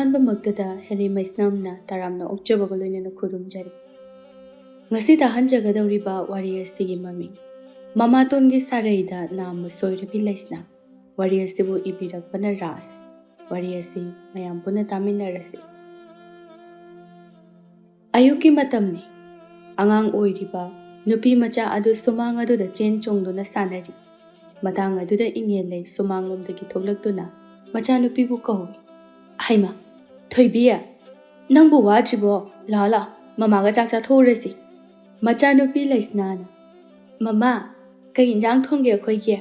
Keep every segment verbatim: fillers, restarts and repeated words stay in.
ꯑꯍꯥꯟꯕꯃꯛꯇꯗ heli ꯃꯩꯁꯅꯥꯝꯅ ꯇꯔꯥꯝꯅ ꯑꯣꯛꯆꯕꯒ ꯂꯣꯏꯅꯅ ꯈꯨꯔꯨꯝꯖꯔꯤ꯫ ꯉꯁꯤ ꯇꯥꯍꯟꯖꯒꯗꯧꯔꯤꯕ ꯋꯥꯔꯤ ꯑꯁꯤꯒꯤ ꯃꯃꯤꯡ ꯃꯃꯥꯇꯣꯟꯒꯤ ꯁꯥꯔꯩꯗ ꯅꯥꯝꯃ ꯁꯣꯏꯔꯕꯤ ꯂꯩꯁꯅꯥ꯫ ꯋꯥꯔꯤ ꯑꯁꯤꯕꯨ ꯏꯕꯤꯔꯛꯄꯅ ꯔꯥꯖ꯫ ꯋꯥꯔꯤ ꯑꯁꯤ ꯃꯌꯥꯝ ꯄꯨꯟꯅ ꯇꯥꯃꯤꯟꯅꯔꯁꯤ꯫ ꯑꯌꯨꯛꯀꯤ ꯃꯇꯝꯅꯤ꯫ ꯑꯉꯥꯡ ꯑꯣꯏꯔꯤꯕ ꯅꯨꯄꯤ ꯃꯆꯥ ꯑꯗꯨ ꯁꯨꯃꯥꯡ ꯑꯗꯨꯗ ꯆꯦꯟ ꯆꯣꯡꯗꯨꯅ ꯁꯥꯟꯅꯔꯤ꯫ ꯃꯇꯥꯡ ꯑꯗꯨꯗ ꯏꯉꯦꯜꯂꯩ ꯁꯨꯃꯥꯡꯂꯣꯝꯗꯒꯤ ꯊꯣꯛꯂꯛꯇꯨꯅ ꯃꯆꯥꯅꯨꯄꯤꯕꯨ ꯀꯧꯏ꯫ "ꯍꯩꯃ, ꯊꯣꯏꯕꯤ, ꯅꯪꯕꯨ ꯋꯥꯗ꯭ꯔꯤꯕꯣ? ꯂꯥꯛꯑꯣ, ꯂꯥꯛꯑꯣ, ꯃꯃꯥꯒ ꯆꯥꯛ ꯆꯥꯊꯣꯛꯎꯔꯁꯤ꯫" ꯃꯆꯥꯅꯨꯄꯤ ꯂꯩꯁꯅꯥꯅ, "ꯃꯃꯥ, ꯀꯩ ꯏꯟꯖꯥꯡ ꯊꯣꯡꯒꯦ ꯑꯩꯈꯣꯏꯒꯤ?"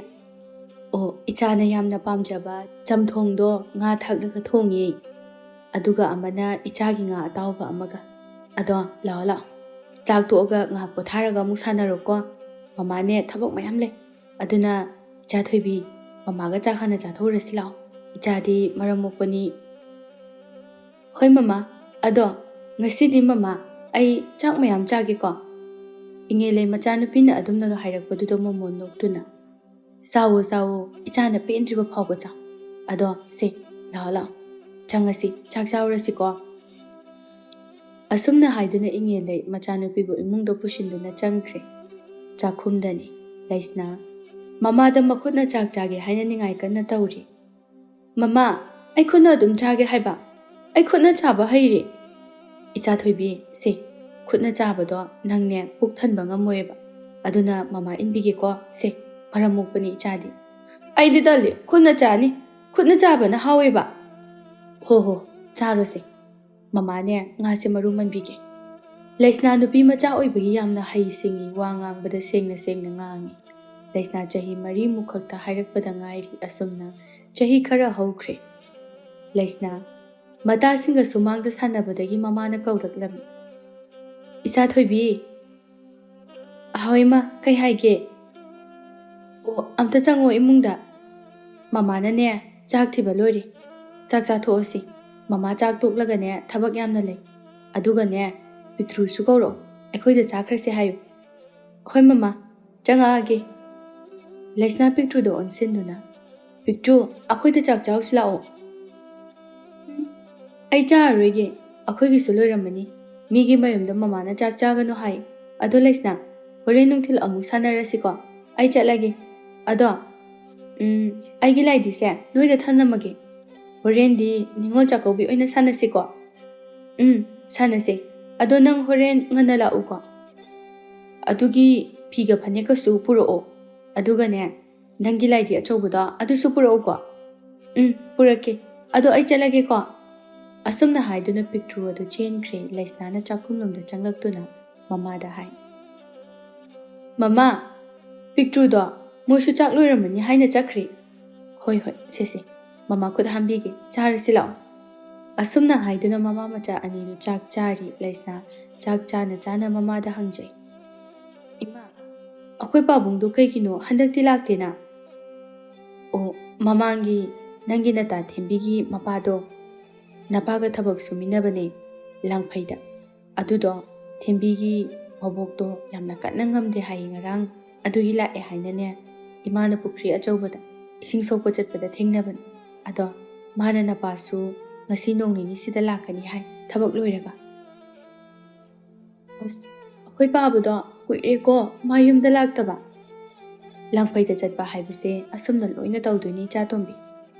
"ꯑꯣ, ꯏꯆꯥꯅ ꯌꯥꯝꯅ ꯄꯥꯝꯖꯕ ꯆꯝꯊꯣꯡꯗꯣ ꯉꯥ ꯊꯥꯛꯂꯒ ꯊꯣꯡꯉꯦ꯫ ꯑꯗꯨꯒ ꯑꯃꯅ ꯏꯆꯥꯒꯤ ꯉꯥ ꯑꯇꯥꯎꯕ ꯑꯃꯒ꯫ ꯑꯗꯣ ꯂꯥꯛꯑꯣ, ꯂꯥꯛꯑꯣ꯫ ꯆꯥꯛ ꯇꯣꯛꯑꯒ ꯉꯥꯏꯍꯥꯛ ꯄꯣꯊꯥꯔꯒ ꯑꯃꯨꯛ ꯁꯥꯟꯅꯔꯣꯀꯣ꯫ ꯃꯃꯥꯅꯦ ꯊꯕꯛ ꯃꯌꯥꯝ ꯂꯩ꯫ ꯑꯗꯨꯅ ꯏꯆꯥ ꯊꯣꯏꯕꯤ, ꯃꯃꯥꯒ ꯆꯥꯛ ꯍꯥꯟꯅ ꯆꯥꯊꯣꯛꯎꯔꯁꯤ ꯂꯥꯛꯑꯣ꯫ ꯏꯆꯥꯗꯤ ꯃꯔꯝ ꯃꯣꯛꯄꯅꯤ꯫" "ꯍꯣꯏ ꯃꯃꯥ, ꯑꯗꯣ ꯉꯁꯤꯗꯤ ꯃꯃꯥ, ꯑꯩ ꯆꯥꯛ ꯃꯌꯥꯝ ꯆꯥꯒꯦꯀꯣ꯫" ꯏꯉꯦꯜꯂꯩ ꯃꯆꯥꯅꯨꯄꯤꯅ ꯑꯗꯨꯝꯅꯒ ꯍꯥꯏꯔꯛꯄꯗꯨꯗ ꯃꯣꯃꯣꯟ ꯅꯣꯛꯇꯨꯅ, "ꯆꯥꯋꯣ, ꯆꯥꯋꯣ, ꯏꯆꯥꯅ ꯄꯦꯟꯗ꯭ꯔꯤꯕ ꯐꯥꯎꯕ ꯆꯥꯎ꯫ ꯑꯗꯣ ꯁꯦ, ꯂꯥꯛꯑꯣ, ꯂꯥꯛꯑꯣ, ꯆꯪꯉꯁꯤ, ꯆꯥꯛ ꯆꯥꯔꯨꯔꯁꯤꯀꯣ꯫" ꯑꯁꯨꯝꯅ ꯍꯥꯏꯗꯨꯅ ꯏꯉꯦꯜꯂꯩ ꯃꯆꯥꯅꯨꯄꯤꯕꯨ ꯏꯃꯨꯡꯗ ꯄꯨꯁꯤꯟꯗꯨꯅ ꯆꯪꯈ꯭ꯔꯦ꯫ ꯆꯥꯛꯈꯨꯝꯗꯅꯤ ꯂꯩꯁꯅꯥ꯫ ꯃꯃꯥꯗ ꯃꯈꯨꯠꯅ ꯆꯥꯛ ꯆꯥꯒꯦ ꯍꯥꯏꯅ ꯅꯤꯡꯉꯥꯏ ꯀꯟꯅ ꯇꯧꯔꯤ꯫ "ꯃꯃꯥ, ꯑꯩ ꯈꯨꯠꯅ ꯑꯗꯨꯝ ꯆꯥꯒꯦ ꯍꯥꯏꯕ꯫ ꯑꯩ ꯈꯨꯠꯅ ꯆꯥꯕ ꯍꯩꯔꯦ꯫" "ꯏꯆꯥ ꯊꯣꯏꯕꯤ, ꯁꯦ, ꯈꯨꯠꯅ ꯆꯥꯕꯗꯣ ꯅꯪꯅꯦ ꯄꯨꯛ ꯊꯟꯕ ꯉꯝꯃꯣꯏꯕ꯫ ꯑꯗꯨꯅ ꯃꯃꯥ ꯏꯟꯕꯤꯒꯦꯀꯣ꯫ ꯁꯦ, ꯃꯔꯝ ꯃꯣꯛꯄꯅꯤ ꯏꯆꯥꯗꯤ꯫" "ꯑꯩꯗꯤ ꯇꯜꯂꯤ, ꯈꯨꯠꯅ ꯆꯥꯅꯤ꯫ ꯈꯨꯠꯅ ꯆꯥꯕꯅ ꯍꯥꯎꯋꯦꯕ꯫" "ꯍꯣ ꯍꯣ, ꯆꯥꯔꯣꯁꯦ꯫ ꯃꯃꯥꯅꯦ ꯉꯥꯁꯦ ꯃꯔꯨ ꯃꯟꯕꯤꯒꯦ꯫" ꯂꯩꯁꯅꯥ ꯅꯨꯄꯤ ꯃꯆꯥ ꯑꯣꯏꯕꯒꯤ ꯌꯥꯝꯅ ꯍꯩ ꯁꯤꯡꯉꯤ, ꯋꯥ ꯉꯥꯡꯕꯗ ꯁꯦꯡꯅ ꯁꯦꯡꯅ ꯉꯥꯡꯉꯤ꯫ ꯂꯩꯁꯅꯥ ꯆꯍꯤ ꯃꯔꯤꯃꯨꯛ ꯈꯛꯇ ꯍꯥꯏꯔꯛꯄꯗ ꯉꯥꯏꯔꯤ꯫ ꯑꯁꯨꯝꯅ ꯆꯍꯤ ꯈꯔ ꯍꯧꯈ꯭ꯔꯦ꯫ ꯂꯩꯁꯅꯥ ꯃꯇꯥꯁꯤꯡꯒ ꯁꯨꯃꯥꯡꯗ ꯁꯥꯟꯅꯕꯗꯒꯤ ꯃꯃꯥꯅ ꯀꯧꯔꯛꯂꯝꯃꯤ, "ꯏꯆꯥ ꯊꯣꯏꯕꯤ꯫" "ꯍꯣꯏ ꯃꯥ, ꯀꯩ ꯍꯥꯏꯒꯦ?" "ꯑꯣ, ꯑꯝꯇ ꯆꯪꯉꯣ ꯏꯃꯨꯡꯗ꯫ ꯃꯃꯥꯅꯅꯦ ꯆꯥꯛ ꯊꯤꯕ ꯂꯣꯏꯔꯦ꯫ ꯆꯥꯛ ꯆꯥꯊꯣꯛꯑꯁꯤ꯫ ꯃꯃꯥ ꯆꯥꯛ ꯇꯣꯛꯂꯒꯅꯦ ꯊꯕꯛ ꯌꯥꯝꯅ ꯂꯩ꯫ ꯑꯗꯨꯒꯅꯦ ꯄꯤꯛꯇ꯭ꯔꯨꯁꯨ ꯀꯧꯔꯛꯑꯣ, ꯑꯩꯈꯣꯏꯗ ꯆꯥꯈ꯭ꯔꯁꯦ ꯍꯥꯏꯌꯨ꯫" "ꯍꯣꯏ ꯃꯃꯥ, ꯆꯪꯉꯛꯑꯒꯦ꯫" ꯂꯩꯁꯅꯥ ꯄꯤꯛꯇ꯭ꯔꯨꯗ ꯑꯣꯟꯁꯤꯟꯗꯨꯅ, "ꯄꯤꯛꯇ꯭ꯔꯨ, ꯑꯩꯈꯣꯏꯗ ꯆꯥꯛ ꯆꯥꯎꯁꯤ ꯂꯥꯛꯑꯣ꯫" "ꯎꯝ, "ꯑꯩ ꯆꯥꯔꯔꯣꯏꯒꯦ, ꯑꯩꯈꯣꯏꯒꯤꯁꯨ ꯂꯣꯏꯔꯝꯃꯅꯤ꯫ ꯃꯤꯒꯤ ꯃꯌꯨꯝꯗ ꯃꯃꯥꯅ ꯆꯥꯛ ꯆꯥꯒꯅꯨ ꯍꯥꯏ꯫ ꯑꯗꯣ ꯂꯩꯁꯅꯥ, ꯍꯣꯔꯦꯟ ꯅꯨꯡꯊꯤꯜ ꯑꯃꯨꯛ ꯁꯥꯟꯅꯔꯁꯤꯀꯣ꯫ ꯑꯩ ꯆꯠꯂꯒꯦ꯫ ꯑꯗꯣ, ꯎꯝ, ꯑꯩꯒꯤ ꯂꯥꯏꯗꯤꯁꯦ ꯅꯣꯏꯗ ꯊꯅꯝꯃꯒꯦ꯫ ꯍꯣꯔꯦꯟꯗꯤ ꯅꯤꯉꯣꯜ ꯆꯥꯛꯀꯧꯕꯤ ꯑꯣꯏꯅ ꯁꯥꯟꯅꯁꯤꯀꯣ꯫" "ꯎꯝ, ꯁꯥꯟꯅꯁꯦ꯫ ꯑꯗꯣ ꯅꯪ ꯍꯣꯔꯦꯟ ꯉꯟꯅ ꯂꯥꯛꯎꯀꯣ꯫ ꯑꯗꯨꯒꯤ ꯐꯤꯒ ꯐꯅꯦꯛꯀꯁꯨ ꯄꯨꯔꯛꯑꯣ꯫ ꯑꯗꯨꯒꯅꯦ, ꯅꯪꯒꯤ ꯂꯥꯏꯗꯤ ꯑꯆꯧꯕꯗꯣ ꯑꯗꯨꯁꯨ ꯄꯨꯔꯛꯎꯀꯣ꯫" "ꯎꯝ, ꯄꯨꯔꯛꯀꯦ꯫ ꯑꯗꯣ ꯑꯩ ꯆꯠꯂꯒꯦꯀꯣ꯫" ꯑꯁꯨꯝꯅ ꯍꯥꯏꯗꯨꯅ ꯄꯤꯛꯇ꯭ꯔꯨ ꯑꯗꯨ ꯆꯦꯟꯈ꯭ꯔꯦ꯫ ꯂꯩꯁꯅꯥꯅ ꯆꯥꯛꯈꯨꯝꯂꯣꯝꯗ ꯆꯪꯂꯛꯇꯨꯅ ꯃꯃꯥꯗ ꯍꯥꯏ, "ꯃꯃꯥ, ꯄꯤꯛꯇ꯭ꯔꯨꯗꯣ ꯃꯣꯏꯁꯨ ꯆꯥꯛ ꯂꯣꯏꯔꯝꯃꯅꯤ ꯍꯥꯏꯅ ꯆꯠꯈ꯭ꯔꯦ꯫" "ꯍꯣꯏ, ꯍꯣꯏ, ꯁꯦ, ꯁꯦ, ꯃꯃꯥ ꯈꯨꯠ ꯍꯥꯝꯕꯤꯒꯦ, ꯆꯥꯔꯁꯤ ꯂꯥꯛꯑꯣ꯫" ꯑꯁꯨꯝꯅ ꯍꯥꯏꯗꯨꯅ ꯃꯃꯥ ꯃꯆꯥ ꯑꯅꯤꯗꯨ ꯆꯥꯛ ꯆꯥꯔꯤ꯫ ꯂꯩꯁꯅꯥ ꯆꯥꯛ ꯆꯥꯅ ꯆꯥꯅ ꯃꯃꯥꯗ ꯍꯪꯖꯩ, "ꯏꯃꯥ, ꯑꯩꯈꯣꯏ ꯄꯥꯕꯨꯡꯗꯣ ꯀꯩꯒꯤꯅꯣ ꯍꯟꯗꯛꯇꯤ ꯂꯥꯛꯇꯦꯅ?" "ꯑꯣ, ꯃꯃꯥꯡꯒꯤ ꯅꯪꯒꯤ ꯅꯇꯥ ꯊꯦꯝꯕꯤꯒꯤ ꯃꯄꯥꯗꯣ, ꯅꯄꯥꯒ ꯊꯕꯛ ꯁꯨꯃꯤꯟꯅꯕꯅꯦ ꯂꯥꯡꯐꯩꯗ꯫ ꯑꯗꯨꯗꯣ ꯊꯦꯝꯕꯤꯒꯤ ꯃꯕꯣꯛꯇꯣ ꯌꯥꯝꯅ ꯀꯟꯅ ꯉꯝꯗꯦ ꯍꯥꯏꯌꯦ ꯉꯔꯥꯡ꯫ ꯑꯗꯨꯒꯤ ꯂꯥꯛꯑꯦ ꯍꯥꯏꯅꯅꯦ, ꯏꯃꯥꯅ ꯄꯨꯈ꯭ꯔꯤ ꯑꯆꯧꯕꯗ ꯏꯁꯤꯡ ꯁꯣꯛꯄ ꯆꯠꯄꯗ ꯊꯦꯡꯅꯕꯅꯦ꯫ ꯑꯗꯣ ꯃꯥꯅ ꯅꯄꯥꯁꯨ ꯉꯁꯤ ꯅꯣꯡ ꯅꯤꯅꯤꯁꯤꯗ ꯂꯥꯛꯀꯅꯤ ꯍꯥꯏ, ꯊꯕꯛ ꯂꯣꯏꯔꯒ꯫" "ꯑꯁ, ꯑꯩꯈꯣꯏ ꯄꯥꯕꯗꯣ ꯀꯨꯏꯔꯦꯀꯣ ꯃꯥ ꯌꯨꯝꯗ ꯂꯥꯛꯇꯕ꯫" "ꯂꯥꯡꯐꯩꯗ ꯆꯠꯄ ꯍꯥꯏꯕꯁꯦ ꯑꯁꯨꯝꯅ ꯂꯣꯏꯅ ꯇꯧꯗꯣꯏꯅꯤ, ꯏꯆꯥ ꯇꯣꯝꯕꯤ꯫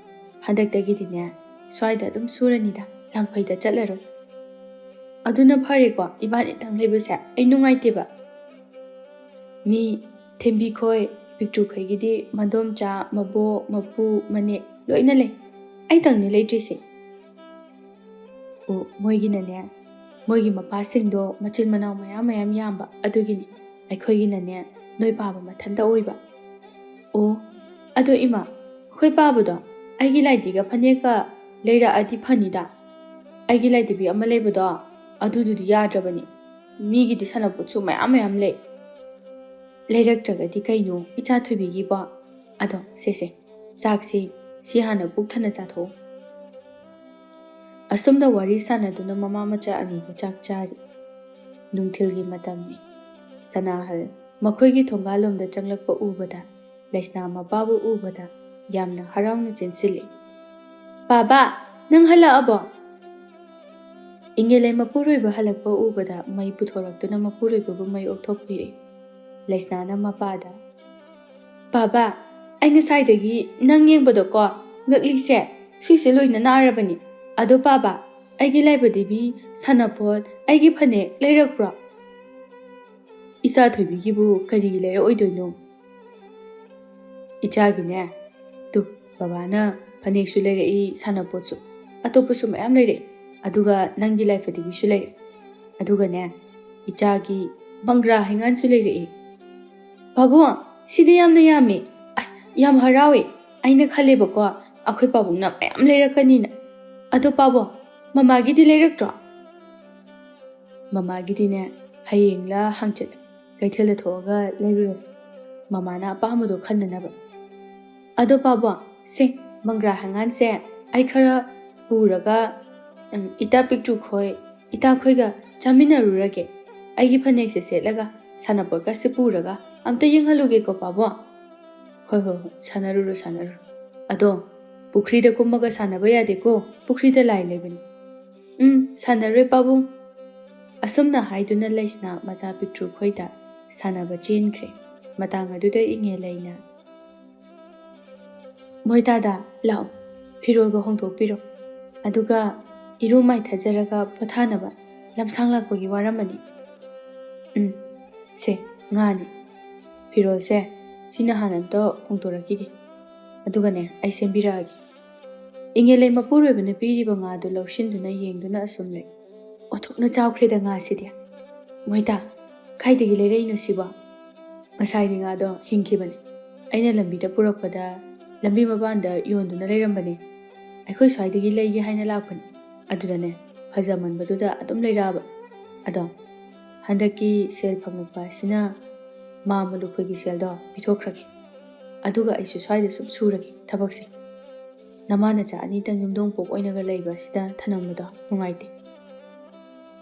ꯍꯟꯗꯛꯇꯒꯤꯗꯤꯅꯦ, ꯁ꯭ꯋꯥꯏꯗ ꯑꯗꯨꯝ ꯁꯨꯔꯅꯤꯗ, ꯂꯥꯡꯐꯩꯗ ꯆꯠꯂꯔꯣꯏ꯫" "ꯑꯗꯨꯅ ꯐꯔꯦꯀꯣ, ꯏꯕꯥꯅꯤꯇꯪ ꯂꯩꯕꯁꯦ ꯑꯩ ꯅꯨꯡꯉꯥꯏꯇꯦꯕ꯫ ꯃꯤ ꯊꯦꯝꯕꯤꯈꯣꯏ, ꯄꯤꯛꯇ꯭ꯔꯨꯈꯣꯏꯒꯤꯗꯤ ꯃꯗꯣꯝꯆꯥ, ꯃꯕꯣꯛ, ꯃꯄꯨ, ꯃꯅꯦ ꯂꯣꯏꯅ ꯂꯩ꯫ ꯑꯩꯇꯪꯅꯤ ꯂꯩꯇ꯭ꯔꯤꯁꯦ꯫" "ꯑꯣ, ꯃꯣꯏꯒꯤꯅꯅꯦ, ꯃꯣꯏꯒꯤ ꯃꯄꯥꯁꯤꯡꯗꯣ ꯃꯆꯤꯟ ꯃꯅꯥꯎ ꯃꯌꯥꯝ ꯃꯌꯥꯝ ꯌꯥꯝꯕ, ꯑꯗꯨꯒꯤꯅꯤ꯫ ꯑꯩꯈꯣꯏꯒꯤꯅꯅꯦ, ꯅꯣꯏ ꯄꯥꯕ ꯃꯊꯟꯇ ꯑꯣꯏꯕ꯫" "ꯑꯣ, ꯑꯗꯣ ꯏꯃꯥ, ꯑꯩꯈꯣꯏ ꯄꯥꯕꯗꯣ ꯑꯩꯒꯤ ꯂꯥꯏꯗꯤꯒ ꯐꯅꯦꯛꯀ ꯂꯩꯔꯛꯑꯗꯤ ꯐꯅꯤꯗ꯫ ꯑꯩꯒꯤ ꯂꯥꯏꯗꯤꯕꯤ ꯑꯃ ꯂꯩꯕꯗꯣ, ꯑꯗꯨꯗꯨꯗꯤ ꯌꯥꯗ꯭ꯔꯕꯅꯤ꯫ ꯃꯤꯒꯤꯗꯤ ꯁꯥꯟꯅꯄꯣꯠꯁꯨ ꯃꯌꯥꯝ ꯃꯌꯥꯝ ꯂꯩ꯫" "ꯂꯩꯔꯛꯇ꯭ꯔꯒꯗꯤ ꯀꯩꯅꯣ, ꯏꯆꯥ ꯊꯣꯏꯕꯤꯒꯤꯕꯣ? ꯑꯗꯣ, ꯁꯦꯁꯦ, ꯆꯥꯛꯁꯤ ꯁꯤ ꯍꯥꯟꯅ ꯄꯨꯛ ꯊꯟꯅ ꯆꯥꯊꯣꯛꯎ꯫" ꯑꯁꯨꯝꯅ ꯋꯥꯔꯤ ꯁꯥꯟꯅꯗꯨꯅ ꯃꯃꯥ ꯃꯆꯥ ꯑꯅꯤꯗꯨ ꯆꯥꯛ ꯆꯥꯔꯤ꯫ ꯅꯨꯡꯊꯤꯜꯒꯤ ꯃꯇꯝꯅꯤ꯫ ꯁꯅꯥꯍꯜ ꯃꯈꯣꯏꯒꯤ ꯊꯣꯡꯒꯥꯜꯂꯣꯝꯗ ꯆꯪꯂꯛꯄ ꯎꯕꯗ, ꯂꯩꯁꯅꯥ ꯃꯄꯥꯕꯨ ꯎꯕꯗ ꯌꯥꯝꯅ ꯍꯔꯥꯎꯅ ꯆꯦꯟꯁꯤꯜꯂꯤ꯫ "ꯄꯥꯕ, ꯅꯪ ꯍꯜꯂꯛꯑꯕꯣ?" ꯏꯉꯦꯂꯩ ꯃꯄꯨꯔꯣꯏꯕ ꯍꯜꯂꯛꯄ ꯎꯕꯗ ꯃꯩ ꯄꯨꯊꯣꯔꯛꯇꯨꯅ ꯃꯄꯨꯔꯣꯏꯕꯕꯨ ꯃꯩ ꯑꯣꯛꯊꯣꯛꯄꯤꯔꯦ꯫ ꯂꯩꯁꯅꯥꯅ ꯃꯄꯥꯗ, "ꯕꯥꯕꯥ, ꯑꯩ ꯉꯁꯥꯏꯗꯒꯤ ꯅꯪ ꯌꯦꯡꯕꯗꯀꯣ, ꯉꯛꯂꯤꯁꯦ ꯁꯤꯁꯦ ꯂꯣꯏꯅ ꯅꯥꯔꯕꯅꯤ꯫ ꯑꯗꯣ ꯕꯥꯕꯥ, ꯑꯩꯒꯤ ꯂꯥꯏꯕꯗꯤꯕꯤ ꯁꯥꯟꯅꯄꯣꯠ, ꯑꯩꯒꯤ ꯐꯅꯦꯛ ꯂꯩꯔꯛꯄ꯭ꯔꯣ?" "ꯏꯆꯥ ꯊꯣꯏꯕꯤꯒꯤꯕꯨ ꯀꯔꯤꯒꯤ ꯂꯩꯔꯛꯑꯣꯏꯗꯣꯏꯅꯣ?" "ꯏꯆꯥꯒꯤꯅꯦ, ꯇꯨ, ꯕꯕꯥꯅ ꯐꯅꯦꯛꯁꯨ ꯂꯩꯔꯛꯏ, ꯁꯥꯟꯅꯄꯣꯠꯁꯨ, ꯑꯇꯣꯞꯄꯁꯨ ꯃꯌꯥꯝ ꯂꯩꯔꯛꯏ꯫ ꯑꯗꯨꯒ ꯅꯪꯒꯤ ꯂꯥꯏꯐꯗꯤꯕꯤꯁꯨ ꯂꯩꯔꯛꯏ꯫ ꯑꯗꯨꯒꯅꯦ, ꯏꯆꯥꯒꯤ ꯃꯪꯒ꯭ꯔꯥ ꯍꯩꯉꯥꯟꯁꯨ ꯂꯩꯔꯛꯏ꯫" "ꯄꯥꯕꯨꯡ, ꯁꯤꯗꯤ ꯌꯥꯝꯅ ꯌꯥꯝꯃꯤ꯫ ꯑꯁ, ꯌꯥꯝ ꯍꯔꯥꯎꯏ꯫ ꯑꯩꯅ ꯈꯜꯂꯦꯕꯀꯣ, ꯑꯩꯈꯣꯏ ꯄꯥꯕꯨꯡꯅ ꯃꯌꯥꯝ ꯂꯩꯔꯛꯀꯅꯤꯅ꯫ ꯑꯗꯣ ꯄꯥꯕꯨꯡ, ꯃꯃꯥꯒꯤꯗꯤ ꯂꯩꯔꯛꯇ꯭ꯔꯣ?" "ꯃꯃꯥꯒꯤꯗꯤꯅꯦ, ꯍꯌꯦꯡꯂ ꯍꯪꯆꯤꯠ ꯀꯩꯊꯦꯜꯗ ꯊꯣꯛꯑꯒ ꯂꯩꯔꯨꯔꯁꯤ, ꯃꯃꯥꯅ ꯑꯄꯥꯝꯕꯗꯣ ꯈꯟꯅꯅꯕ꯫ ꯑꯗꯣ ꯄꯥꯕꯨꯡ, ꯁꯦ, ꯃꯪꯒ꯭ꯔꯥ ꯍꯩꯉꯥꯟꯁꯦ ꯑꯩ ꯈꯔ ꯄꯨꯔꯒ, ꯎꯝ, ꯏꯇꯥ ꯄꯤꯛꯇ꯭ꯔꯨ ꯈꯣꯏ, ꯏꯇꯥ ꯈꯣꯏꯒ ꯆꯥꯃꯤꯟꯅꯔꯨꯔꯒꯦ꯫ ꯑꯩꯒꯤ ꯐꯅꯦꯛꯁꯦ ꯁꯦꯠꯂꯒ, ꯁꯥꯟꯅꯄꯣꯠꯀꯁꯦ ꯄꯨꯔꯒ ꯑꯝꯇ ꯌꯦꯡꯍꯜꯂꯨꯒꯦꯀꯣ ꯄꯥꯕꯨꯡ?" "ꯍꯣꯏ, ꯍꯣꯏ, ꯍꯣꯏ, ꯁꯥꯟꯅꯔꯨꯔꯣ, ꯁꯥꯟꯅꯔꯨꯔꯣ꯫ ꯑꯗꯣ ꯄꯨꯈ꯭ꯔꯤꯗ ꯀꯨꯝꯃꯒ ꯁꯥꯟꯅꯕ ꯌꯥꯗꯦꯀꯣ, ꯄꯨꯈ꯭ꯔꯤꯗ ꯂꯥꯏ ꯂꯩꯕꯅꯤ꯫" "ꯎꯝ, ꯁꯥꯟꯅꯔꯣꯏ ꯄꯥꯕꯨꯡ꯫" ꯑꯁꯨꯝꯅ ꯍꯥꯏꯗꯨꯅ ꯂꯩꯁꯅꯥ ꯃꯇꯥ ꯄꯤꯛꯇ꯭ꯔꯨ ꯈꯣꯏꯗ ꯁꯥꯟꯅꯕ ꯆꯦꯟꯈ꯭ꯔꯦ꯫ ꯃꯇꯥꯡ ꯑꯗꯨꯗ ꯏꯉꯦꯂꯩꯅ, "ꯃꯣꯏꯇꯥꯗ, ꯂꯥꯛꯑꯣ, ꯐꯤꯔꯣꯜꯒ ꯍꯣꯡꯗꯣꯛꯄꯤꯔꯣ, ꯑꯗꯨꯒ ꯏꯔꯨ ꯃꯥꯏꯊꯖꯔꯒ ꯄꯣꯊꯥꯅꯕ, ꯂꯝꯁꯥꯡ ꯂꯥꯛꯄꯒꯤ ꯋꯥꯔꯝꯃꯅꯤ꯫ ꯎꯝ, ꯁꯦ, ꯉꯥꯅꯤ꯫ ꯐꯤꯔꯣꯜꯁꯦ ꯁꯤꯅ ꯍꯥꯟꯅ ꯑꯝꯇ ꯍꯣꯡꯗꯣꯔꯛꯈꯤꯒꯦ, ꯑꯗꯨꯒꯅꯦ, ꯑꯩ ꯁꯦꯝꯕꯤꯔꯛꯑꯒꯦ꯫" ꯏꯉꯦꯂꯩ ꯃꯄꯨꯔꯣꯏꯕꯅ ꯄꯤꯔꯤꯕ ꯉꯥꯗꯨ ꯂꯧꯁꯤꯟꯗꯨꯅ ꯌꯦꯡꯗꯨꯅ ꯑꯁꯨꯝ ꯂꯩ꯫ "ꯑꯣꯟꯊꯣꯛꯅ ꯆꯥꯎꯈ꯭ꯔꯦꯗ ꯉꯥꯁꯤꯗꯤ꯫ ꯃꯣꯏꯇꯥ, ꯀꯥꯏꯗꯒꯤ ꯂꯩꯔꯛꯏꯅꯣ ꯁꯤꯕꯣ? ꯉꯁꯥꯏꯗꯤ ꯉꯥꯗꯣ ꯍꯤꯡꯈꯤꯕꯅꯤ꯫ ꯑꯩꯅ ꯂꯝꯕꯤꯗ ꯄꯨꯔꯛꯄꯗ ꯂꯝꯕꯤ ꯃꯄꯥꯟꯗ ꯌꯣꯟꯗꯨꯅ ꯂꯩꯔꯝꯕꯅꯤ꯫ ꯑꯩꯈꯣꯏ ꯁ꯭ꯋꯥꯏꯗꯒꯤ ꯂꯩꯒꯦ ꯍꯥꯏꯅ ꯂꯥꯛꯄꯅꯤ꯫ ꯑꯗꯨꯗꯅꯦ, ꯐꯖꯃꯟꯕꯗꯨꯗ ꯑꯗꯨꯝ ꯂꯩꯔꯛꯑꯕ꯫ ꯑꯗꯣ ꯍꯟꯗꯛꯀꯤ ꯁꯦꯜ ꯐꯪꯂꯛꯄ ꯑꯁꯤꯅ ꯃꯥ ꯃꯂꯨꯈꯣꯏꯒꯤ ꯁꯦꯜꯗꯣ ꯄꯤꯊꯣꯛꯈ꯭ꯔꯒꯦ꯫ ꯑꯗꯨꯒ ꯑꯩꯁꯨ ꯁ꯭ꯋꯥꯏꯗ ꯁꯨꯝ ꯁꯨꯔꯒꯦ ꯊꯕꯛꯁꯦ꯫ ꯅꯃꯥ ꯅꯆꯥ ꯑꯅꯤꯇꯪ ꯌꯨꯝꯗꯣꯡ ꯄꯣꯛ ꯑꯣꯏꯅꯒ ꯂꯩꯕ ꯑꯁꯤꯗ ꯊꯅꯝꯕꯗꯣ ꯅꯨꯡꯉꯥꯏꯇꯦ꯫"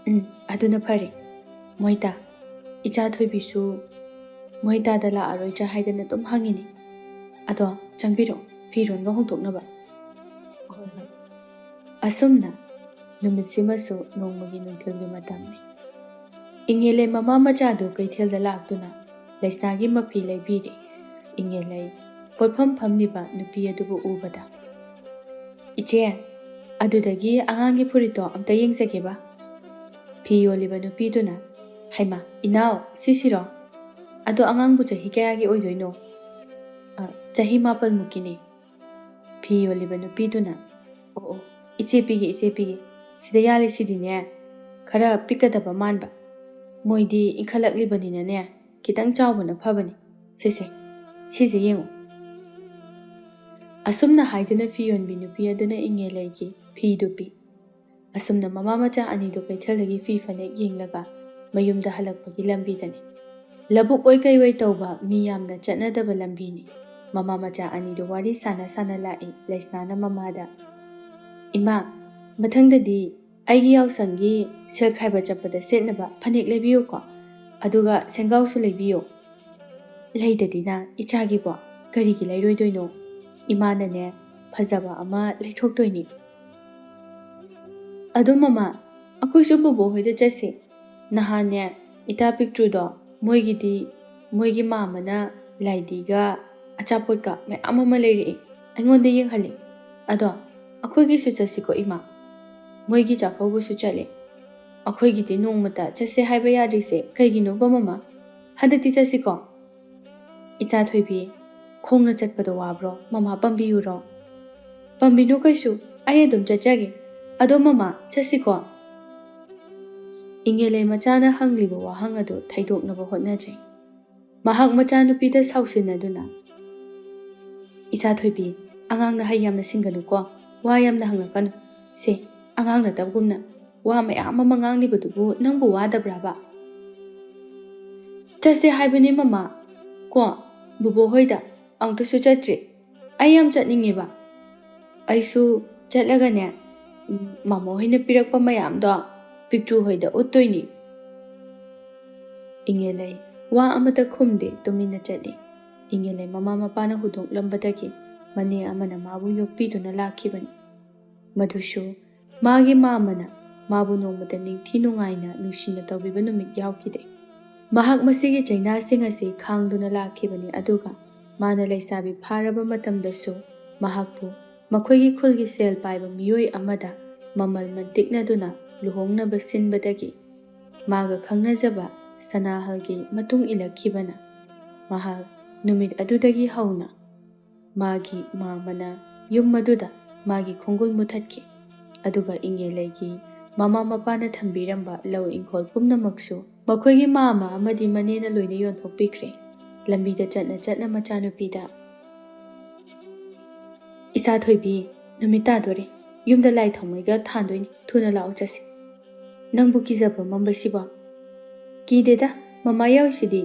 "ꯎꯝ, ꯑꯗꯨꯅ ꯐꯔꯦ꯫ ꯃꯣꯏꯇꯥ, ꯏꯆꯥ ꯊꯣꯏꯕꯤꯁꯨ ꯃꯣꯏꯇꯥꯗ ꯂꯥꯛꯑꯔꯣꯏꯗ꯭ꯔꯥ ꯍꯥꯏꯗꯅ ꯑꯗꯨꯝ ꯍꯪꯉꯤꯅꯤ꯫ ꯑꯗꯣ ꯆꯪꯕꯤꯔꯛꯑꯣ, ꯐꯤꯔꯣꯟꯒ ꯍꯣꯡꯗꯣꯛꯅꯕ꯫" ꯍꯣꯏ, ꯍꯣꯏ꯫ ꯑꯁꯨꯝꯅ ꯅꯨꯃꯤꯠꯁꯤꯃꯁꯨ ꯅꯣꯡꯃꯒꯤ ꯅꯨꯡꯊꯤꯜꯒꯤ ꯃꯇꯝꯅꯤ꯫ ꯏꯉꯦꯂꯩ ꯃꯃꯥ ꯃꯆꯥꯗꯨ ꯀꯩꯊꯦꯜꯗ ꯂꯥꯛꯇꯨꯅ ꯂꯩꯁꯅꯥꯒꯤ ꯃꯐꯤ ꯂꯩꯕꯤꯔꯦ꯫ ꯏꯉꯦꯂꯩ ꯄꯣꯠꯐꯝ ꯐꯝꯂꯤꯕ ꯅꯨꯄꯤ ꯑꯗꯨꯕꯨ ꯎꯕꯗ, "ꯏꯆꯦ, ꯑꯗꯨꯗꯒꯤ ꯑꯉꯥꯡꯒꯤ ꯐꯨꯔꯤꯠꯇꯣ ꯑꯝꯇ ꯌꯦꯡꯖꯒꯦꯕ?" ꯐꯤ ꯌꯣꯜꯂꯤꯕ ꯅꯨꯄꯤꯗꯨꯅ, "ꯍꯩꯃꯥ, ꯏꯅꯥꯎ, ꯁꯤꯁꯤꯔꯣ? ꯑꯗꯣ ꯑꯉꯥꯡꯕꯨ ꯆꯍꯤ ꯀꯌꯥꯒꯤ ꯑꯣꯏꯗꯣꯏꯅꯣ?" "ꯑ, ꯆꯍꯤ ꯃꯥꯄꯜꯃꯨꯛꯀꯤꯅꯦ꯫" ꯐꯤ ꯌꯣꯜꯂꯤꯕ ꯅꯨꯄꯤꯗꯨꯅ, "ꯑꯣ, ꯑꯣ, ꯏꯆꯦ ꯄꯤꯒꯦ, ꯏꯆꯦ ꯄꯤꯒꯦ꯫ ꯁꯤꯗ ꯌꯥꯜꯂꯤꯁꯤꯗꯤꯅꯦ, ꯈꯔ ꯄꯤꯛꯀꯗꯕ ꯃꯥꯟꯕ꯫ ꯃꯣꯏꯗꯤ ꯏꯟꯈꯠꯂꯛꯂꯤꯕꯅꯤꯅꯅꯦ, ꯈꯤꯇꯪ ꯆꯥꯎꯕꯅ ꯐꯕꯅꯤ꯫ ꯁꯦ, ꯁꯦ, ꯁꯤꯁꯦ ꯌꯦꯡꯉꯨ꯫" ꯑꯁꯨꯝꯅ ꯍꯥꯏꯗꯨꯅ ꯐꯤ ꯌꯣꯟꯕꯤ ꯅꯨꯄꯤ ꯑꯗꯨꯅ ꯏꯉꯦꯂꯩꯒꯤ ꯐꯤꯗꯨ ꯄꯤ꯫ ꯑꯁꯨꯝꯅ ꯃꯃꯥ ꯃꯆꯥ ꯑꯅꯤꯗꯨ ꯀꯩꯊꯦꯜꯗꯒꯤ ꯐꯤ ꯐꯅꯦꯛ ꯌꯦꯡꯂꯒ ꯃꯌꯨꯝꯗ ꯍꯜꯂꯛꯄꯒꯤ ꯂꯝꯕꯤꯗꯅꯤ꯫ ꯂꯧꯕꯨꯛ ꯑꯣꯏ ꯀꯩ ꯑꯣꯏ ꯇꯧꯕ ꯃꯤ ꯌꯥꯝꯅ ꯆꯠꯅꯗꯕ ꯂꯝꯕꯤꯅꯤ꯫ ꯃꯃꯥ ꯃꯆꯥ ꯑꯅꯤꯗꯨ ꯋꯥꯔꯤ ꯁꯥꯟꯅ ꯁꯥꯟꯅ ꯂꯥꯛꯏ꯫ ꯂꯩꯁꯅꯥꯅ ꯃꯃꯥꯗ, "ꯏꯃꯥ, ꯃꯊꯪꯗꯗꯤ ꯑꯩꯒꯤ ꯌꯥꯎꯁꯪꯒꯤ ꯁꯦꯜ ꯈꯥꯏꯕ ꯆꯠꯄꯗ ꯁꯦꯠꯅꯕ ꯐꯅꯦꯛ ꯂꯩꯕꯤꯌꯨꯀꯣ, ꯑꯗꯨꯒ ꯁꯦꯡꯒꯥꯎꯁꯨ ꯂꯩꯕꯤꯌꯨ꯫" "ꯂꯩꯗꯗꯤꯅ, ꯏꯆꯥꯒꯤꯕꯣ, ꯀꯔꯤꯒꯤ ꯂꯩꯔꯣꯏꯗꯣꯏꯅꯣ? ꯏꯃꯥꯅꯅꯦ, ꯐꯖꯕ ꯑꯃ ꯂꯩꯊꯣꯛꯇꯣꯏꯅꯤ꯫" "ꯑꯗꯣ ꯃꯃꯥ, ꯑꯩꯈꯣꯏꯁꯨ ꯕꯣꯕꯣ ꯍꯣꯏꯗ ꯆꯠꯁꯦ꯫ ꯅꯍꯥꯟꯅꯦ, ꯏꯇꯥ ꯄꯤꯛꯇ꯭ꯔꯨꯗꯣ, ꯃꯣꯏꯒꯤꯗꯤ, ꯃꯣꯏꯒꯤ ꯃꯥꯃꯅ ꯂꯥꯏꯗꯤꯒ ꯑꯆꯥꯄꯣꯠꯀ ꯃꯌꯥꯝ ꯑꯃ ꯂꯩꯔꯛꯑꯦ, ꯑꯩꯉꯣꯟꯗ ꯌꯦꯡꯍꯜꯂꯦ꯫ ꯑꯗꯣ ꯑꯩꯈꯣꯏꯒꯤꯁꯨ ꯆꯠꯁꯤꯀꯣ ꯏꯃꯥ꯫ ꯃꯣꯏꯒꯤ ꯆꯥꯛꯀꯧꯕꯁꯨ ꯆꯠꯂꯦ꯫ ꯑꯩꯈꯣꯏꯒꯤꯗꯤ ꯅꯣꯡꯃꯇ ꯆꯠꯁꯦ ꯍꯥꯏꯕ ꯌꯥꯗ꯭ꯔꯤꯁꯦ ꯀꯩꯒꯤꯅꯣꯕ ꯃꯃꯥ? ꯍꯟꯗꯛꯇꯤ ꯆꯠꯁꯤꯀꯣ꯫" "ꯏꯆꯥ ꯊꯣꯏꯕꯤ, ꯈꯣꯡꯅ ꯆꯠꯄꯗꯣ ꯋꯥꯕ꯭ꯔꯣ? ꯃꯃꯥ ꯄꯝꯕꯤꯌꯨꯔꯣ?" "ꯄꯝꯕꯤꯅꯨ ꯀꯩꯁꯨ, ꯑꯩ ꯑꯗꯨꯝ ꯆꯠꯆꯒꯦ꯫ ꯑꯗꯣ ꯃꯃꯥ, ꯆꯠꯁꯤꯀꯣ?" ꯏꯉꯦꯂꯩ ꯃꯆꯥꯅ ꯍꯪꯂꯤꯕ ꯋꯥꯍꯪ ꯑꯗꯨ ꯊꯩꯗꯣꯛꯅꯕ ꯍꯣꯠꯅꯖꯩ꯫ ꯃꯍꯥꯛ ꯃꯆꯥꯅꯨꯄꯤꯗ ꯁꯥꯎꯁꯤꯟꯅꯗꯨꯅ, "ꯏꯆꯥ ꯊꯣꯏꯕꯤ, ꯑꯉꯥꯡꯅ ꯍꯩ ꯌꯥꯝꯅ ꯁꯤꯡꯒꯅꯨꯀꯣ, ꯋꯥ ꯌꯥꯝꯅ ꯍꯪꯂꯛꯀꯅꯨ꯫ ꯁꯦ, ꯑꯉꯥꯡ ꯅꯠꯇꯕꯒꯨꯝꯅ ꯋꯥ ꯃꯌꯥꯝ ꯑꯃ ꯉꯥꯡꯂꯤꯕꯗꯨꯕꯨ ꯅꯪꯕꯨ ꯋꯥꯗꯕ꯭ꯔꯕ?" "ꯆꯠꯁꯦ ꯍꯥꯏꯕꯅꯤ ꯃꯃꯥ, ꯀꯣ, ꯕꯨꯕꯣ ꯍꯣꯏꯗ꯫ ꯑꯃꯨꯛꯇꯁꯨ ꯆꯠꯇ꯭ꯔꯤ꯫ ꯑꯩ ꯌꯥꯝ ꯆꯠꯅꯤꯡꯉꯦꯕ꯫ ꯑꯩꯁꯨ ꯆꯠꯂꯒꯅꯦ, ꯎꯝ, ꯃꯥꯃꯣ ꯍꯣꯏꯅ ꯄꯤꯔꯛꯄ ꯃꯌꯥꯝꯗꯣ ꯄꯤꯛꯇ꯭ꯔꯨ ꯍꯣꯏꯗ ꯎꯠꯇꯣꯏꯅꯤ꯫" ꯏꯉꯦꯂꯩ ꯋꯥ ꯑꯃꯠꯇ ꯈꯨꯝꯗꯦ, ꯇꯨꯃꯤꯟꯅ ꯆꯠꯂꯤ꯫ ꯏꯉꯦꯂꯩ ꯃꯃꯥ ꯃꯄꯥꯅ ꯍꯨꯟꯗꯣꯛꯂꯝꯕꯗꯒꯤ ꯃꯅꯦ ꯑꯃꯅ ꯃꯥꯕꯨ ꯌꯣꯛꯄꯤꯗꯨꯅ ꯂꯥꯛꯈꯤꯕꯅꯤ꯫ ꯃꯗꯨꯁꯨ ꯃꯥꯒꯤ ꯃꯥꯃꯅ ꯃꯥꯕꯨ ꯅꯣꯡꯃꯇ ꯅꯤꯡꯊꯤ ꯅꯨꯡꯉꯥꯏꯅ ꯅꯨꯡꯁꯤꯅ ꯇꯧꯕꯤꯕ ꯅꯨꯃꯤꯠ ꯌꯥꯎꯈꯤꯗꯦ꯫ ꯃꯍꯥꯛ ꯃꯁꯤꯒꯤ ꯆꯩꯅꯥꯁꯤꯡ ꯑꯁꯤ ꯈꯥꯡꯗꯨꯅ ꯂꯥꯛꯈꯤꯕꯅꯤ, ꯑꯗꯨꯒ ꯃꯥꯅ ꯂꯩꯁꯥꯕꯤ ꯐꯥꯔꯕ ꯃꯇꯝꯗꯁꯨ ꯃꯍꯥꯛꯄꯨ ꯃꯈꯣꯏꯒꯤ ꯈꯨꯜꯒꯤ ꯁꯦꯜ ꯄꯥꯏꯕ ꯃꯤꯑꯣꯏ ꯑꯃꯗ ꯃꯃꯜ ꯃꯟꯇꯤꯛꯅꯗꯨꯅ ꯂꯨꯍꯣꯡꯅꯕ ꯁꯤꯟꯕꯗꯒꯤ ꯃꯥꯒ ꯈꯪꯅꯖꯕ ꯁꯅꯥꯍꯜꯒꯤ ꯃꯇꯨꯡ ꯏꯜꯂꯛꯈꯤꯕꯅ ꯃꯍꯥꯛ ꯅꯨꯃꯤꯠ ꯑꯗꯨꯗꯒꯤ ꯍꯧꯅ ꯃꯥꯒꯤ ꯃꯥꯃꯅ ꯌꯨꯝ ꯑꯗꯨꯗ ꯃꯥꯒꯤ ꯈꯣꯡꯒꯨꯜ ꯃꯨꯊꯠꯈꯤ꯫ ꯑꯗꯨꯒ ꯏꯉꯦꯂꯩꯒꯤ ꯃꯃꯥ ꯃꯄꯥꯅ ꯊꯝꯕꯤꯔꯝꯕ ꯂꯧ ꯏꯪꯈꯣꯜ ꯄꯨꯝꯅꯃꯛꯁꯨ ꯃꯈꯣꯏꯒꯤ ꯃꯥꯃ ꯑꯃꯗꯤ ꯃꯅꯦꯅ ꯂꯣꯏꯅ ꯌꯣꯟꯊꯣꯛꯄꯤꯈ꯭ꯔꯦ꯫ ꯂꯝꯕꯤꯗ ꯆꯠꯅ ꯆꯠꯅ ꯃꯆꯥꯅꯨꯄꯤꯗ, "ꯏꯆꯥ ꯊꯣꯏꯕꯤ, ꯅꯨꯃꯤꯠ ꯇꯥꯗꯣꯔꯦ꯫ ꯌꯨꯝꯗ ꯂꯥꯏ ꯊꯥꯎꯃꯩꯒ ꯊꯥꯟꯗꯣꯏꯅꯤ꯫ ꯊꯨꯅ ꯂꯥꯛꯑꯣ ꯆꯠꯁꯤ꯫ ꯅꯪꯕꯨ ꯀꯤꯖꯕ ꯃꯝꯕꯁꯤꯕꯣ?" "ꯀꯤꯗꯦꯗ, ꯃꯃꯥ ꯌꯥꯎꯔꯤꯁꯤꯗꯤ꯫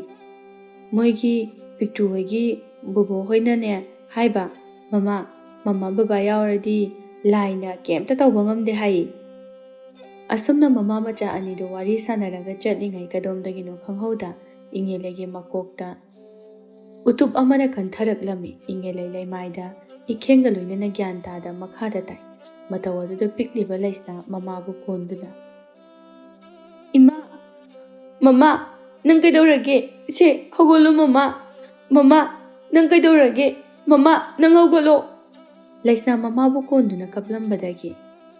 ꯃꯣꯏꯒꯤ ꯄꯤꯛꯇ꯭ꯔꯨ ꯍꯣꯏꯒꯤ ꯕꯣꯕꯣ ꯍꯣꯏꯅꯅꯦ ꯍꯥꯏꯕ, ꯃꯃꯥ, ꯃꯃꯥ ꯕꯕꯥ ꯌꯥꯎꯔꯗꯤ ꯂꯥꯏꯅ ꯀꯩꯝꯇ ꯇꯧꯕ ꯉꯝꯗꯦ ꯍꯥꯏꯌꯦ꯫" ꯑꯁꯨꯝꯅ ꯃꯃꯥ ꯃꯆꯥ ꯑꯅꯤꯗꯨ ꯋꯥꯔꯤ ꯁꯥꯟꯅꯔꯒ ꯆꯠꯂꯤꯉꯩ ꯀꯗꯣꯝꯗꯒꯤꯅꯣ ꯈꯪꯍꯧꯗ ꯏꯉꯦꯂꯩꯒꯤ ꯃꯀꯣꯛꯇ ꯎꯇꯨꯞ ꯑꯃꯅ ꯀꯟꯊꯔꯛꯂꯝꯃꯤ꯫ ꯏꯉꯦꯂꯩ ꯂꯩꯃꯥꯏꯗ ꯏꯈꯦꯡꯒ ꯂꯣꯏꯅꯅ ꯒ꯭ꯌꯥꯟ ꯇꯥꯗ ꯃꯈꯥꯗ ꯇꯥꯏ꯫ ꯃꯇꯧ ꯑꯗꯨꯗ ꯄꯤꯛꯂꯤꯕ ꯂꯩꯁꯅꯥ ꯃꯃꯥꯕꯨ ꯀꯣꯟꯗꯨꯅ, "ꯏꯃꯥ! ꯃꯃꯥ! ꯅꯪ ꯀꯩꯗꯧꯔꯒꯦ? ꯁꯦ, ꯍꯧꯒꯠꯂꯣ ꯃꯃꯥ! ꯃꯃꯥ! ꯅꯪ ꯀꯩꯗꯧꯔꯒꯦ? ꯃꯃꯥ! ꯅꯪ ꯍꯧꯒꯠꯂꯣ!" ꯂꯩꯁꯅꯥ ꯃꯃꯥꯕꯨ ꯀꯣꯟꯗꯨꯅ ꯀꯞꯂꯝꯕꯗꯒꯤ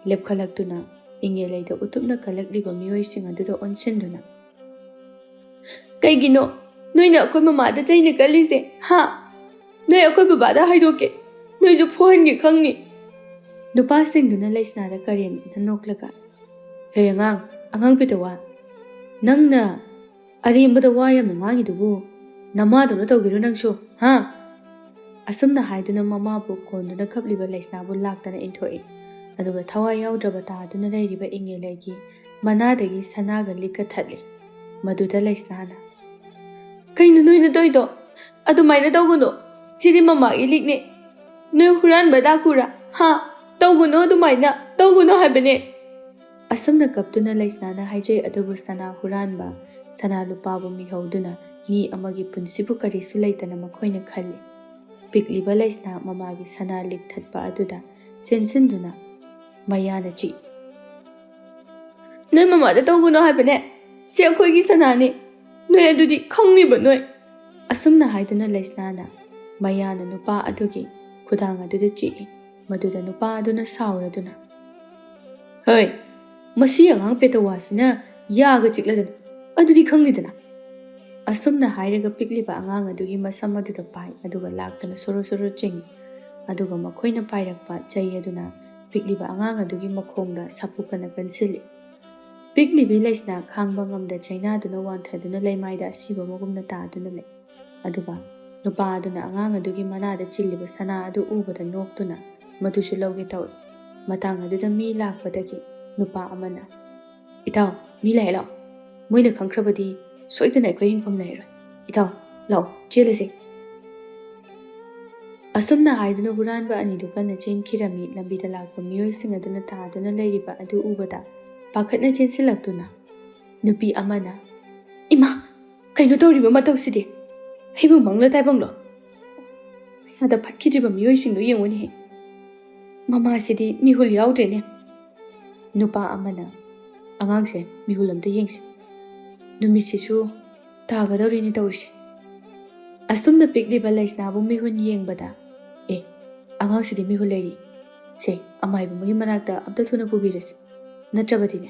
ꯂꯦꯞꯈꯠꯂꯛꯇꯨꯅ ꯏꯉꯦꯂꯩꯗ ꯎꯇꯨꯞꯅ ꯀꯜꯂꯛꯂꯤꯕ ꯃꯤꯑꯣꯏꯁꯤꯡ ꯑꯗꯨꯗ ꯑꯣꯟꯁꯤꯟꯗꯨꯅ, "ꯀꯩꯒꯤꯅꯣ ꯅꯣꯏꯅ ꯑꯩꯈꯣꯏ ꯃꯃꯥꯗ ꯆꯩꯅ ꯀꯜꯂꯤꯁꯦ? ꯍꯥ? ꯅꯣꯏ ꯑꯩꯈꯣꯏ ꯕꯕꯥꯗ ꯍꯥꯏꯗꯣꯛꯀꯦ꯫ ꯅꯣꯏꯁꯨ ꯐꯨꯍꯟꯒꯦ ꯈꯪꯅꯤ꯫" ꯅꯨꯄꯥꯁꯤꯡꯗꯨꯅ ꯂꯩꯁꯅꯥꯗ ꯀꯔꯦꯝꯅ ꯅꯣꯛꯂꯒ, "ꯍꯦ ꯑꯉꯥꯡ, ꯑꯉꯥꯡ ꯄꯦꯇꯋꯥ, ꯅꯪꯅ ꯑꯔꯦꯝꯕꯗ ꯋꯥ ꯌꯥꯝꯅ ꯉꯥꯡꯉꯤꯗꯨꯕꯨ? ꯅꯃꯥꯗꯧꯅ ꯇꯧꯒꯦꯔꯣ ꯅꯪꯁꯨ, ꯍꯥ?" ꯑꯁꯨꯝꯅ ꯍꯥꯏꯗꯨꯅ ꯃꯃꯥꯕꯨ ꯀꯣꯟꯗꯨꯅ ꯀꯞꯂꯤꯕ ꯂꯩꯁꯅꯥꯕꯨ ꯂꯥꯛꯇꯅ ꯏꯟꯊꯣꯛꯏ꯫ ꯑꯗꯨꯒ ꯊꯋꯥꯏ ꯌꯥꯎꯗ꯭ꯔꯕ ꯇꯥꯗꯨꯅ ꯂꯩꯔꯤꯕ ꯏꯉꯦꯂꯩꯒꯤ ꯃꯅꯥꯗꯒꯤ ꯁꯅꯥꯒ ꯂꯤꯛꯀ ꯊꯠꯂꯤ꯫ ꯃꯗꯨꯗ ꯂꯩꯁꯅꯥꯅ, "ꯀꯩꯅꯣ ꯅꯣꯏꯅ ꯇꯧꯔꯤꯗꯣ? ꯑꯗꯨꯃꯥꯏꯅ ꯇꯧꯒꯅꯨ꯫ ꯁꯤꯗꯤ ꯃꯃꯥꯒꯤ ꯂꯤꯛꯅꯦ꯫ ꯅꯣꯏ ꯍꯨꯔꯥꯟꯕ ꯗꯥꯀꯨꯔꯥ? ꯍꯥ? ꯇꯧꯒꯅꯨ ꯑꯗꯨꯃꯥꯏꯅ꯫ ꯇꯧꯒꯅꯨ ꯍꯥꯏꯕꯅꯦ꯫" ꯑꯁꯨꯝꯅ ꯀꯞꯇꯨꯅ ꯂꯩꯁꯅꯥꯅ ꯍꯥꯏꯖꯩ, ꯑꯗꯨꯕꯨ ꯁꯅꯥ ꯍꯨꯔꯥꯟꯕ ꯁꯅꯥ ꯂꯨꯄꯥꯕꯨ ꯃꯤꯍꯧꯗꯨꯅ ꯃꯤ ꯑꯃꯒꯤ ꯄꯨꯟꯁꯤꯕꯨ ꯀꯔꯤꯁꯨ ꯂꯩꯇꯅ ꯃꯈꯣꯏꯅ ꯈꯜꯂꯤ꯫ ꯄꯤꯛꯂꯤꯕ ꯂꯩꯁꯅꯥ ꯃꯃꯥꯒꯤ ꯁꯅꯥ ꯂꯤꯛ ꯊꯠꯄ ꯑꯗꯨꯗ ꯆꯦꯟꯁꯤꯟꯗꯨꯅ ꯃꯌꯥꯅ ꯆꯤꯛꯏ꯫ "ꯅꯣꯏ ꯃꯃꯥꯗ ꯇꯧꯒꯅꯣ ꯍꯥꯏꯕꯅꯦ꯫ ꯁꯤ ꯑꯩꯈꯣꯏꯒꯤ ꯁꯅꯥꯅꯤ꯫ ꯅꯣꯏ ꯑꯗꯨꯗꯤ ꯈꯪꯂꯤꯕ ꯅꯣꯏ?" ꯑꯁꯨꯝꯅ ꯍꯥꯏꯗꯨꯅ ꯂꯩꯁꯅꯥꯅ ꯃꯌꯥꯅ ꯅꯨꯄꯥ ꯑꯗꯨꯒꯤ ꯈꯨꯗꯥꯡ ꯑꯗꯨꯗ ꯆꯤꯛꯏ꯫ ꯃꯗꯨꯗ ꯅꯨꯄꯥ ꯑꯗꯨꯅ ꯁꯥꯎꯔꯗꯨꯅ, "ꯍꯣꯏ, ꯃꯁꯤ ꯑꯉꯥꯡ ꯄꯦꯇꯋꯥꯁꯤꯅ ꯌꯥꯒ ꯆꯤꯛꯂꯗꯅ꯫ ꯑꯗꯨꯗꯤ ꯈꯪꯂꯤꯗꯅ?" ꯑꯁꯨꯝꯅ ꯍꯥꯏꯔꯒ ꯄꯤꯛꯂꯤꯕ ꯑꯉꯥꯡ ꯑꯗꯨꯒꯤ ꯃꯁꯝ ꯑꯗꯨꯗ ꯄꯥꯏ, ꯑꯗꯨꯒ ꯂꯥꯛꯇꯨꯅ ꯁꯣꯔꯣ ꯁꯣꯔꯣ ꯆꯤꯡꯏ꯫ ꯑꯗꯨꯒ ꯃꯈꯣꯏꯅ ꯄꯥꯏꯔꯛꯄ ꯆꯩ ꯑꯗꯨꯅ ꯄꯤꯛꯂꯤꯕ ꯑꯉꯥꯡ ꯑꯗꯨꯒꯤ ꯃꯈꯣꯡꯗ ꯁꯥꯐꯨ ꯀꯟꯅ ꯀꯟꯁꯤꯜꯂꯤ꯫ ꯄꯤꯛꯂꯤꯕꯤ ꯂꯩꯁꯅꯥ ꯈꯥꯡꯕ ꯉꯝꯗ ꯆꯩꯅꯥꯗꯨꯅ ꯋꯥꯟꯊꯗꯨꯅ ꯂꯩꯃꯥꯏꯗ ꯑꯁꯤꯕ ꯃꯒꯨꯝꯅ ꯇꯥꯗꯨꯅ ꯂꯩ꯫ ꯑꯗꯨꯒ ꯅꯨꯄꯥ ꯑꯗꯨꯅ ꯑꯉꯥꯡ ꯑꯗꯨꯒꯤ ꯃꯅꯥꯗ ꯆꯤꯜꯂꯤꯕ ꯁꯅꯥ ꯑꯗꯨ ꯎꯕꯗ ꯅꯣꯛꯇꯨꯅ ꯃꯗꯨꯁꯨ ꯂꯧꯒꯦ ꯇꯧꯏ꯫ ꯃꯇꯥꯡ ꯑꯗꯨꯗ ꯃꯤ ꯂꯥꯛꯄꯗꯒꯤ ꯅꯨꯄꯥ ꯑꯃꯅ, "ꯏꯇꯥꯎ, ꯃꯤ ꯂꯥꯛꯑꯦ, ꯂꯥꯛꯑꯣ꯫ ꯃꯣꯏꯅ ꯈꯪꯈ꯭ꯔꯕꯗꯤ ꯁꯣꯏꯗꯅ ꯑꯩꯈꯣꯏ ꯍꯤꯡꯐꯝ ꯂꯩꯔꯣꯏ꯫ ꯏꯇꯥꯎ, ꯂꯥꯛꯑꯣ, ꯆꯦꯜꯂꯁꯤ꯫" ꯑꯁꯨꯝꯅ ꯍꯥꯏꯗꯨꯅ ꯍꯨꯔꯥꯟꯕ ꯑꯅꯤꯗꯨ ꯀꯟꯅ ꯆꯦꯟꯈꯤꯔꯝꯃꯤ꯫ ꯂꯝꯕꯤꯗ ꯂꯥꯛꯄ ꯃꯤꯑꯣꯏꯁꯤꯡ ꯑꯗꯨꯅ ꯇꯥꯗꯨꯅ ꯂꯩꯔꯤꯕ ꯑꯗꯨ ꯎꯕꯗ ꯄꯥꯈꯠꯅ ꯆꯦꯟꯁꯤꯜꯂꯛꯇꯨꯅ ꯅꯨꯄꯤ ꯑꯃꯅ, "ꯏꯃꯥ, ꯀꯩꯅꯣ ꯇꯧꯔꯤꯕ ꯃꯇꯧꯁꯤꯗꯤ? ꯑꯩꯕꯨ ꯃꯪꯂꯣ ꯇꯥꯏꯕꯪꯂꯣ? ꯀꯌꯥꯗ ꯐꯠꯈꯤꯗ꯭ꯔꯤꯕ ꯃꯤꯑꯣꯏꯁꯤꯡꯗꯨ ꯌꯦꯡꯉꯨꯅꯦꯍꯦ꯫ ꯃꯃꯥꯁꯤꯗꯤ ꯃꯤꯍꯨꯜ ꯌꯥꯎꯗ꯭ꯔꯦꯅꯦ꯫" ꯅꯨꯄꯥ ꯑꯃꯅ, "ꯑꯉꯥꯡꯁꯦ ꯃꯤꯍꯨꯜ ꯑꯝꯇ ꯌꯦꯡꯁꯤ꯫ ꯅꯨꯃꯤꯠꯁꯤꯁꯨ ꯇꯥꯒꯗꯧꯔꯤꯅꯦ ꯇꯧꯔꯤꯁꯦ꯫" ꯑꯁꯨꯝꯅ ꯄꯤꯛꯂꯤꯕ ꯂꯩꯁꯅꯥꯕꯨ ꯃꯤꯍꯨꯟ ꯌꯦꯡꯕꯗ, "ꯑꯦ, ꯑꯉꯥꯡꯁꯤꯗꯤ ꯃꯤꯍꯨꯟ ꯂꯩꯔꯤ꯫ ꯁꯦ, ꯑꯃꯥꯏꯕ ꯑꯃꯒꯤ ꯃꯅꯥꯛꯇ ꯑꯝꯇ ꯊꯨꯅ ꯄꯨꯕꯤꯔꯁꯤ꯫ ꯅꯠꯇ꯭ꯔꯕꯗꯤꯅꯦ,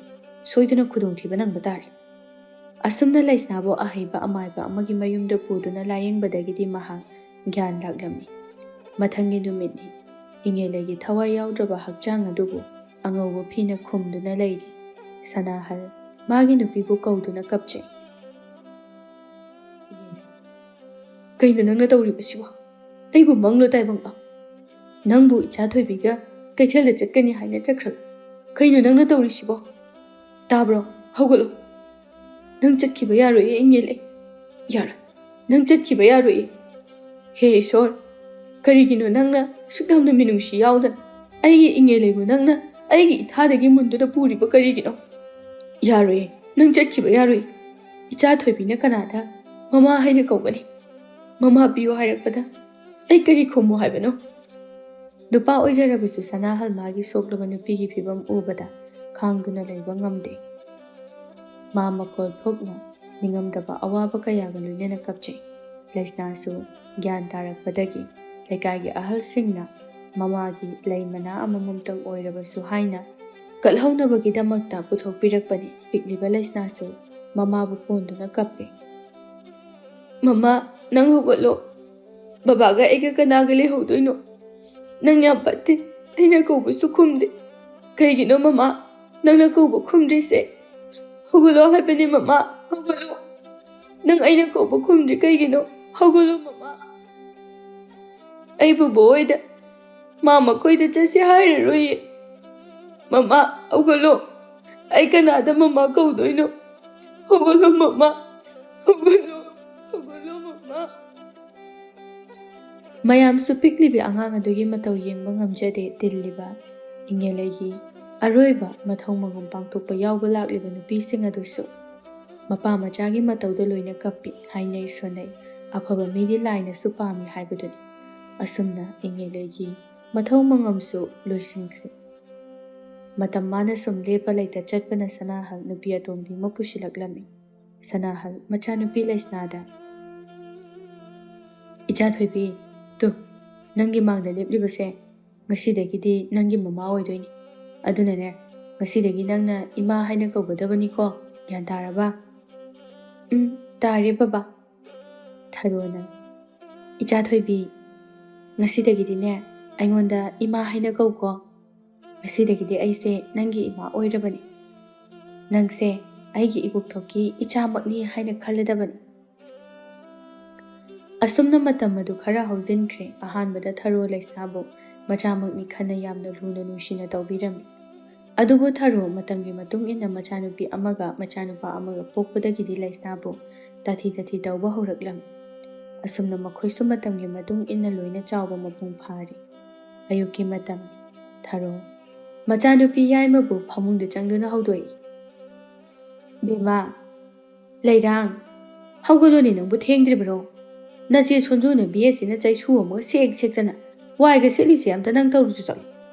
ꯁꯣꯏꯗꯅ ꯈꯨꯗꯣꯡꯊꯤꯕ ꯅꯪꯕ ꯇꯥꯔꯦ꯫" ꯑꯁꯨꯝꯅ ꯂꯩꯁꯅꯥꯕꯨ ꯑꯍꯩꯕ ꯑꯃꯥꯏꯕ ꯑꯃꯒꯤ ꯃꯌꯨꯝꯗ ꯄꯨꯗꯨꯅ ꯂꯥꯌꯦꯡꯕꯗꯒꯤꯗꯤ ꯃꯍꯥꯛ ꯒ꯭ꯌꯥꯟ ꯂꯥꯛꯂꯝꯃꯤ꯫ ꯃꯊꯪꯒꯤ ꯅꯨꯃꯤꯠꯅꯤ꯫ ꯏꯉꯦꯂꯩꯒꯤ ꯊꯋꯥꯏ ꯌꯥꯎꯗ꯭ꯔꯕ ꯍꯛꯆꯥꯡ ꯑꯗꯨꯕꯨ ꯑꯉꯧꯕ ꯐꯤꯅ ꯈꯨꯝꯗꯨꯅ ꯂꯩꯔꯤ꯫ ꯁꯅꯥꯍꯜ ꯃꯥꯒꯤ ꯅꯨꯄꯤꯕꯨ ꯀꯧꯗꯨꯅ ꯀꯞꯆꯩ꯫ "ꯀꯩꯅꯣ ꯅꯪꯅ ꯇꯧꯔꯤꯕꯁꯤꯕꯣ? ꯑꯩꯕꯨ ꯃꯪꯂꯣ ꯇꯥꯏꯕꯪꯂꯣ? ꯅꯪꯕꯨ ꯏꯆꯥ ꯊꯣꯏꯕꯤꯒ ꯀꯩꯊꯦꯜꯗ ꯆꯠꯀꯅꯤ ꯍꯥꯏꯅ ꯆꯠꯈ꯭ꯔꯒ ꯀꯩꯅꯣ ꯅꯪꯅ ꯇꯧꯔꯤꯁꯤꯕꯣ? ꯇꯥꯕ꯭ꯔꯣ? ꯍꯧꯒꯠꯂꯣ꯫ ꯅꯪ ꯆꯠꯈꯤꯕ ꯌꯥꯔꯣꯏꯌꯦ, ꯏꯉꯦꯂꯩ꯫ ꯌꯥꯔꯣꯏ꯫ ꯅꯪ ꯆꯠꯈꯤꯕ ꯌꯥꯔꯣꯏꯌꯦ꯫ ꯍꯦ ꯏꯁꯣꯔ, ꯀꯔꯤꯒꯤꯅꯣ ꯅꯪꯅ ꯑꯁꯨꯛ ꯌꯥꯝꯅ ꯃꯤꯅꯨꯡꯁꯤ ꯌꯥꯎꯗꯅ ꯑꯩꯒꯤ ꯏꯉꯦꯂꯩꯕꯨ ꯅꯪꯅ ꯑꯩꯒꯤ ꯏꯊꯥꯗꯒꯤ ꯃꯨꯟꯗꯨꯅ ꯄꯨꯔꯤꯕ ꯀꯔꯤꯒꯤꯅꯣ? ꯌꯥꯔꯣꯏꯌꯦ, ꯅꯪ ꯆꯠꯈꯤꯕ ꯌꯥꯔꯣꯏ꯫ ꯏꯆꯥ ꯊꯣꯏꯕꯤꯅ ꯀꯅꯥꯗ ꯃꯃꯥ ꯍꯥꯏꯅ ꯀꯧꯒꯅꯤ? ꯃꯃꯥ ꯄꯤꯌꯨ ꯍꯥꯏꯔꯛꯄꯗ ꯑꯩ ꯀꯔꯤ ꯈꯨꯝꯃꯨ ꯍꯥꯏꯕꯅꯣ?" ꯅꯨꯄꯥ ꯑꯣꯏꯖꯔꯕꯁꯨ ꯁꯅꯥꯍꯜ ꯃꯥꯒꯤ ꯁꯣꯛꯂꯕ ꯅꯨꯄꯤꯒꯤ ꯐꯤꯕꯝ ꯎꯕꯗ ꯈꯥꯡꯗꯨꯅ ꯂꯩꯕ ꯉꯝꯗꯦ꯫ ꯃꯥ ꯃꯈꯣꯜ ꯊꯣꯛꯅ ꯅꯤꯡꯉꯝꯗꯕ ꯑꯋꯥꯕ ꯀꯌꯥꯒ ꯂꯣꯏꯅꯅ ꯀꯞꯆꯩ꯫ ꯂꯩꯁꯅꯥꯁꯨ ꯒ꯭ꯌꯥꯟ ꯇꯥꯔꯛꯄꯗꯒꯤ ꯂꯩꯀꯥꯏꯒꯤ ꯑꯍꯜꯁꯤꯡꯅ ꯃꯃꯥꯒꯤ ꯂꯩ ꯃꯅꯥ ꯑꯃꯃꯝꯇꯪ ꯑꯣꯏꯔꯕꯁꯨ ꯍꯥꯏꯅ ꯀꯠꯍꯧꯅꯕꯒꯤꯗꯃꯛꯇ ꯄꯨꯊꯣꯛꯄꯤꯔꯛꯄꯅꯤ꯫ ꯄꯤꯛꯂꯤꯕ ꯂꯩꯁꯅꯥꯁꯨ ꯃꯃꯥꯕꯨ ꯀꯣꯟꯗꯨꯅ ꯀꯞꯄꯤ꯫ "ꯃꯃꯥ, ꯅꯪ ꯍꯧꯒꯠꯂꯣ꯫ ꯕꯕꯥꯒ ꯑꯩꯒ ꯀꯅꯥꯒ ꯂꯩꯍꯧꯗꯣꯏꯅꯣ? ꯅꯪ ꯌꯥꯝ ꯄꯠꯇꯦ꯫ ꯑꯩꯅ ꯀꯧꯕꯁꯨ ꯈꯨꯝꯗꯦ꯫ ꯀꯩꯒꯤꯅꯣ ꯃꯃꯥ? ꯅꯪꯅ ꯀꯧꯕ ꯈꯨꯝꯗ꯭ꯔꯤꯁꯦ? ꯍꯧꯒꯠꯂꯣ ꯍꯥꯏꯕꯅꯦ ꯃꯃꯥ, ꯍꯧꯒꯠꯂꯣ꯫ ꯅꯪ ꯑꯩꯅ ꯀꯧꯕ ꯈꯨꯝꯗ꯭ꯔꯤ ꯀꯩꯒꯤꯅꯣ? ꯍꯧꯒꯠꯂꯣ ꯃꯃꯥ꯫ ꯑꯩ ꯕꯕꯣꯛ ꯍꯣꯏꯗ ꯃꯥ ꯃꯈꯣꯏꯗ ꯆꯠꯁꯦ ꯍꯥꯏꯔꯔꯣꯏꯌꯦ꯫ ꯃꯃꯥ, ꯍꯧꯒꯠꯂꯣ꯫ ꯑꯩ ꯀꯅꯥꯗ ꯃꯃꯥ ꯀꯧꯗꯣꯏꯅꯣ? ꯍꯧꯒꯠꯂꯣ ꯃꯃꯥ, ꯍꯧꯒꯠꯂꯣ, ꯍꯧꯒꯠꯂꯣ ꯃꯃꯥ꯫" ꯃꯌꯥꯝꯁꯨ ꯄꯤꯛꯂꯤꯕꯤ ꯑꯉꯥꯡ ꯑꯗꯨꯒꯤ ꯃꯇꯧ ꯌꯦꯡꯕ ꯉꯝꯖꯗꯦ꯫ ꯇꯤꯜꯂꯤꯕ ꯏꯪꯉꯦꯂꯩꯒꯤ ꯑꯔꯣꯏꯕ ꯃꯊꯧ ꯃꯉꯝ ꯄꯥꯡꯊꯣꯛꯄ ꯌꯥꯎꯕ ꯂꯥꯛꯂꯤꯕ ꯅꯨꯄꯤꯁꯤꯡ ꯑꯗꯨꯁꯨ ꯃꯄꯥ ꯃꯆꯥꯒꯤ ꯃꯇꯧꯗ ꯂꯣꯏꯅ ꯀꯞꯄꯤ, ꯍꯥꯏꯅꯩ ꯁꯣꯟꯅꯩ꯫ ꯑꯐꯕ ꯃꯤꯗꯤ ꯂꯥꯏꯅꯁꯨ ꯄꯥꯝꯃꯤ ꯍꯥꯏꯕꯗꯨꯅꯤ꯫ ꯑꯁꯨꯝꯅ ꯏꯪꯉꯦꯂꯩꯒꯤ ꯃꯊꯧ ꯃꯉꯝꯁꯨ ꯂꯣꯏꯁꯤꯟꯈ꯭ꯔꯦ꯫ ꯃꯇꯝ ꯃꯥꯅ ꯁꯨꯝ ꯂꯦꯞꯄ ꯂꯩꯇ ꯆꯠꯄꯅ ꯁꯅꯥꯍꯜ ꯅꯨꯄꯤ ꯑꯇꯣꯝꯕꯤ ꯑꯃ ꯄꯨꯁꯤꯜꯂꯛꯂꯝꯃꯤ꯫ ꯁꯅꯥꯍꯜ ꯃꯆꯥꯅꯨꯄꯤ ꯂꯩꯁꯅꯥꯗ, "ꯏꯆꯥ ꯊꯣꯏꯕꯤ, ꯇꯨ, ꯅꯪꯒꯤ ꯃꯥꯡꯗ ꯂꯦꯞꯂꯤꯕꯁꯦ ꯉꯁꯤꯗꯒꯤꯗꯤ ꯅꯪꯒꯤ ꯃꯃꯥ ꯑꯣꯏꯗꯣꯏꯅꯤ꯫ ꯑꯗꯨꯅꯅꯦ, ꯉꯁꯤꯗꯒꯤ ꯅꯪꯅ ꯏꯃꯥ ꯍꯥꯏꯅ ꯀꯧꯒꯗꯕꯅꯤꯀꯣ꯫ ꯒ꯭ꯌꯥꯟ ꯇꯥꯔꯕ?" "ꯎꯝ, ꯇꯥꯔꯦ ꯕꯕꯥ꯫" ꯊꯔꯣꯅ, "ꯏꯆꯥ ꯊꯣꯏꯕꯤ, ꯉꯁꯤꯗꯒꯤꯗꯤꯅꯦ ꯑꯩꯉꯣꯟꯗ ꯏꯃꯥ ꯍꯥꯏꯅ ꯀꯧꯀꯣ꯫ ꯉꯁꯤꯗꯒꯤꯗꯤ ꯑꯩꯁꯦ ꯅꯪꯒꯤ ꯏꯃꯥ ꯑꯣꯏꯔꯕꯅꯤ꯫ ꯅꯪꯁꯦ ꯑꯩꯒꯤ ꯏꯕꯣꯛꯊꯣꯛꯀꯤ ꯏꯆꯥꯃꯛꯅꯤ ꯍꯥꯏꯅ ꯈꯜꯂꯗꯕꯅꯤ꯫" ꯑꯁꯨꯝꯅ ꯃꯇꯝ ꯑꯗꯨ ꯈꯔ ꯍꯧꯖꯤꯟꯈ꯭ꯔꯦ꯫ ꯑꯍꯥꯟꯕꯗ ꯊꯔꯣ ꯂꯩꯁꯅꯥꯕꯨ ꯃꯆꯥꯃꯛꯅꯤ ꯈꯟꯅ ꯌꯥꯝꯅ ꯂꯨꯅ ꯅꯨꯡꯁꯤꯅ ꯇꯧꯕꯤꯔꯝꯃꯤ꯫ ꯑꯗꯨꯕꯨ ꯊꯔꯣ ꯃꯇꯝꯒꯤ ꯃꯇꯨꯡ ꯏꯟꯅ ꯃꯆꯥꯅꯨꯄꯤ ꯑꯃꯒ ꯃꯆꯥꯅꯨꯄꯥ ꯑꯃꯒ ꯄꯣꯛꯄꯗꯒꯤꯗꯤ ꯂꯩꯁꯅꯥꯕꯨ ꯇꯥꯊꯤ ꯇꯥꯊꯤ ꯇꯧꯕ ꯍꯧꯔꯛꯂꯝꯃꯤ꯫ ꯑꯁꯨꯝꯅ ꯃꯈꯣꯏꯁꯨ ꯃꯇꯝꯒꯤ ꯃꯇꯨꯡ ꯏꯟꯅ ꯂꯣꯏꯅ ꯆꯥꯎꯕ ꯃꯄꯨꯡ ꯐꯥꯔꯦ꯫ ꯑꯌꯨꯛꯀꯤ ꯃꯇꯝ꯫ ꯊꯔꯣ ꯃꯆꯥꯅꯨꯄꯤ ꯌꯥꯏꯃꯕꯨ ꯐꯃꯨꯡꯗ ꯆꯪꯗꯨꯅ ꯍꯧꯗꯣꯛꯏ꯫ "ꯕꯦꯝꯃ, ꯂꯩꯔꯥꯡ, ꯍꯧꯒꯠꯂꯣꯅꯦ, ꯅꯪꯕꯨ ꯊꯦꯡꯗ꯭ꯔꯤꯕ꯭ꯔꯣ? ꯅꯆꯦ ꯁꯣꯟꯖꯨꯅ ꯕꯤ ꯑꯦꯁ ꯁꯤꯅ ꯆꯩꯁꯨ ꯑꯃꯒ ꯁꯦꯛ ꯁꯦꯛꯇꯅ ꯋꯥꯏꯒ ꯁꯤꯠꯂꯤꯁꯦ ꯑꯝꯇ ꯅꯪ ꯇꯧꯔꯨꯆꯣ ꯆꯠꯂꯣ꯫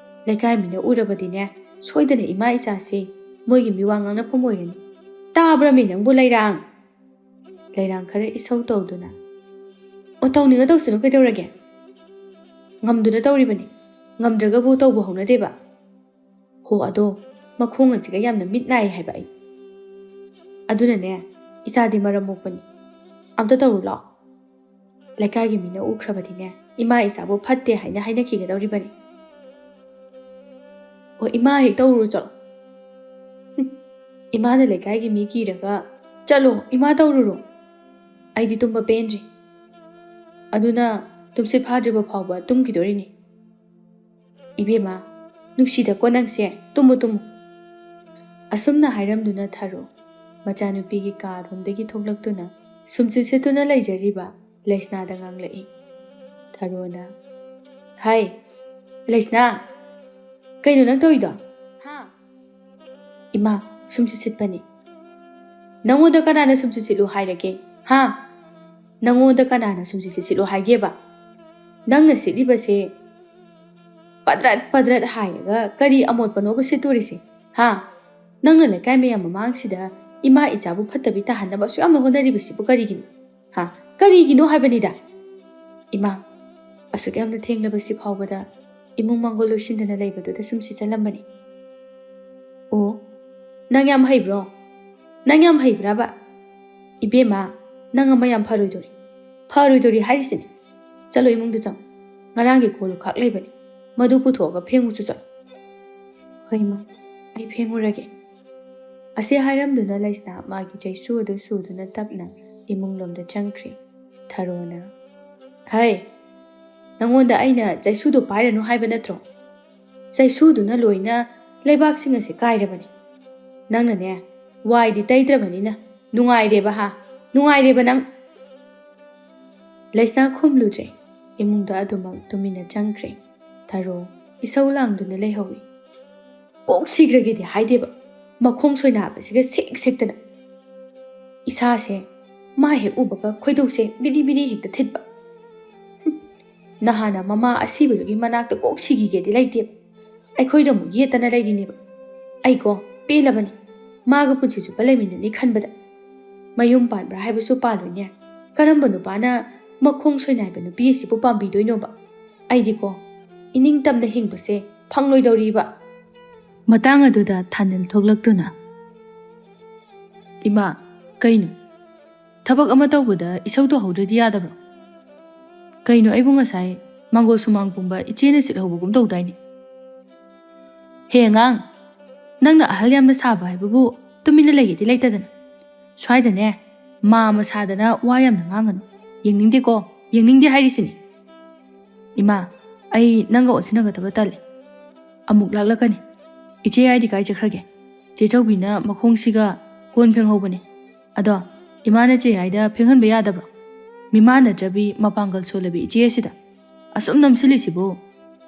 ꯂꯩꯀꯥꯏ ꯃꯤꯅ ꯎꯔꯕꯗꯤꯅꯦ, ꯁꯣꯏꯗꯅ ꯏꯃꯥ ꯏꯆꯥꯁꯦ ꯃꯣꯏꯒꯤ ꯃꯤꯋꯥ ꯉꯥꯡꯅꯐꯝ ꯑꯣꯏꯔꯅꯤ꯫ ꯇꯥꯕ꯭ꯔꯃꯤ ꯅꯪꯕꯨ, ꯂꯩꯔꯥꯡ? ꯂꯩꯔꯥꯡ ꯈꯔ ꯏꯁꯧ ꯇꯧꯗꯨꯅ, "ꯑꯣ, ꯇꯧꯅꯤꯡꯉ ꯇꯧꯁꯅꯨ, ꯀꯩꯗꯧꯔꯒꯦ? ꯉꯝꯗꯨꯅ ꯇꯧꯔꯤꯕꯅꯤ, ꯉꯝꯗ꯭ꯔꯒꯕꯨ ꯇꯧꯕ ꯍꯧꯅꯗꯦꯕ꯫ ꯍꯣ, ꯑꯗꯣ ꯃꯈꯣꯡ ꯑꯁꯤꯒ ꯌꯥꯝꯅ ꯃꯤꯠ ꯅꯥꯏ ꯍꯥꯏꯕ ꯑꯩ꯫ ꯑꯗꯨꯅꯅꯦ, ꯏꯆꯥꯗꯤ ꯃꯔꯝ ꯃꯣꯛꯄꯅꯤ, ꯑꯝꯇ ꯇꯧꯔꯨ ꯂꯥꯛꯑꯣ꯫ ꯂꯩꯀꯥꯏꯒꯤ ꯃꯤꯅ ꯎꯈ꯭ꯔꯕꯗꯤꯅꯦ, ꯏꯃꯥ ꯏꯆꯥꯕꯨ ꯐꯠꯇꯦ ꯍꯥꯏꯅ ꯍꯥꯏꯅꯈꯤꯒꯗꯧꯔꯤꯕꯅꯤ꯫ ꯑꯣ, ꯏꯃꯥ ꯍꯦꯛ ꯇꯧꯔꯨꯔꯣ ꯆꯠꯂꯣ꯫ ꯍꯨꯝ, ꯏꯃꯥꯅ ꯂꯩꯀꯥꯏꯒꯤ ꯃꯤ ꯀꯤꯔꯒ, "ꯆꯠꯂꯣ, ꯏꯃꯥ ꯇꯧꯔꯨꯔꯣ, ꯑꯩꯗꯤ ꯇꯨꯝꯕ ꯄꯦꯟꯗ꯭ꯔꯤ"꯫ ꯑꯗꯨꯅ ꯇꯨꯝꯁꯤꯠ ꯐꯥꯗ꯭ꯔꯤꯕ ꯐꯥꯎꯕ ꯇꯨꯝꯈꯤꯗꯣꯔꯤꯅꯤ꯫ "ꯏꯕꯦꯝꯃ, ꯅꯨꯡꯁꯤꯗꯀꯣ ꯅꯪꯁꯦ, ꯇꯨꯝꯃꯨ, ꯇꯨꯝꯃꯨ"꯫ ꯑꯁꯨꯝꯅ ꯍꯥꯏꯔꯝꯗꯨꯅ ꯊꯔꯣ ꯃꯆꯥꯅꯨꯄꯤꯒꯤ ꯀꯥꯔꯣꯝꯗꯒꯤ ꯊꯣꯛꯂꯛꯇꯨꯅ ꯁꯨꯝꯁꯤꯠ ꯁꯤꯠꯇꯨꯅ ꯂꯩꯖꯔꯤꯕ ꯂꯩꯁꯅꯥꯗ ꯉꯥꯡꯂꯛꯏ꯫ ꯊꯔꯣꯅ, "ꯍꯥꯏ, ꯂꯩꯁꯅꯥ, ꯀꯩꯅꯣ ꯅꯪ ꯇꯧꯔꯤꯗꯣ? ꯍꯥ?" "ꯏꯃꯥ, ꯁꯨꯝꯁꯤꯠ ꯁꯤꯠꯄꯅꯤ"꯫ "ꯅꯪꯉꯣꯟꯗ ꯀꯅꯥꯅ ꯁꯨꯝꯁꯤꯠ ꯁꯤꯠꯂꯨ ꯍꯥꯏꯔꯒꯦ? ꯍꯥ? ꯅꯪꯉꯣꯟꯗ ꯀꯅꯥꯅ ꯁꯨꯝꯁꯤꯠ ꯁꯤꯠꯂꯨ ꯍꯥꯏꯒꯦꯕ? ꯅꯪꯅ ꯁꯤꯠꯂꯤꯕꯁꯦ ꯄꯗ꯭ꯔꯠ ꯄꯗ꯭ꯔꯠ ꯍꯥꯏꯔꯒ ꯀꯔꯤ ꯑꯃꯣꯠꯄꯅꯣꯕ ꯁꯤꯠꯇꯣꯔꯤꯁꯦ? ꯍꯥ? ꯅꯪꯅ ꯂꯩꯀꯥꯏ ꯃꯌꯥꯝ ꯃꯃꯥꯡꯁꯤꯗ ꯏꯃꯥ ꯏꯆꯥꯕꯨ ꯐꯠꯇꯕꯤ ꯇꯥꯍꯟꯅꯕ ꯑꯁꯨꯛ ꯌꯥꯝꯅ ꯍꯣꯠꯅꯔꯤꯕꯁꯤꯕꯨ ꯀꯔꯤꯒꯤꯅꯣ? ꯍꯥ? ꯀꯔꯤꯒꯤꯅꯣ ꯍꯥꯏꯕꯅꯤꯗ?" "ꯏꯃꯥ, ꯑꯁꯨꯛ ꯌꯥꯝꯅ ꯊꯦꯡꯂꯕꯁꯤ ꯐꯥꯎꯕꯗ ꯏꯃꯨꯡ ꯃꯥꯡꯒꯣꯜ ꯂꯣꯏꯁꯤꯟꯗꯅ ꯂꯩꯕꯗꯨꯗ ꯁꯨꯝ ꯁꯤꯠꯆꯜꯂꯝꯕꯅꯤ"꯫ "ꯑꯣ, ꯅꯪ ꯌꯥꯝ ꯍꯩꯕ꯭ꯔꯣ? ꯅꯪ ꯌꯥꯝ ꯍꯩꯕ꯭ꯔꯕ? ꯏꯕꯦꯝꯃ, ꯅꯪ ꯑꯃ ꯌꯥꯝ ꯐꯔꯣꯏꯗꯣꯔꯤ꯫ ꯐꯔꯣꯏꯗꯣꯔꯤ ꯍꯥꯏꯔꯤꯁꯤꯅꯤ꯫ ꯆꯠꯂꯣ, ꯏꯃꯨꯡꯗ ꯆꯪꯉꯣ꯫ ꯉꯔꯥꯡꯒꯤ ꯀꯣꯜ ꯂꯨꯈꯥꯛ ꯂꯩꯕꯅꯤ, ꯃꯗꯨ ꯄꯨꯊꯣꯛꯑꯒ ꯐꯦꯡꯉꯨꯆꯣ ꯆꯠꯂꯣ"꯫ "ꯍꯣꯏ, ꯏꯃꯥ, ꯑꯩ ꯐꯦꯡꯉꯨꯔꯒꯦ"꯫ ꯑꯁꯤ ꯍꯥꯏꯔꯝꯗꯨꯅ ꯂꯩꯁꯅꯥ ꯃꯥꯒꯤ ꯆꯩꯁꯨ ꯑꯗꯨ ꯁꯨꯗꯨꯅ ꯇꯞꯅ ꯏꯃꯨꯡꯂꯣꯝꯗ ꯆꯪꯈ꯭ꯔꯦ꯫ ꯊꯔꯣꯅ, "ꯍꯩ, ꯅꯪꯉꯣꯟꯗ ꯑꯩꯅ ꯆꯩꯁꯨꯗꯣ ꯄꯥꯏꯔꯅꯨ ꯍꯥꯏꯕ ꯅꯠꯇ꯭ꯔꯣ? ꯆꯩꯁꯨꯗꯨꯅ ꯂꯣꯏꯅ ꯂꯩꯕꯥꯛꯁꯤꯡ ꯑꯁꯦ ꯀꯥꯏꯔꯕꯅꯤ꯫ ꯅꯪꯅꯅꯦ, ꯋꯥꯏꯗꯤ ꯇꯩꯗ꯭ꯔꯕꯅꯤꯅ ꯅꯨꯡꯉꯥꯏꯔꯦꯕ ꯍꯥ? ꯅꯨꯡꯉꯥꯏꯔꯦꯕ ꯅꯪ?" ꯂꯩꯁꯅꯥ ꯈꯨꯝꯂꯨꯗ꯭ꯔꯦ꯫ ꯏꯃꯨꯡꯗ ꯑꯗꯨꯃꯛ ꯇꯨꯃꯤꯟꯅ ꯆꯪꯈ꯭ꯔꯦ꯫ ꯊꯔꯣ ꯏꯁꯧ ꯂꯥꯡꯗꯨꯅ ꯂꯩꯍꯧꯏ꯫ "ꯀꯣꯛ ꯁꯤꯈ꯭ꯔꯒꯦꯗꯤ ꯍꯥꯏꯗꯦꯕ, ꯃꯈꯣꯡ ꯁꯣꯏꯅꯥꯕꯁꯤꯒ ꯁꯦꯛ ꯁꯦꯛꯇꯅ꯫ ꯏꯁꯥꯁꯦ ꯃꯥ ꯍꯦꯛ ꯎꯕꯒ ꯈꯣꯏꯗꯧꯁꯦ ꯕꯤꯔꯤ ꯕꯤꯔꯤ ꯍꯦꯛꯇ ꯊꯤꯠꯄ꯫ ꯍꯨꯝ, ꯅꯍꯥꯟꯅ ꯃꯃꯥ ꯑꯁꯤꯕꯗꯨꯒꯤ ꯃꯅꯥꯛꯇ ꯀꯣꯛ ꯁꯤꯈꯤꯒꯦꯗꯤ ꯂꯩꯇꯦꯕ꯫ ꯑꯩꯈꯣꯏꯗ ꯑꯃꯨꯛ ꯌꯦꯠꯇꯅ ꯂꯩꯔꯤꯅꯦꯕ꯫ ꯑꯩꯀꯣ ꯄꯦꯜꯂꯕꯅꯤ, ꯃꯥꯒ ꯄꯨꯟꯁꯤ ꯆꯨꯞꯄ ꯂꯩꯃꯤꯟꯅꯅꯤ ꯈꯟꯕꯗ꯫ ꯃꯌꯨꯝ ꯄꯥꯟꯕ꯭ꯔꯥ ꯍꯥꯏꯕꯁꯨ ꯄꯥꯜꯂꯣꯏꯅꯦ꯫ ꯀꯔꯝꯕ ꯅꯨꯄꯥꯅ ꯃꯈꯣꯡ ꯁꯣꯏꯅꯥꯏꯕ ꯅꯨꯄꯤ ꯑꯁꯤꯕꯨ ꯄꯥꯝꯕꯤꯗꯣꯏꯅꯣꯕ? ꯑꯩꯗꯤꯀꯣ ꯏꯅꯤꯡꯇꯝꯅ ꯍꯤꯡꯕꯁꯦ ꯐꯪꯂꯣꯏꯗꯧꯔꯤꯕ꯫ ꯃꯇꯥꯡ ꯑꯗꯨꯗ ꯊꯥꯅꯤꯜ ꯊꯣꯛꯂꯛꯇꯨꯅ, "ꯏꯃꯥ, ꯀꯩꯅꯣ? ꯊꯕꯛ ꯑꯃ ꯇꯧꯕꯗ ꯏꯁꯧ ꯇꯧꯍꯧꯗ꯭ꯔꯗꯤ ꯌꯥꯗꯕ꯭ꯔꯣ? ꯀꯩꯅꯣ, ꯑꯩꯕꯨ ꯉꯁꯥꯏ ꯃꯥꯡꯒꯣꯜ ꯁꯨꯃꯥꯡ ꯄꯨꯝꯕ ꯏꯆꯦꯅ ꯁꯤꯠꯍꯧꯕꯒꯨꯝ ꯇꯧꯗꯥꯏꯅꯦ?" "ꯍꯦ ꯑꯉꯥꯡ, ꯅꯪꯅ ꯑꯍꯜ ꯌꯥꯝꯅ ꯁꯥꯕ ꯍꯥꯏꯕꯕꯨ ꯇꯨꯃꯤꯟꯅ ꯂꯩꯒꯦꯗꯤ ꯂꯩꯇꯗꯅ꯫ ꯁ꯭ꯋꯥꯏꯗꯅꯦ ꯃꯥ ꯑꯃ ꯁꯥꯗꯅ ꯋꯥ ꯌꯥꯝꯅ ꯉꯥꯡꯒꯅꯨ꯫ ꯌꯦꯡꯅꯤꯡꯗꯦꯀꯣ, ꯌꯦꯡꯅꯤꯡꯗꯦ ꯍꯥꯏꯔꯤꯁꯤꯅꯤ꯫" "ꯏꯃꯥ, ꯑꯩ ꯅꯪꯒ ꯑꯣꯟꯁꯤꯟꯅꯒꯗꯕ ꯇꯜꯂꯦ꯫ ꯑꯃꯨꯛ ꯂꯥꯛꯂꯛꯀꯅꯤ꯫ ꯏꯆꯦ ꯌꯥꯏꯗꯤ ꯀꯥꯏ ꯆꯠꯈ꯭ꯔꯒꯦ? ꯆꯦ ꯆꯧꯕꯤꯅ ꯃꯈꯣꯡꯁꯤꯒ ꯀꯣꯟ ꯐꯦꯡꯍꯧꯕꯅꯦ꯫ ꯑꯗꯣ ꯏꯃꯥꯅ ꯆꯦ ꯌꯥꯏꯗ ꯐꯦꯡꯍꯟꯕ ꯌꯥꯗꯕ꯭ꯔꯣ? ꯃꯤꯃꯥꯟꯅꯗ꯭ꯔꯕꯤ ꯃꯄꯥꯡꯒꯜ ꯁꯣꯜꯂꯕꯤ ꯏꯆꯦ ꯑꯁꯤꯗ ꯑꯁꯨꯝ ꯅꯝꯁꯤꯜꯂꯤꯁꯤꯕꯨ?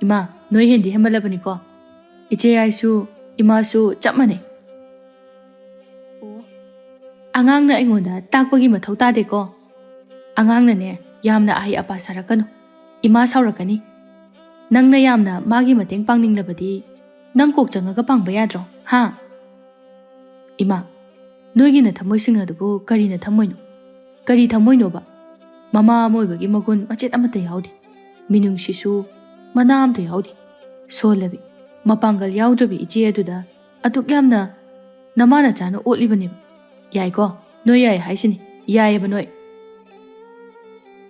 ꯏꯃꯥ, ꯅꯣꯏ ꯍꯦꯟꯗꯤ ꯍꯦꯟꯃꯜꯂꯕꯅꯤꯀꯣ꯫ ꯏꯆꯦ ꯌꯥꯏꯁꯨ ꯏꯃꯥꯁꯨ ꯆꯞ ꯃꯥꯟꯅꯩ꯫" ꯑꯣ, ꯑꯉꯥꯡꯅ ꯑꯩꯉꯣꯟꯗ ꯇꯥꯛꯄꯒꯤ ꯃꯊꯧ ꯇꯥꯗꯦꯀꯣ꯫ ꯑꯉꯥꯡꯅꯅꯦ ꯌꯥꯝꯅ ꯑꯍꯩ ꯑꯄꯥ ꯁꯥꯔꯛꯀꯅꯨ꯫ ꯏꯃꯥ ꯁꯥꯎꯔꯛꯀꯅꯤ꯫ ꯅꯪꯅ ꯌꯥꯝꯅ ꯃꯥꯒꯤ ꯃꯇꯦꯡ ꯄꯥꯡꯅꯤꯡꯂꯕꯗꯤ ꯅꯪ ꯀꯣꯛ ꯆꯪꯉꯒ ꯄꯥꯡꯕ ꯌꯥꯗ꯭ꯔꯣ? ꯍꯥ? "ꯏꯃꯥ, ꯅꯣꯏꯒꯤ ꯅꯊꯝꯃꯣꯏꯁꯤꯡ ꯑꯗꯨꯕꯨ ꯀꯔꯤ ꯅꯊꯝꯃꯣꯏꯅꯣ? ꯀꯔꯤ ꯊꯝꯃꯣꯏꯅꯣꯕ? ꯃꯃꯥ ꯑꯃ ꯑꯣꯏꯕꯒꯤ ꯃꯒꯨꯟ ꯃꯆꯦꯠ ꯑꯃꯠꯇ ꯌꯥꯎꯗꯦ꯫ ꯃꯤꯅꯨꯡꯁꯤꯁꯨ ꯃꯅꯥ ꯑꯃꯠꯇ ꯌꯥꯎꯗꯦ꯫ ꯁꯣꯜꯂꯕꯤ, ꯃꯄꯥꯡꯒꯜ ꯌꯥꯎꯗ꯭ꯔꯕꯤ ꯏꯆꯦ ꯑꯗꯨꯗ ꯑꯗꯨꯛ ꯌꯥꯝꯅ ꯅꯃꯥ ꯅꯆꯥꯅ ꯑꯣꯠꯂꯤꯕꯅꯦꯕ꯫ ꯌꯥꯏꯀꯣ? ꯅꯣꯏ ꯌꯥꯏ ꯍꯥꯏꯁꯤꯅꯤ꯫ ꯌꯥꯏꯌꯦꯕ ꯅꯣꯏ꯫"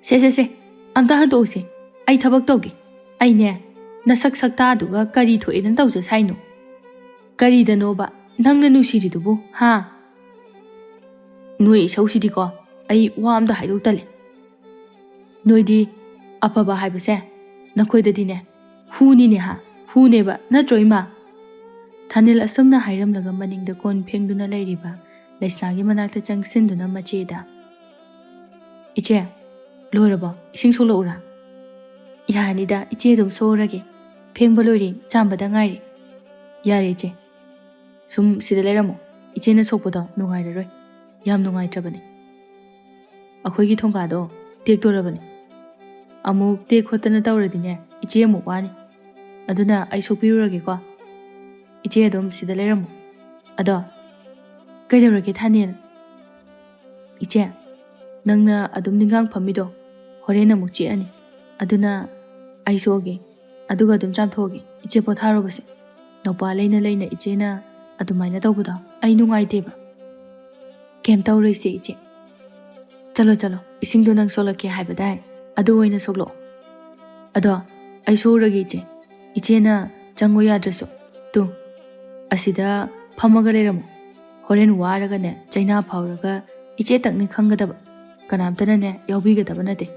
"ꯁꯦ, ꯁꯦ, ꯁꯦ, ꯑꯝꯇ ꯍꯟꯗꯣꯛꯎꯁꯦ꯫ ꯑꯩ ꯊꯕꯛ ꯇꯧꯒꯦ꯫ ꯑꯩꯅꯦ, ꯅꯁꯛ ꯁꯛꯇꯥꯗꯨꯒ ꯀꯔꯤ ꯊꯣꯛꯑꯦꯅ ꯇꯧꯖ ꯁꯥꯏꯅꯣ? ꯀꯔꯤꯗꯅꯣꯕ ꯅꯪꯅ ꯅꯨꯡꯁꯤꯔꯤꯗꯨꯕꯨ, ꯍꯥ?" "ꯅꯣꯏ ꯏꯁꯧꯁꯤꯗꯤꯀꯣ, ꯑꯩ ꯋꯥ ꯑꯝꯇ ꯍꯥꯏꯗꯣꯛꯇꯜꯂꯦ꯫ ꯅꯣꯏꯗꯤ ꯑꯐꯕ ꯍꯥꯏꯕꯁꯦ ꯅꯈꯣꯏꯗꯗꯤꯅꯦ ꯍꯨꯅꯤꯅꯦ ꯍꯥ, ꯍꯨꯅꯦꯕ, ꯅꯠꯇ꯭ꯔꯣ ꯏꯃꯥ?" ꯊꯥꯅꯤꯜ ꯑꯁꯨꯝꯅ ꯍꯥꯏꯔꯝꯂꯒ ꯃꯅꯤꯡꯗ ꯀꯣꯟ ꯐꯦꯡꯗꯨꯅ ꯂꯩꯔꯤꯕ ꯂꯩꯁꯅꯥꯒꯤ ꯃꯅꯥꯛꯇ ꯆꯪꯁꯤꯟꯗꯨꯅ ꯃꯆꯦꯗ, "ꯏꯆꯦ, ꯂꯣꯏꯔꯕꯣ? ꯏꯁꯤꯡ ꯁꯣꯛꯂꯛꯎꯔꯥ?" "ꯌꯥꯔꯅꯤꯗ, ꯏꯆꯦ ꯑꯗꯨꯝ ꯁꯣꯛꯎꯔꯒꯦ꯫ ꯐꯦꯡꯕ ꯂꯣꯏꯔꯦ, ꯆꯥꯝꯕꯗ ꯉꯥꯏꯔꯦ꯫" "ꯌꯥꯔꯦ ꯏꯆꯦ, ꯁꯨꯝ ꯁꯤꯗ ꯂꯩꯔꯝꯃꯣ꯫ ꯏꯆꯦꯅ ꯁꯣꯛꯄꯗꯣ ꯅꯨꯡꯉꯥꯏꯔꯔꯣꯏ꯫ ꯌꯥꯝ ꯅꯨꯡꯉꯥꯏꯇ꯭ꯔꯕꯅꯦ꯫ ꯑꯩꯈꯣꯏꯒꯤ ꯊꯣꯡꯒꯥꯗꯣ ꯇꯦꯛꯇꯣꯔꯕꯅꯦ꯫ ꯑꯃꯨꯛ ꯇꯦꯛ ꯈꯣꯠꯇꯅ ꯇꯧꯔꯗꯤꯅꯦ, ꯏꯆꯦ ꯑꯃꯨꯛ ꯋꯥꯅꯤ꯫" ꯑꯗꯨꯅ ꯑꯩ ꯁꯣꯛꯄꯤꯔꯨꯔꯒꯦꯀꯣ꯫ ꯏꯆꯦ ꯑꯗꯨꯝ ꯁꯤꯗ ꯂꯩꯔꯝꯃꯣ꯫ ꯑꯗꯣ ꯀꯩꯗꯧꯔꯒꯦ ꯊꯥꯅꯤꯜ? ꯏꯆꯦ, ꯅꯪꯅ ꯑꯗꯨꯝ ꯅꯤꯡꯒꯥꯡ ꯐꯝꯃꯤꯗꯣ ꯍꯣꯔꯦꯟ ꯑꯃꯨꯛ ꯆꯤꯛꯑꯅꯤ꯫ ꯑꯗꯨꯅ ꯑꯩ ꯁꯣꯛꯑꯒꯦ, ꯑꯗꯨꯒ ꯑꯗꯨꯝ ꯆꯥꯝꯊꯣꯛꯑꯒꯦ꯫ ꯏꯆꯦ ꯄꯣꯊꯥꯔꯣꯕꯁꯦ꯫ ꯅꯧꯄꯥ ꯂꯩꯅ ꯂꯩꯅ ꯏꯆꯦꯅ ꯑꯗꯨꯃꯥꯏꯅ ꯇꯧꯕꯗꯣ ꯑꯩ ꯅꯨꯡꯉꯥꯏꯇꯦꯕ꯫ ꯀꯩꯝ ꯇꯧꯔꯣꯏꯁꯦ ꯏꯆꯦ꯫ ꯆꯠꯂꯣ ꯆꯠꯂꯣ, ꯏꯁꯤꯡꯗꯣ ꯅꯪ ꯁꯣꯛꯂꯛꯀꯦ ꯍꯥꯏꯕꯗꯥꯏ? ꯑꯗꯨ ꯑꯣꯏꯅ ꯁꯣꯛꯂꯛꯑꯣ꯫ ꯑꯗꯣ ꯑꯩ ꯁꯣꯛꯎꯔꯒꯦ ꯏꯆꯦ꯫ ꯏꯆꯦꯅ ꯆꯪꯉꯨ ꯌꯥꯗ꯭ꯔꯁꯨ꯫ ꯇꯨ, ꯑꯁꯤꯗ ꯐꯝꯃꯒ ꯂꯩꯔꯝꯃꯣ꯫ ꯍꯣꯔꯦꯟ ꯋꯥꯔꯒꯅꯦ, ꯆꯩꯅꯥ ꯐꯥꯎꯔꯒ ꯏꯆꯦꯇꯪꯅꯤ ꯈꯪꯒꯗꯕ, ꯀꯅꯥꯝꯇꯅꯅꯦ ꯌꯥꯎꯕꯤꯒꯗꯕ ꯅꯠꯇꯦ꯫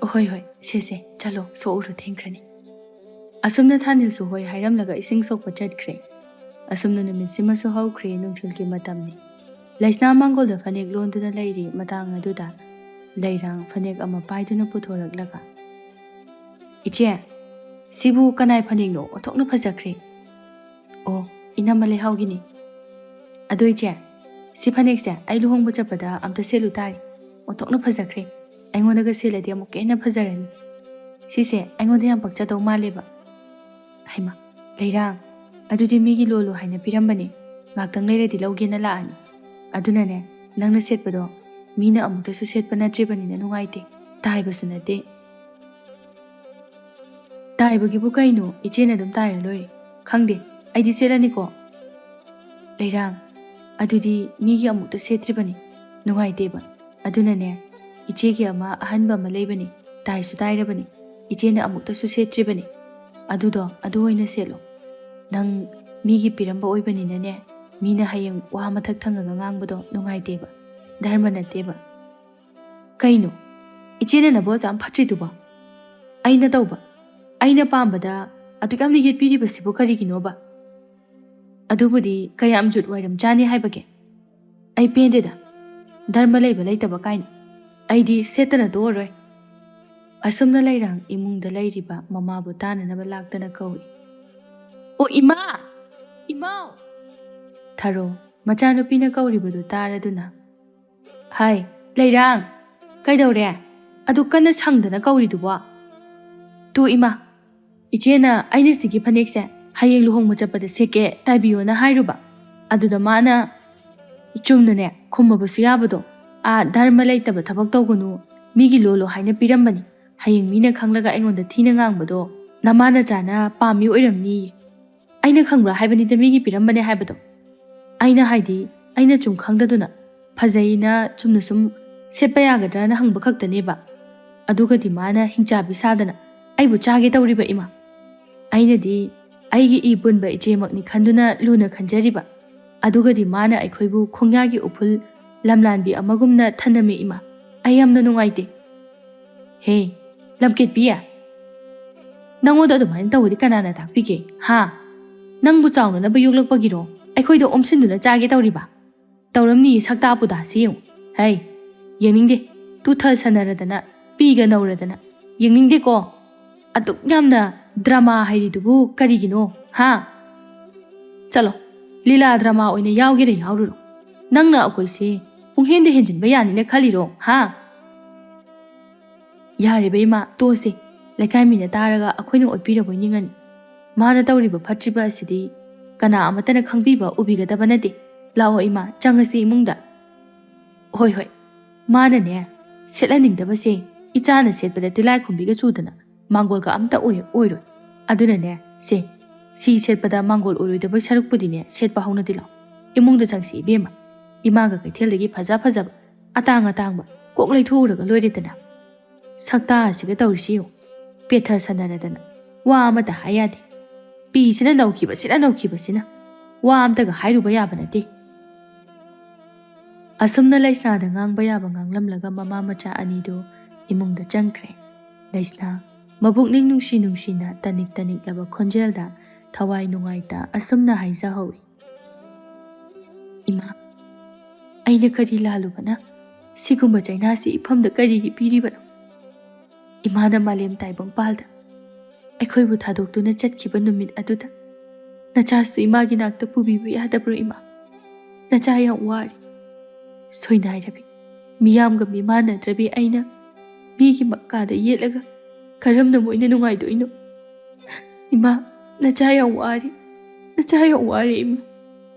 ꯍꯣꯏ ꯍꯣꯏ, ꯁꯦ ꯁꯦ, ꯆꯠꯂꯣ, ꯁꯣꯛꯎꯔꯣ, ꯊꯦꯡꯈ꯭ꯔꯅꯤ꯫ ꯑꯁꯨꯝꯅ ꯊꯥꯅꯤꯜꯁꯨ ꯍꯣꯏ ꯍꯥꯏꯔꯝꯂꯒ ꯏꯁꯤꯡ ꯁꯣꯛꯄ ꯆꯠꯈ꯭ꯔꯦ꯫ ꯑꯁꯨꯝꯅ ꯅꯨꯃꯤꯠꯁꯤꯃꯁꯨ ꯍꯧꯈ꯭ꯔꯦ, ꯅꯨꯡꯊꯤꯜꯒꯤ ꯃꯇꯝꯅꯤ꯫ ꯂꯩꯁꯅꯥ ꯃꯥꯡꯒꯣꯜꯗ ꯐꯅꯦꯛ ꯂꯣꯟꯗꯨꯅ ꯂꯩꯔꯤ ꯃꯇꯥꯡ ꯑꯗꯨꯗ ꯂꯩꯔꯥꯡ ꯐꯅꯦꯛ ꯑꯃ ꯄꯥꯏꯗꯨꯅ ꯄꯨꯊꯣꯔꯛꯂꯒ, "ꯏꯆꯦ, ꯁꯤꯕꯨ ꯀꯅꯥꯏ ꯐꯅꯦꯛꯅꯣ? ꯑꯣꯟꯊꯣꯛꯅ ꯐꯖꯈ꯭ꯔꯦ!" "ꯑꯣ, ꯏꯅꯝꯃ ꯂꯩꯍꯥꯎꯒꯤꯅꯤ꯫ ꯑꯗꯣ ꯏꯆꯦ, ꯁꯤ ꯐꯅꯦꯛꯁꯦ ꯑꯩ ꯂꯨꯍꯣꯡꯕ ꯆꯠꯄꯗ ꯑꯝꯇ ꯁꯦꯠꯂꯨ ꯇꯥꯔꯦ꯫ ꯑꯣꯟꯊꯣꯛꯅ ꯐꯖꯈ꯭ꯔꯦ꯫ ꯑꯩꯉꯣꯟꯗꯒ ꯁꯦꯠꯂꯗꯤ ꯑꯃꯨꯛꯀ ꯍꯦꯟꯅ ꯐꯖꯔꯅꯤ꯫ ꯁꯤꯁꯦ ꯑꯩꯉꯣꯟꯗ ꯌꯥꯝ ꯄꯛꯆꯗꯧ ꯃꯥꯜꯂꯦꯕ꯫" "ꯍꯩꯃꯥ, ꯂꯩꯔꯥꯡ, ꯑꯗꯨꯗꯤ ꯃꯤꯒꯤ ꯂꯣꯜꯂꯨ ꯍꯥꯏꯅ ꯄꯤꯔꯝꯕꯅꯦ꯫ ꯉꯥꯛꯇꯪ ꯂꯩꯔꯗꯤ ꯂꯧꯒꯦꯅ ꯂꯥꯛꯑꯅꯤ꯫ ꯑꯗꯨꯅꯅꯦ, ꯅꯪꯅ ꯁꯦꯠꯄꯗꯣ ꯃꯤꯅ ꯑꯃꯨꯛꯇꯁꯨ ꯁꯦꯠꯄ ꯅꯠꯇ꯭ꯔꯤꯕꯅꯤꯅ ꯅꯨꯡꯉꯥꯏꯇꯦ꯫ ꯇꯥꯏꯕꯁꯨ ꯅꯠꯇꯦ꯫" "ꯇꯥꯏꯕꯒꯤꯕꯨ ꯀꯩꯅꯣ? ꯏꯆꯦꯅ ꯑꯗꯨꯝ ꯇꯥꯏꯔ ꯂꯣꯏꯔꯦ꯫" "ꯈꯪꯗꯦ, ꯑꯩꯗꯤ ꯁꯦꯠꯂꯅꯤꯀꯣ꯫" "ꯂꯩꯔꯥꯡ, ꯑꯗꯨꯗꯤ ꯃꯤꯒꯤ ꯑꯃꯨꯛꯇ ꯁꯦꯠꯇ꯭ꯔꯤꯕꯅꯤ, ꯅꯨꯡꯉꯥꯏꯇꯦꯕ꯫ ꯑꯗꯨꯅꯅꯦ, ꯏꯆꯦꯒꯤ ꯑꯃ ꯑꯍꯟꯕ ꯑꯃ ꯂꯩꯕꯅꯤ, ꯇꯥꯏꯁꯨ ꯇꯥꯏꯔꯕꯅꯤ, ꯏꯆꯦꯅ ꯑꯃꯨꯛꯇꯁꯨ ꯁꯦꯠꯇ꯭ꯔꯤꯕꯅꯤ꯫ ꯑꯗꯨꯗꯣ, ꯑꯗꯨ ꯑꯣꯏꯅ ꯁꯦꯠꯂꯣ꯫ ꯅꯪ ꯃꯤꯒꯤ ꯄꯤꯔꯝꯕ ꯑꯣꯏꯕꯅꯤꯅꯅꯦ, ꯃꯤꯅ ꯍꯌꯦꯡ ꯋꯥ ꯃꯊꯛ ꯊꯪꯉꯒ ꯉꯥꯡꯕꯗꯣ ꯅꯨꯡꯉꯥꯏꯇꯦꯕ, ꯙꯔꯃ ꯅꯠꯇꯦꯕ꯫" "ꯀꯩꯅꯣ? ꯏꯆꯦꯅ ꯅꯕꯨ ꯑꯗꯨ ꯌꯥꯝ ꯐꯠꯇ꯭ꯔꯤꯗꯨꯕꯣ? ꯑꯩꯅ ꯇꯧꯕ, ꯑꯩꯅ ꯄꯥꯝꯕꯗ ꯑꯗꯨꯛ ꯌꯥꯝꯅ ꯌꯦꯠꯄꯤꯔꯤꯕꯁꯤꯕꯨ ꯀꯔꯤꯒꯤꯅꯣꯕ? ꯑꯗꯨꯕꯨꯗꯤ ꯀꯌꯥꯝ ꯖꯨꯠ ꯋꯥꯏꯔꯝ ꯆꯥꯅꯤ ꯍꯥꯏꯕꯒꯦ? ꯑꯩ ꯄꯦꯟꯗꯦꯗ, ꯙꯔꯃ ꯂꯩꯕ ꯂꯩꯇꯕ ꯀꯥꯏꯅ꯫ ꯑꯩꯗꯤ ꯁꯦꯠꯇꯅ ꯇꯣꯛꯑꯔꯣꯏ꯫" ꯑꯁꯨꯝꯅ ꯂꯩꯔꯥꯡ ꯏꯃꯨꯡꯗ ꯂꯩꯔꯤꯕ ꯃꯃꯥꯕꯨ ꯇꯥꯅꯅꯕ ꯂꯥꯛꯇꯅ ꯀꯧꯏ꯫ "ꯑꯣ ꯏꯃꯥ! ꯏꯃꯥꯎ!" ꯊꯔꯣ ꯃꯆꯥꯅꯨꯄꯤꯅ ꯀꯧꯔꯤꯕꯗꯨ ꯇꯥꯔꯗꯨꯅ, "ꯍꯥꯏ, ꯂꯩꯔꯥꯡ! ꯀꯩꯗꯧꯔꯦ? ꯑꯗꯨ ꯀꯟꯅ ꯁꯪꯗꯅ ꯀꯧꯔꯤꯗꯨꯕꯣ?" "ꯇꯨ ꯏꯃꯥ, ꯏꯆꯦꯅ ꯑꯩꯅ ꯁꯤꯒꯤ ꯐꯅꯦꯛꯁꯦ ꯍꯌꯦꯡ ꯂꯨꯍꯣꯡꯕ ꯆꯠꯄꯗ ꯁꯦꯠꯀꯦ ꯇꯥꯏꯕꯤꯌꯣꯅ ꯍꯥꯏꯔꯨꯕ꯫ ꯑꯗꯨꯗ ꯃꯥꯅ ꯆꯨꯝꯅꯅꯦ ꯈꯨꯝꯃꯕꯁꯨ ꯌꯥꯕꯗꯣ, ꯑꯥ ꯙꯔꯃ ꯂꯩꯇꯕ ꯊꯕꯛ ꯇꯧꯒꯅꯨ, ꯃꯤꯒꯤ ꯂꯣꯜꯂꯣ ꯍꯥꯏꯅ ꯄꯤꯔꯝꯕꯅꯤ꯫ ꯍꯌꯦꯡ ꯃꯤꯅ ꯈꯪꯂꯒ ꯑꯩꯉꯣꯟꯗ ꯊꯤꯅ ꯉꯥꯡꯕꯗꯣ ꯅꯃꯥ ꯅꯆꯥꯅ ꯄꯥꯝꯃꯤ ꯑꯣꯏꯔꯝꯅꯤꯌꯦ꯫ ꯑꯩꯅ ꯈꯪꯕ꯭ꯔꯥ ꯍꯥꯏꯕꯅꯤꯗ ꯃꯤꯒꯤ ꯄꯤꯔꯝꯕꯅꯦ ꯍꯥꯏꯕꯗꯣ꯫ ꯑꯩꯅ ꯍꯥꯏꯗꯤ ꯑꯩꯅ ꯁꯨꯝ ꯈꯪꯗꯗꯨꯅ ꯐꯖꯩꯅ ꯆꯨꯝꯅ ꯁꯨꯝ ꯁꯦꯠꯄ ꯌꯥꯒꯗ꯭ꯔꯅ ꯍꯪꯕ ꯈꯛꯇꯅꯦꯕ꯫ ꯑꯗꯨꯒꯗꯤ ꯃꯥꯅ ꯍꯤꯡꯆꯥꯕꯤ ꯁꯥꯗꯅ ꯑꯩꯕꯨ ꯆꯥꯒꯦ ꯇꯧꯔꯤꯕ ꯏꯃꯥ꯫ ꯑꯩꯅꯗꯤ ꯑꯩꯒꯤ ꯏ ꯄꯨꯟꯕ ꯏꯆꯦꯃꯛꯅꯤ ꯈꯟꯗꯨꯅ ꯂꯨꯅ ꯈꯟꯖꯔꯤꯕ꯫ ꯑꯗꯨꯒꯗꯤ ꯃꯥꯅ ꯑꯩꯈꯣꯏꯕꯨ ꯈꯣꯡꯌꯥꯒꯤ ꯎꯐꯨꯜ ꯂꯝꯂꯥꯟꯕꯤ ꯑꯃꯒꯨꯝꯅ ꯊꯅꯝꯃꯤ ꯏꯃꯥ꯫ ꯑꯩ ꯌꯥꯝꯅ ꯅꯨꯡꯉꯥꯏꯇꯦ꯫ ꯍꯦ, ꯂꯝꯀꯦꯠꯄꯤ, ꯅꯪꯉꯣꯟꯗ ꯑꯗꯨꯃꯥꯏꯅ ꯇꯧꯕꯗꯤ ꯀꯅꯥꯅ ꯇꯥꯛꯄꯤꯒꯦ? ꯍꯥ? ꯅꯪꯕꯨ ꯆꯥꯎꯅꯅꯕ ꯌꯣꯛꯂꯛꯄꯒꯤꯔꯣ? ꯑꯩꯈꯣꯏꯗ ꯑꯣꯝꯁꯤꯟꯗꯨꯅ ꯆꯥꯒꯦ ꯇꯧꯔꯤꯕ? ꯇꯧꯔꯝꯅꯤꯌꯦ ꯁꯛꯇꯥ ꯄꯨꯗꯥꯁꯤ ꯌꯦꯡꯉꯨ꯫ ꯍꯩ, ꯌꯦꯡꯅꯤꯡꯗꯦ꯫ ꯇꯨꯊ ꯁꯅꯔꯗꯅ, ꯄꯤꯒ ꯅꯧꯔꯗꯅ꯫ ꯌꯦꯡꯅꯤꯡꯗꯦꯀꯣ꯫ ꯑꯗꯨꯛ ꯌꯥꯝꯅ ꯗ꯭ꯔꯃꯥ ꯍꯩꯔꯤꯗꯨꯕꯨ ꯀꯔꯤꯒꯤꯅꯣ? ꯍꯥ? ꯆꯠꯂꯣ, ꯂꯤꯂꯥ ꯗ꯭ꯔꯃꯥ ꯑꯣꯏꯅ ꯌꯥꯎꯒꯦꯔ ꯌꯥꯎꯔꯨꯔꯣ꯫ ꯅꯪꯅ ꯑꯩꯈꯣꯏꯁꯦ ꯄꯨꯡꯍꯦꯟꯗ ꯍꯦꯟꯖꯤꯟꯕ ꯌꯥꯅꯤꯅ ꯈꯜꯂꯤꯔꯣ? ꯍꯥ? ꯌꯥꯔꯦꯕ ꯏꯃꯥ, ꯇꯣꯛꯑꯁꯦ꯫ ꯂꯩꯀꯥꯏ ꯃꯤꯅ ꯇꯥꯔꯒ ꯑꯩꯈꯣꯏꯅ ꯑꯣꯠꯄꯤꯔꯕꯣꯏ ꯅꯤꯡꯉꯅꯤ꯫ ꯃꯥꯅ ꯇꯧꯔꯤꯕ ꯐꯠꯇ꯭ꯔꯤꯕ ꯑꯁꯤꯗꯤ ꯀꯅꯥ ꯑꯃꯠꯇꯅ ꯈꯪꯕꯤꯕ ꯎꯕꯤꯒꯗꯕ ꯅꯠꯇꯦ꯫ ꯂꯥꯛꯑꯣ ꯏꯃꯥ, ꯆꯪꯉꯁꯤ ꯏꯃꯨꯡꯗ꯫ ꯍꯣꯏ, ꯍꯣꯏ꯫ ꯃꯥꯅꯅꯦ, ꯁꯦꯠꯍꯟꯅꯤꯡꯗꯕꯁꯦ ꯏꯆꯥꯅ ꯁꯦꯠꯄꯗ ꯇꯤꯜꯂꯥꯏꯈꯨꯝꯕꯤꯒ ꯆꯨꯗꯅ ꯃꯥꯡꯒꯣꯜꯒ ꯑꯝꯇ ꯑꯣꯏ-, ꯑꯣꯏꯔꯣꯏ꯫ ꯑꯗꯨꯅꯅꯦ, ꯁꯦ, ꯁꯤ ꯁꯦꯠꯄꯗ ꯃꯥꯡꯒꯣꯜ ꯑꯣꯏꯔꯣꯏꯗꯕ ꯁꯔꯨꯛꯄꯨꯗꯤꯅꯦ, ꯁꯦꯠꯄ ꯍꯧꯅꯗꯤ ꯂꯥꯛꯑꯣ꯫ ꯏꯃꯨꯡꯗ ꯆꯪꯁꯤ ꯏꯕꯦꯝꯃ꯫ ꯏꯃꯥꯒ ꯀꯩꯊꯦꯜꯗꯒꯤ ꯐꯖ ꯐꯖꯕ, ꯑꯇꯥꯡ ꯑꯇꯥꯡꯕ ꯀꯣꯛ ꯂꯩꯊꯣꯛꯎꯔꯒ ꯂꯣꯏꯔꯦꯗꯅ꯫ ꯁꯛꯇꯥ ꯑꯁꯤꯒ ꯇꯧꯔꯤꯁꯤ ꯌꯦꯡꯉꯨ꯫ ꯄꯦꯊ ꯁꯥꯟꯅꯔꯗꯅ ꯋꯥ ꯑꯃꯇ ꯍꯥꯏ ꯌꯥꯗꯦ꯫ ꯄꯤꯁꯤꯅ ꯅꯧꯈꯤꯕꯁꯤꯅ ꯅꯧꯈꯤꯕꯁꯤꯅ ꯋꯥ ꯑꯝꯇꯒ ꯍꯥꯏꯔꯨꯕ ꯌꯥꯕ ꯅꯠꯇꯦ꯫ ꯑꯁꯨꯝꯅ ꯂꯩꯁꯅꯥꯗ ꯉꯥꯡꯕ ꯌꯥꯕ ꯉꯥꯡꯂꯝꯂꯒ ꯃꯃꯥ ꯃꯆꯥ ꯑꯅꯤꯗꯨ ꯏꯃꯨꯡꯗ ꯆꯪꯈ꯭ꯔꯦ꯫ ꯂꯩꯁꯅꯥ ꯃꯕꯨꯛꯅꯤꯡ ꯅꯨꯡꯁꯤ ꯅꯨꯡꯁꯤꯅ ꯇꯅꯤꯛ ꯇꯅꯤꯛꯂꯕ ꯈꯣꯟꯖꯦꯜꯗ ꯊꯋꯥꯏ ꯅꯨꯡꯉꯥꯏꯇ ꯑꯁꯨꯝꯅ ꯍꯥꯏꯖꯍꯧꯏ, "ꯏꯃꯥ, ꯑꯩꯅ ꯀꯔꯤ ꯂꯥꯜꯂꯨꯕꯅ ꯁꯤꯒꯨꯝꯕ ꯆꯩꯅꯥꯁꯤ ꯏꯐꯝꯗ ꯀꯔꯤꯒꯤ ꯄꯤꯔꯤꯕꯅꯣ? ꯏꯃꯥꯅ ꯃꯥꯂꯦꯝ ꯇꯥꯏꯕꯪꯄꯥꯜꯗ ꯑꯩꯈꯣꯏꯕꯨ ꯊꯥꯗꯣꯛꯇꯨꯅ ꯆꯠꯈꯤꯕ ꯅꯨꯃꯤꯠ ꯑꯗꯨꯗ ꯅꯆꯥꯁꯨ ꯏꯃꯥꯒꯤ ꯅꯥꯛꯇ ꯄꯨꯕꯤꯕ ꯌꯥꯗꯕ꯭ꯔꯣ ꯏꯃꯥ? ꯅꯆꯥ ꯌꯥꯝ ꯋꯥꯔꯤ꯫ ꯁꯣꯏꯅꯥꯏꯔꯕꯤ, ꯃꯤꯌꯥꯝꯒ ꯃꯤꯃꯥꯟꯅꯗ꯭ꯔꯕꯤ ꯑꯩꯅ ꯃꯤꯒꯤ ꯃꯀꯥꯗ ꯌꯦꯠꯂꯒ ꯀꯔꯝꯅ ꯃꯣꯏꯅ ꯅꯨꯡꯉꯥꯏꯗꯣꯏꯅꯣ?" "ꯏꯃꯥ, ꯅꯆꯥ ꯌꯥꯝ ꯋꯥꯔꯤ, ꯅꯆꯥ ꯌꯥꯝ ꯋꯥꯔꯤ ꯏꯃꯥ꯫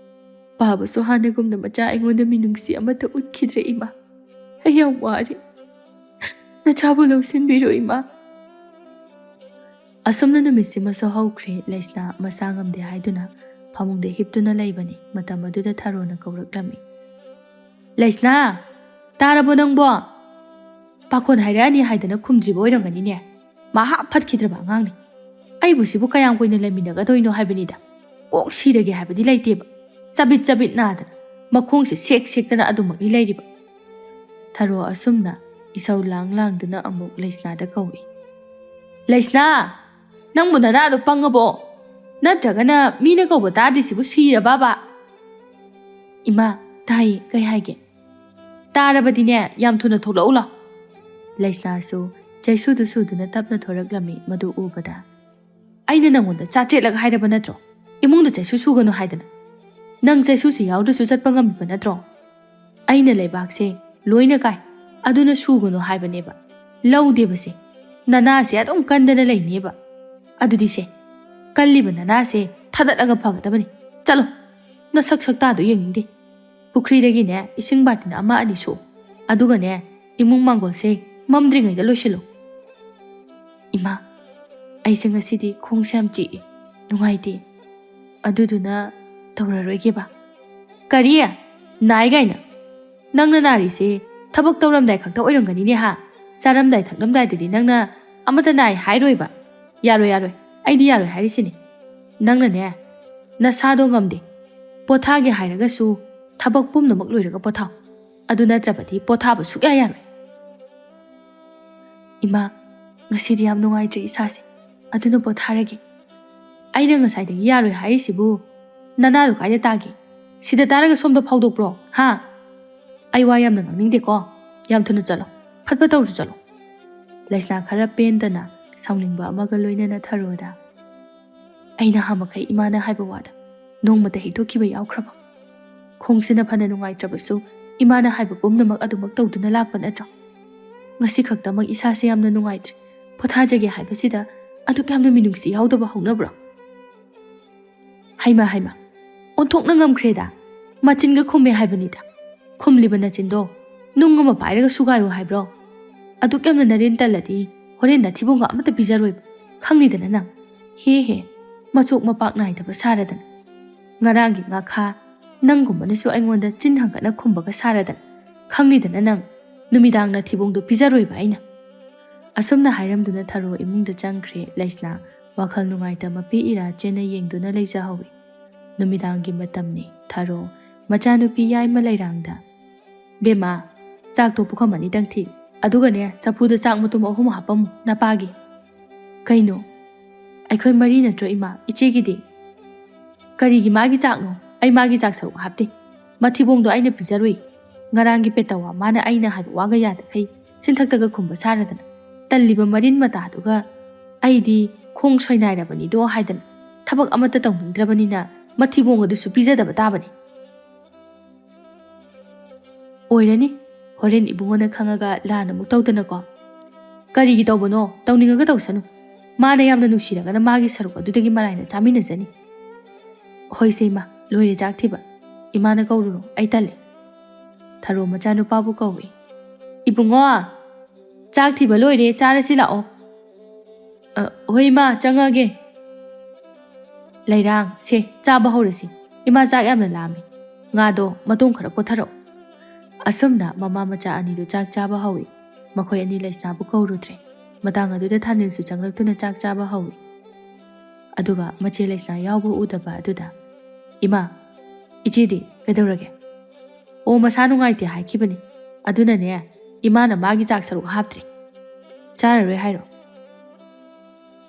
ꯄꯥꯕꯁꯨ ꯍꯥꯟꯅꯒꯨꯝꯅ ꯃꯆꯥ ꯑꯩꯉꯣꯟꯗ ꯃꯤꯅꯨꯡꯁꯤ ꯑꯃꯠꯇ ꯎꯠꯈꯤꯗ꯭ꯔꯦ ꯏꯃꯥ꯫ ꯑꯩ ꯌꯥꯝ ꯋꯥꯔꯤ꯫ ꯅꯆꯥꯕꯨ ꯂꯧꯁꯤꯟꯕꯤꯔꯣ ꯏꯃꯥ꯫" ꯑꯁꯨꯝꯅ ꯅꯨꯃꯤꯠꯁꯤꯃꯁꯨ ꯍꯧꯈ꯭ꯔꯦ꯫ ꯂꯩꯁꯅꯥ ꯃꯁꯥ ꯉꯝꯗꯦ ꯍꯥꯏꯗꯨꯅ ꯐꯃꯨꯡꯗ ꯍꯤꯞꯇꯨꯅ ꯂꯩꯕꯅꯤ꯫ ꯃꯇꯝ ꯑꯗꯨꯗ ꯊꯔꯣꯅ ꯀꯧꯔꯛꯂꯝꯃꯤ꯫ "ꯂꯩꯁꯅꯥ, ꯇꯥꯔꯕꯣ ꯅꯪꯕꯣ? ꯄꯥꯈꯣꯟ ꯍꯥꯏꯔꯛꯑꯅꯤ ꯍꯥꯏꯗꯅ ꯈꯨꯝꯗ꯭ꯔꯤꯕ ꯑꯣꯏꯔꯝꯒꯅꯤꯅꯦ꯫ ꯃꯍꯥ ꯐꯠꯈꯤꯗ꯭ꯔꯕ ꯑꯉꯥꯡꯅꯤ꯫ ꯑꯩꯕꯨ ꯁꯤꯕꯨ ꯀꯌꯥꯝ ꯀꯨꯏꯅ ꯂꯩꯃꯤꯟꯅꯒꯗꯣꯏꯅꯣ ꯍꯥꯏꯕꯅꯤꯗ꯫ ꯀꯣꯛ ꯁꯤꯔꯒꯦ ꯍꯥꯏꯕꯗꯤ ꯂꯩꯇꯦꯕ꯫ ꯆꯕꯤꯠ ꯆꯕꯤꯠ ꯅꯥꯗꯅ ꯃꯈꯣꯡꯁꯦ ꯁꯦꯛ ꯁꯦꯛꯇꯅ ꯑꯗꯨꯃꯛꯅꯤ ꯂꯩꯔꯤꯕ꯫" ꯊꯔꯣ ꯑꯁꯨꯝꯅ ꯏꯁꯧ ꯂꯥꯡ ꯂꯥꯡꯗꯨꯅ ꯑꯃꯨꯛ ꯂꯩꯁꯅꯥꯗ ꯀꯧꯏ꯫ "ꯂꯩꯁꯅꯥ, ꯅꯪꯕꯨ ꯅꯅꯥꯗꯣ ꯄꯪꯉꯕꯣ? ꯅꯠꯇ꯭ꯔꯒꯅ ꯃꯤꯅ ꯀꯧꯕ ꯇꯥꯗ꯭ꯔꯤꯁꯤꯕꯨ ꯁꯤꯔꯕꯕ?" "ꯏꯃꯥ, ꯇꯥꯏꯌꯦ, ꯀꯩ ꯍꯥꯏꯒꯦ?" "ꯇꯥꯔꯕꯗꯤꯅꯦ, ꯌꯥꯝ ꯊꯨꯅ ꯊꯣꯛꯂꯛꯎ ꯂꯥꯎ꯫" ꯂꯩꯁꯅꯥꯁꯨ ꯆꯩꯁꯨꯗꯨ ꯁꯨꯗꯨꯅ ꯇꯞꯅ ꯊꯣꯔꯛꯂꯝꯃꯤ꯫ ꯃꯗꯨ ꯎꯕꯗ, "ꯑꯩꯅ ꯅꯪꯉꯣꯟꯗ ꯆꯥꯇ꯭ꯔꯦꯠꯂꯛ ꯍꯥꯏꯔꯕ ꯅꯠꯇ꯭ꯔꯣ, ꯏꯃꯨꯡꯗ ꯆꯩꯁꯨ ꯁꯨꯒꯅꯨ ꯍꯥꯏꯗꯅ? ꯅꯪ ꯆꯩꯁꯨꯁꯤ ꯌꯥꯎꯗ꯭ꯔꯁꯨ ꯆꯠꯄ ꯉꯝꯃꯤꯕ ꯅꯠꯇ꯭ꯔꯣ? ꯑꯩꯅ ꯂꯩꯕꯥꯛꯁꯦ ꯂꯣꯏꯅ ꯀꯥꯏ, ꯑꯗꯨꯅ ꯁꯨꯒꯅꯨ ꯍꯥꯏꯕꯅꯦꯕ꯫ ꯂꯧꯗꯦꯕꯁꯦ, ꯅꯅꯥꯁꯦ ꯑꯗꯨꯝ ꯀꯟꯗꯅ ꯂꯩꯅꯦꯕ꯫ ꯑꯗꯨꯗꯤ ꯁꯦ, ꯀꯜꯂꯤꯕ ꯅꯅꯥꯁꯦ ꯊꯥꯗꯠꯂꯒ ꯐꯒꯗꯕꯅꯤ꯫ ꯆꯠꯂꯣ, ꯅꯁꯛ ꯁꯛꯇꯥꯗꯣ ꯌꯦꯡꯅꯤꯡꯗꯦ꯫ ꯄꯨꯈ꯭ꯔꯤꯗꯒꯤꯅꯦ ꯏꯁꯤꯡ ꯕꯥꯔꯇꯤꯟ ꯑꯃ ꯑꯅꯤ ꯁꯣꯛꯎ, ꯑꯗꯨꯒꯅꯦ ꯏꯃꯨꯡ ꯃꯥꯡꯒꯣꯜꯁꯦ ꯃꯝꯗ꯭ꯔꯤꯉꯩꯗ ꯂꯣꯏꯁꯤꯜꯂꯨ꯫" "ꯏꯃꯥ, ꯑꯩꯁꯦ ꯉꯁꯤꯗꯤ ꯈꯣꯡꯁꯦ ꯌꯥꯝ ꯆꯤꯛꯏ, ꯅꯨꯡꯉꯥꯏꯇꯦ, ꯑꯗꯨꯗꯨꯅ ꯇꯧꯔꯔꯣꯏꯒꯦꯕ꯫" "ꯀꯔꯤ? ꯅꯥꯏ ꯀꯥꯏꯅ? ꯅꯪꯅ ꯅꯥꯔꯤꯁꯦ ꯊꯕꯛ ꯇꯧꯔꯝꯗꯥꯏ ꯈꯛꯇ ꯑꯣꯏꯔꯝꯒꯅꯤꯅꯦ ꯍꯥ? ꯆꯥꯔꯝꯗꯥꯏ ꯊꯛꯂꯝꯗꯥꯏꯗꯗꯤ ꯅꯪꯅ ꯑꯃꯠꯇ ꯅꯥꯏ ꯍꯥꯏꯔꯣꯏꯕ꯫ ꯌꯥꯔꯣꯏ, ꯌꯥꯔꯣꯏ, ꯑꯩꯗꯤ ꯌꯥꯔꯣꯏ ꯍꯥꯏꯔꯤꯁꯤꯅꯤ꯫ ꯅꯪꯅꯅꯦ, ꯅꯁꯥꯗꯣ ꯉꯝꯗꯦ, ꯄꯣꯊꯥꯒꯦ ꯍꯥꯏꯔꯒꯁꯨ ꯊꯕꯛ ꯄꯨꯝꯅꯃꯛ ꯂꯣꯏꯔꯒ ꯄꯣꯊꯥꯎ꯫ ꯑꯗꯨ ꯅꯠꯇ꯭ꯔꯕꯗꯤ ꯄꯣꯊꯥꯕ ꯁꯨꯛꯌꯥ ꯌꯥꯔꯣꯏ꯫" "ꯏꯃꯥ, ꯉꯁꯤꯗꯤ ꯌꯥꯝ ꯅꯨꯡꯉꯥꯏꯇ꯭ꯔꯤ ꯏꯁꯥꯁꯦ, ꯑꯗꯨꯅ ꯄꯣꯊꯥꯔꯒꯦ꯫" "ꯑꯩꯅ ꯉꯁꯥꯏꯗꯒꯤ ꯌꯥꯔꯣꯏ ꯍꯥꯏꯔꯤꯁꯤꯕꯨ ꯅꯅꯥꯗꯣ ꯀꯥꯏꯗ ꯇꯥꯒꯦ? ꯁꯤꯗ ꯇꯥꯔꯒ ꯁꯣꯝꯗ ꯐꯥꯎꯗꯣꯛꯄ꯭ꯔꯣ, ꯍꯥ? ꯑꯩ ꯋꯥ ꯌꯥꯝꯅ ꯉꯥꯡꯅꯤꯡꯗꯦꯀꯣ꯫ ꯌꯥꯝ ꯊꯨꯅ ꯆꯠꯂꯣ, ꯐꯠ ꯐꯠ ꯇꯧꯔꯁꯨ ꯆꯠꯂꯣ꯫" ꯂꯩꯁꯅꯥ ꯈꯔ ꯄꯦꯟꯗꯅ ꯁꯥꯎꯅꯤꯡꯕ ꯑꯃꯒ ꯂꯣꯏꯅꯅ ꯊꯔꯣꯗ, "ꯑꯩ ꯅꯍꯥꯃꯈꯩ ꯏꯃꯥꯅ ꯍꯥꯏꯕ ꯋꯥꯗ ꯅꯣꯡꯃꯇ ꯍꯦꯛ ꯊꯣꯛꯈꯤꯕ ꯌꯥꯎꯈ꯭ꯔꯕ? ꯈꯣꯡꯁꯤꯅ ꯐꯅ ꯅꯨꯡꯉꯥꯏꯇ꯭ꯔꯕꯁꯨ ꯏꯃꯥꯅ ꯍꯥꯏꯕ ꯄꯨꯝꯅꯃꯛ ꯑꯗꯨꯃꯛ ꯇꯧꯗꯨꯅ ꯂꯥꯛꯄ ꯅꯠꯇ꯭ꯔꯣ? ꯉꯁꯤ ꯈꯛꯇꯃꯛ ꯏꯁꯥꯁꯦ ꯌꯥꯝꯅ ꯅꯨꯡꯉꯥꯏꯇ꯭ꯔꯤ, ꯄꯣꯊꯥꯖꯒꯦ ꯍꯥꯏꯕꯁꯤꯗ ꯑꯗꯨꯛ ꯌꯥꯝꯅ ꯃꯤꯅꯨꯡꯁꯤ ꯌꯥꯎꯗꯕ ꯍꯧꯅꯕ꯭ꯔꯣ? ꯍꯩꯃ, ꯍꯩꯃ, ꯑꯣꯟꯊꯣꯛꯅ ꯉꯝꯈ꯭ꯔꯦꯗ꯫ ꯃꯆꯤꯟꯒ ꯈꯨꯝꯃꯦ ꯍꯥꯏꯕꯅꯤꯗ꯫ ꯈꯨꯝꯂꯤꯕ ꯅꯆꯤꯟꯗꯣ ꯅꯨꯡ ꯑꯃ ꯄꯥꯏꯔꯒ ꯁꯨꯒꯥꯏꯌꯨ ꯍꯥꯏꯕ꯭ꯔꯣ? ꯑꯗꯨꯛ ꯌꯥꯝꯅ ꯅꯔꯦꯟ ꯇꯜꯂꯗꯤ ꯍꯣꯔꯦꯟ ꯅꯊꯤꯕꯣꯡꯒ ꯑꯃꯠꯇ ꯄꯤꯖꯔꯣꯏꯕ꯫ ꯈꯪꯂꯤꯗꯅ ꯅꯪ꯫ ꯍꯦ ꯍꯦ, ꯃꯆꯣꯛ ꯃꯄꯥꯛ ꯅꯥꯏꯗꯕ ꯁꯥꯔꯗꯅ꯫ ꯉꯔꯥꯡꯒꯤ ꯉꯥꯈꯥ, ꯅꯪꯒꯨꯝꯕꯅꯁꯨ ꯑꯩꯉꯣꯟꯗ ꯆꯤꯟ ꯍꯪꯒꯠꯅ ꯈꯨꯝꯕꯒ ꯁꯥꯔꯗꯅ꯫ ꯈꯪꯂꯤꯗꯅ ꯅꯪ, ꯅꯨꯃꯤꯗꯥꯡ ꯅꯊꯤꯕꯣꯡꯗꯣ ꯄꯤꯖꯔꯣꯏꯕ ꯑꯩꯅ꯫ ꯑꯁꯨꯝꯅ ꯍꯥꯏꯔꯝꯗꯨꯅ ꯊꯔꯣ ꯏꯃꯨꯡꯗ ꯆꯪꯈ꯭ꯔꯦ꯫ ꯂꯩꯁꯅꯥ ꯋꯥꯈꯜ ꯅꯨꯡꯉꯥꯏꯇ ꯃꯄꯤ ꯏꯔꯥ ꯆꯦꯟꯅ ꯌꯦꯡꯗꯨꯅ ꯂꯩꯖꯍꯧꯏ꯫ ꯅꯨꯃꯤꯗꯥꯡꯒꯤ ꯃꯇꯝꯅꯤ꯫ ꯊꯔꯣ ꯃꯆꯥꯅꯨꯄꯤ ꯌꯥꯏꯃ ꯂꯩꯔꯥꯡꯗ, "ꯕꯦꯝꯃ, ꯆꯥꯛꯇꯣ ꯄꯨꯈꯝ ꯑꯅꯤꯗꯪ ꯊꯤ꯫ ꯑꯗꯨꯒꯅꯦ, ꯆꯐꯨꯗ ꯆꯥꯛ ꯃꯇꯨꯝ ꯑꯍꯨꯝ ꯍꯥꯞꯄꯝꯃꯨ, ꯅꯄꯥꯒꯤ꯫" "ꯀꯩꯅꯣ? ꯑꯩꯈꯣꯏ ꯃꯔꯤ ꯅꯠꯇ꯭ꯔꯣ, ꯏꯃꯥ? ꯏꯆꯦꯒꯤꯗꯤ?" "ꯀꯔꯤꯒꯤ ꯃꯥꯒꯤ ꯆꯥꯛꯅꯣ? ꯑꯩ ꯃꯥꯒꯤ ꯆꯥꯛ ꯁꯔꯨꯛ ꯍꯥꯞꯇꯦ꯫ ꯃꯊꯤꯕꯣꯡꯗꯣ ꯑꯩꯅ ꯄꯤꯖꯔꯨꯏ꯫ ꯉꯔꯥꯡꯒꯤ ꯄꯦꯇꯋꯥ ꯃꯥꯅ ꯑꯩꯅ ꯍꯥꯏꯕ ꯋꯥꯒ ꯌꯥꯗꯈꯩ ꯆꯤꯟꯊꯛꯇꯒ ꯈꯨꯝꯕ ꯁꯥꯔꯗꯅ꯫ ꯇꯜꯂꯤꯕ ꯃꯔꯤꯟ ꯃꯇꯥꯗꯨꯒ꯫ ꯑꯩꯗꯤ ꯈꯣꯡ ꯁꯣꯏꯅꯥꯏꯔꯕꯅꯤꯗꯣ ꯍꯥꯏꯗꯅ ꯊꯕꯛ ꯑꯃꯠꯇ ꯇꯧꯅꯤꯡꯗ꯭ꯔꯕꯅꯤꯅ ꯃꯊꯤꯕꯣꯡ ꯑꯗꯨꯁꯨ ꯄꯤꯖꯗꯕ ꯇꯥꯕꯅꯤ꯫" "ꯑꯣꯏꯔꯅꯤ, ꯍꯣꯔꯦꯟ ꯏꯕꯨꯡꯉꯣꯅ ꯈꯪꯉꯒ ꯂꯥꯟ ꯑꯃꯨꯛ ꯇꯧꯗꯅꯀꯣ꯫" "ꯀꯔꯤꯒꯤ ꯇꯧꯕꯅꯣ? ꯇꯧꯅꯤꯡꯉꯒ ꯇꯧꯁꯅꯨ꯫ ꯃꯥꯅ ꯌꯥꯝꯅ ꯅꯨꯡꯁꯤꯔꯒꯅ ꯃꯥꯒꯤ ꯁꯔꯨꯛ ꯑꯗꯨꯗꯒꯤ ꯃꯔꯥꯏꯅ ꯆꯥꯃꯤꯟꯅꯖꯅꯤ꯫" "ꯍꯣꯏꯁꯦ ꯏꯃꯥ, ꯂꯣꯏꯔꯦ ꯆꯥꯛ ꯊꯤꯕ꯫ ꯏꯃꯥꯅ ꯀꯧꯔꯨꯔꯣ, ꯑꯩ ꯇꯜꯂꯦ꯫" ꯊꯔꯣ ꯃꯆꯥꯅꯨꯄꯥꯕꯨ ꯀꯧꯏ꯫ "ꯏꯕꯨꯡꯉꯣ, ꯆꯥꯛ ꯊꯤꯕ ꯂꯣꯏꯔꯦ, ꯆꯥꯔꯁꯤ ꯂꯥꯛꯑꯣ꯫" "ꯑ, ꯍꯣꯏ ꯏꯃꯥ, ꯆꯪꯉꯒꯦ꯫" "ꯂꯩꯔꯥꯡ, ꯁꯦ, ꯆꯥꯕ ꯍꯧꯔꯁꯤ꯫ ꯏꯃꯥ ꯆꯥꯛ ꯌꯥꯝꯅ ꯂꯥꯝꯃꯤ꯫ ꯉꯥꯗꯣ ꯃꯇꯣꯡ ꯈꯔ ꯀꯣꯊꯔꯛꯑꯣ꯫" ꯑꯁꯨꯝꯅ ꯃꯃꯥ ꯃꯆꯥ ꯑꯅꯤꯗꯨ ꯆꯥꯛ ꯆꯥꯕ ꯍꯧꯏ꯫ ꯃꯈꯣꯏ ꯑꯅꯤ ꯂꯩꯁꯅꯥꯕꯨ ꯀꯧꯔꯨꯗ꯭ꯔꯦ꯫ ꯃꯇꯥꯡ ꯑꯗꯨꯗ ꯊꯥꯅꯤꯜꯁꯨ ꯆꯪꯂꯛꯇꯨꯅ ꯆꯥꯛ ꯆꯥꯕ ꯍꯧꯏ꯫ ꯑꯗꯨꯒ ꯃꯆꯦ ꯂꯩꯁꯅꯥ ꯌꯥꯎꯕ ꯎꯗꯕ ꯑꯗꯨꯗ, "ꯏꯃꯥ, ꯏꯆꯦꯗꯤ ꯀꯩꯗꯧꯔꯒꯦ?" "ꯑꯣ, ꯃꯁꯥ ꯅꯨꯡꯉꯥꯏꯇꯦ ꯍꯥꯏꯈꯤꯕꯅꯤ꯫ ꯑꯗꯨꯅꯅꯦ, ꯏꯃꯥꯅ ꯃꯥꯒꯤ ꯆꯥꯛ ꯁꯔꯨꯛ ꯍꯥꯞꯇ꯭ꯔꯤ꯫" "ꯆꯥꯔꯔꯣꯏ ꯍꯥꯏꯔꯣ?"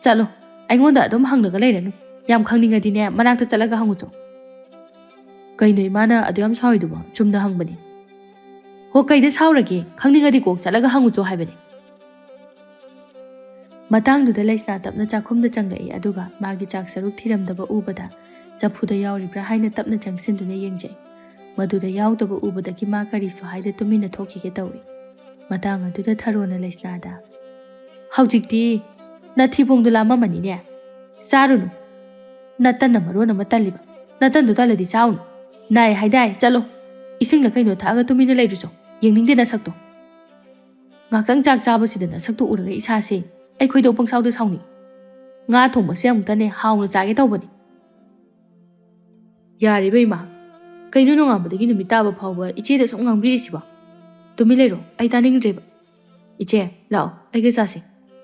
"ꯆꯠꯂꯣ, ꯑꯩꯉꯣꯟꯗ ꯑꯗꯨꯝ ꯍꯪꯂꯒ ꯂꯩꯔꯅꯨ꯫ ꯌꯥꯝ ꯈꯪꯅꯤꯡꯉꯗꯤꯅꯦ, ꯃꯅꯥꯛꯇ ꯆꯠꯂꯒ ꯍꯪꯉꯨꯆꯣ꯫" "ꯀꯩꯅꯣ ꯏꯃꯥꯅ ꯑꯗꯨ ꯌꯥꯝ ꯁꯥꯎꯔꯤꯗꯨꯕꯣ? ꯆꯨꯝꯅ ꯍꯪꯕꯅꯤ꯫" "ꯍꯣ, ꯀꯩꯗ ꯁꯥꯎꯔꯒꯦ? ꯈꯪꯅꯤꯡꯉꯗꯤ ꯀꯣꯛ ꯆꯠꯂꯒ ꯍꯪꯉꯨꯆꯣ ꯍꯥꯏꯕꯅꯤ꯫" ꯃꯇꯥꯡꯗꯨꯗ ꯂꯩꯁꯅꯥ ꯇꯞꯅ ꯆꯥꯛꯈꯨꯝꯗ ꯆꯪꯂꯛꯏ, ꯑꯗꯨꯒ ꯃꯥꯒꯤ ꯆꯥꯛ ꯁꯔꯨꯛ ꯊꯤꯔꯝꯗꯕ ꯎꯕꯗ ꯆꯐꯨꯗ ꯌꯥꯎꯔꯤꯕ꯭ꯔꯥ ꯍꯥꯏꯅ ꯇꯞꯅ ꯆꯪꯁꯤꯟꯗꯨꯅ ꯌꯦꯡꯖꯩ꯫ ꯃꯗꯨꯗ ꯌꯥꯎꯗꯕ ꯎꯕꯗꯒꯤ ꯃꯥ ꯀꯔꯤꯁꯨ ꯍꯥꯏꯗ ꯇꯨꯃꯤꯟꯅ ꯊꯣꯛꯈꯤꯒꯦ ꯇꯧꯏ꯫ ꯃꯇꯥꯡ ꯑꯗꯨꯗ ꯊꯔꯣꯅ ꯂꯩꯁꯅꯥꯗ, "ꯍꯧꯖꯤꯛꯇꯤ ꯅꯊꯤꯕꯣꯡꯗꯣ ꯂꯥꯝꯃꯝꯃꯅꯤꯅꯦ꯫ ꯆꯥꯔꯨꯅꯨ꯫ ꯅꯇꯟꯅ ꯃꯔꯣꯟ ꯑꯃ ꯇꯜꯂꯤꯕ꯫ ꯅꯇꯟꯗꯣ ꯇꯜꯂꯗꯤ ꯆꯥꯎꯅꯨ꯫ ꯅꯥꯏ ꯍꯥꯏꯗꯥꯏ, ꯆꯠꯂꯣ꯫ ꯏꯁꯤꯡꯂ ꯀꯩꯅꯣ ꯊꯛꯑꯒ ꯇꯨꯃꯤꯟꯅ ꯂꯩꯔꯨꯆꯣ꯫ ꯌꯦꯡꯅꯤꯡꯗꯦ ꯅꯁꯛꯇꯣ꯫ ꯉꯥꯛꯇꯪ ꯆꯥꯛ ꯆꯥꯕꯁꯤꯗ ꯅꯁꯛꯇꯣ ꯎꯔꯒ ꯏꯁꯥꯁꯦ ꯑꯩ ꯈꯣꯏꯗꯧ ꯄꯪꯁꯥꯎꯗ ꯁꯥꯎꯅꯤꯡ꯫ ꯉꯥ ꯊꯣꯡꯕꯁꯦ ꯑꯃꯨꯛꯇꯅꯦ ꯍꯥꯎꯅ ꯆꯥꯒꯦ ꯇꯧꯕꯅꯤ꯫ ꯌꯥꯔꯤꯕ ꯏꯃꯥ, ꯀꯩꯅꯣ ꯅꯣꯡꯉꯥꯟꯕꯗꯒꯤ ꯅꯨꯃꯤꯠ ꯇꯥꯕ ꯐꯥꯎꯕ ꯏꯆꯦꯗ ꯁꯨꯝ ꯉꯥꯡꯕꯤꯔꯤꯁꯤꯕꯣ? ꯇꯨꯃꯤꯟ ꯂꯩꯔꯣ, ꯑꯩ ꯇꯥꯅꯤꯡꯗ꯭ꯔꯦꯕ꯫ ꯏꯆꯦ, ꯂꯥꯛꯑꯣ, ꯑꯩꯒ ꯆꯥꯁꯦ꯫